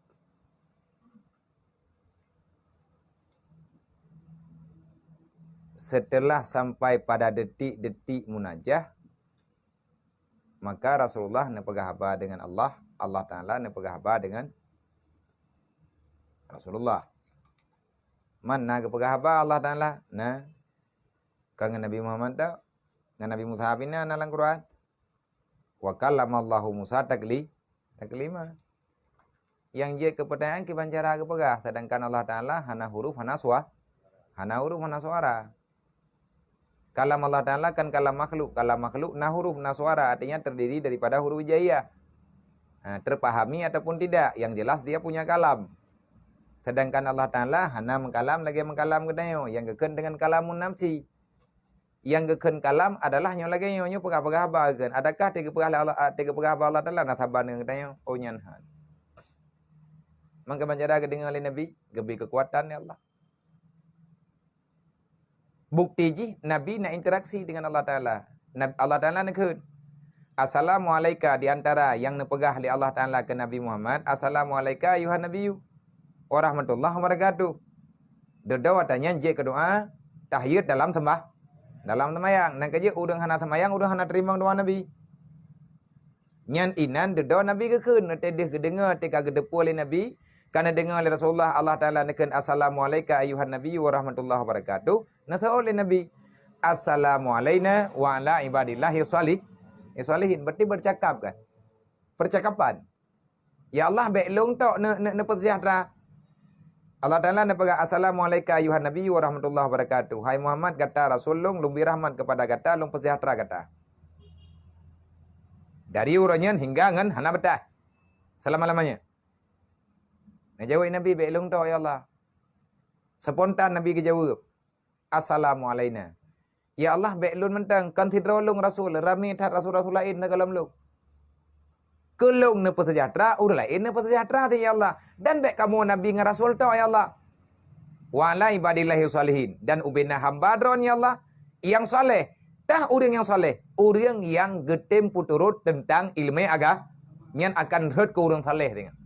setelah sampai pada detik-detik munajah, maka Rasulullah neupeugah haba dengan Allah, Allah Taala neupeugah haba dengan Rasulullah. Man na geupeugah haba Allah Taala? Na. Ka ngon Nabi Muhammad tok? Ngon Nabi Musa pih na, na lam Quran. Wa kallamallahu Musa takli-, taklima. Nyang jeuet keu peutanyaan kiban cara geupeugah, sedangkan Allah Taala hana huruf, hana sua-, hana huruf, hana suara. Kalam Allah Taala kan kalam makhluk. Kalam makhluk na huruf, na suara, artinya terdiri daripada huruf hijaiyah. Ha, terpahami ataupun tidak, yang jelas dia punya kalam. Sedangkan Allah Taala hana meukalam lagée meukalam geutanyoe, nyang geukheun dengan kalamun nafsi. Nyang geukheun kalam adalah nyoe lagée nyoe, nyoe peugah-peugah haba geukheun. Adakah teupeugah lé Allah, teupeugah haba Allah Taala na saban ngon geutanyoe? Oh, nyan han. Mangka ban cara geudeungoe lé Nabi, geubri keukuatan lé Allah. Bukti jih Nabi na interaksi dengan Allah Taala. Nab-, Allah Taala neukheun, "Assalamualaika," di antara nyang neupeugah lé Allah Taala keu Nabi Muhammad, "Assalamualaika ayuhan nabiyyu wa rahmatullahi wa barakatuh." Dudoe watée nyan jeuet keu doa tahiyeut dalam seumbah-, dalam seumayang. Nyan keuh jeuet ureuëng hana seumayang, ureuëng hana teurimong doa Nabi. Nyan inan dudoe Nabi geukheun, watée deuh geudeungoe, teuka geuteupeue lé Nabi, ka neudeungoe lé Rasulullah, Allah Taala neukheun, "Assalamualaika ayuhan nabiyyu wa rahmatullahi wa barakatuh." Neuseuôt lé Nabi, "Assalamualaina wa ala ibadillahi shalih-, shalihin." Berarti bercakap kan? Percakapan. Ya Allah, bék lôn tok ne-, ne-, neupeuseujahteura. Allah Taala neupeugah, "Assalamualaika ayuhan nabiyyu wa rahmatullahi wa barakatuh." Hai Muhammad, gata rasul lôn, lôn bri rahmat keupada gata, lôn peuseujahteura gata. Dari uroe nyan hingga ngon hana beutah. Selama-lamanya. Neujaweueb Nabi, "Bék lôn tok, ya Allah." Spontan Nabi geujaweueb, "Assalamualaina." Ya Allah, bék lôn mantong, kon sidroe lôn rasul, ramé that rasul-rasul laén sigohlom lôn. Keu lôn neupeuseujahteura, ureuëng laén neupeuseujahteura cit, ya Allah. Dan bék kamoe nabi ngon rasul tok, ya Allah. "Wa ala ibadillahi shalihin," dan ubé na hamba Droe, ya Allah, nyang saleh. Tah ureuëng nyang saleh, ureuëng nyang geutem peuturot teuntang iéleumé aga-, nyan akan rhot keu ureuëng saleh, teuingat.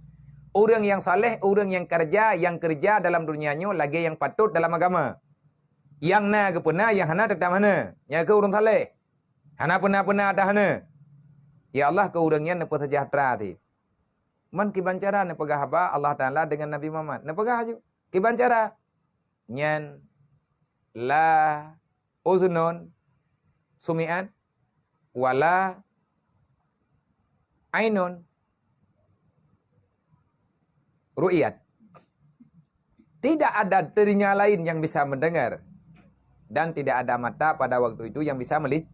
Ureuëng nyang saleh, ureuëng nyang keureuja, nyang keureuja dalam donya nyoe lagée nyang patot dalam agama. Nyang na geupeuna, nyang hana teutap hana. Nyan keuh ureuëng saleh. Hana peuna-peuna ata hana. Ya Allah, keu ureuëng nyan neupeuseujahteura cit. Man kiban cara neupeugah haba Allah Taala deungon Nabi Muhammad. Neupeugah ju. Kiban cara? Nyan la uznun sumi'at wala ainun ru'yat. Tidak ada telinga lain yang bisa mendengar dan tidak ada mata pada waktu itu yang bisa meli-,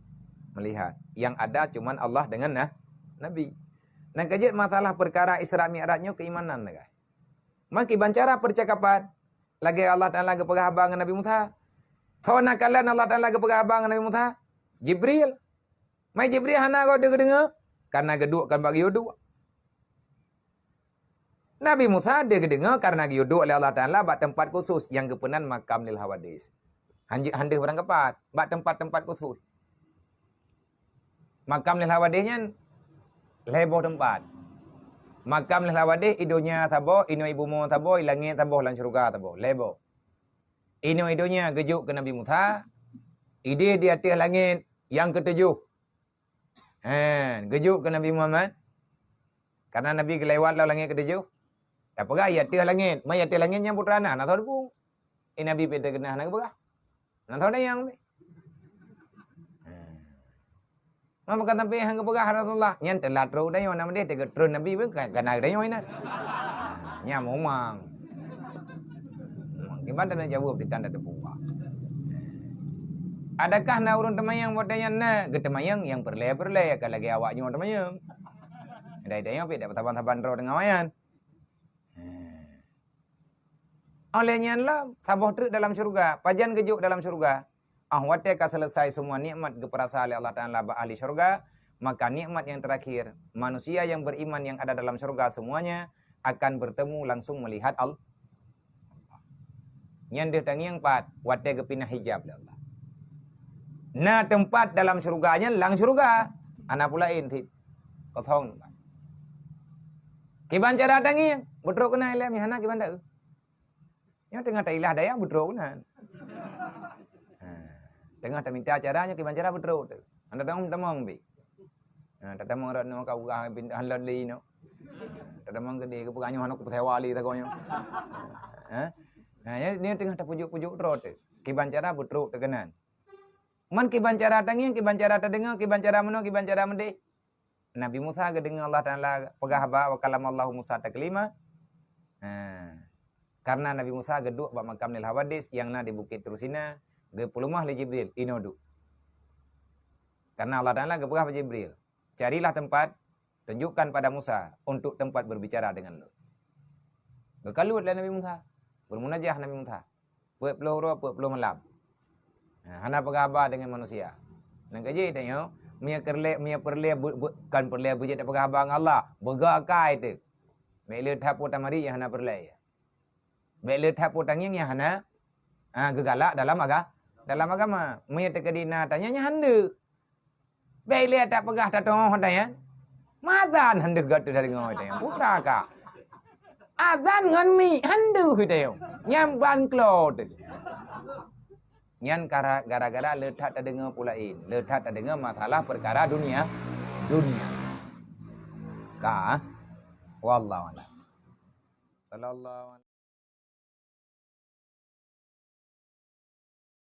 melihat. Yang ada cuman Allah dengan na-, Nabi. Nah, keujeuet masalah peukara Isra Mi'raj nyoe keimanan, guys. Maki bancara percakapan lagée Allah Taala geupeugah haba ngon Nabi Musa. Soe na kalon Allah Taala geupeugah haba ngon Nabi Musa? Jibril. Mai Jibril hana geudeungoe, karena geuduek kan bak geuyue duek. Nabi Musa deuh geudeungoe karena geuyue duek lé Allah Taala bak teumpat khusus nyang geupeunan makam lil hawadis. Hanjeuet handeuh barang keupat, bak teumpat-teumpat khusus. Makam lil hawadis nyan lhée boh teumpat. Makam lil hawadis i donya saboh, inoe i bumoe saboh, i langét saboh, lam syeuruga saboh, lhée boh. Inoe i donya geujok keu Nabi Musa, idéh di ateueh langét nyang keutujoh. Hen, geujok keu Nabi Muhammad. Karena Nabi geulewat lam langét keutujoh. Tapeugah, "Ya ateueh langét." Ma ya ateueh langét nyang putra na, na soe teupeu. Eh, Nabi pih teukeunah na geupeugah. Na soe dayang pih. Hen. Ma bukan sampai hang geupeugah Rasulullah. Nyan teulat trok dayoe na meudeh teugeutreun Nabi pih ka-, kana dayoe inan. Nyan mumang. Kiban teuneuk jaweueb titan dak teupeugah. Adakah na ureuëng teumayang watée nyan na? Geuteumanyang nyang peureulée-peureulée ka lagée awak nyoe teumayang. Dai-dai nyoe pih dak saban-saban droe teungoh wayan. Oleh nyan lom saboh treuk dalam syeuruga. Pajan geujok dalam syeuruga? Ah, watée ka selesai semua nikmat geupeurasa lé Allah Taala bak ahli syeuruga, maka nikmat yang terakhir, manusia yang beriman yang ada dalam syeuruga semuanya akan bertemu langsung melihat Allah. Nyan deuh tangieng pat watée geupinah hijab lé Allah. Na teumpat dalam syeuruga nyan lam syeuruga, hana peue laén cit. Kosong teumpat. Kiban cara tangieng, beutrok keunan ilée nyan hana kiban deuh. Nyoe teungoh tailah dayah beutrok keunan. Ha, teungoh taminta cara nyoe kiban cara beutrok teuh. Hana tamong-tamong bi. Ha, tatamong rot nyoe ka urah pintoe lôn li nyoe. Tatamong keudeh geupeugah nyoe hana kupeusewa lé sagoe nyoe. Ha? Ha, nyoe, nyoe teungoh tapujok-pujok droe teuh. Kiban cara beutrok teuh keunan. Man kiban cara tangieng, kiban cara tadeungoe, kiban cara meunoe, kiban cara meudeh. Nabi Musa geudeungoe Allah Taala peugah haba, "Wa kallamallahu Musa taklima." Ha. Karena Nabi Musa geuduek bak makam lil hawadis nyang na di Bukét Tursina, geupeuleumah lé Jibril, "Inoe duek." Karena Allah Taala geupeugah bak Jibril, "Carilah tempat, tunjukkan pada Musa untuk tempat berbicara dengan Lôn." Geukalon lé Nabi Musa, beumunajah Nabi Musa. Peuet ploh uroe, peuet ploh malam. Ha, hana peugah haba deungon manusia. Nyang keujih tanyoe, meunyoe peureulée, meunyoe peureulée bu-, bu-, kon peureulée beujeuet tapeugah haba ngon Allah, beuga akai teuh. Bék le that po tamari nyang hana peureulée. Bék le that po tangieng nyang hana, ha, geugalak dalam aga-, dalam agama. Meunyoe teukeudi na tanyoe nyan hana. Bék le tapeugah tateungoh tanyan. Meuazan hana gata tadeungoe tanyan. Putra ka. Azan ngon mi hana tanyan. Nyan ban klo teuh. Nyan kara-, gara-gara le that tadeungoe peue laén. Le that tadeungoe masalah peukara dunia. Dunia. Ka. Wallahu a'lam. Sallallahu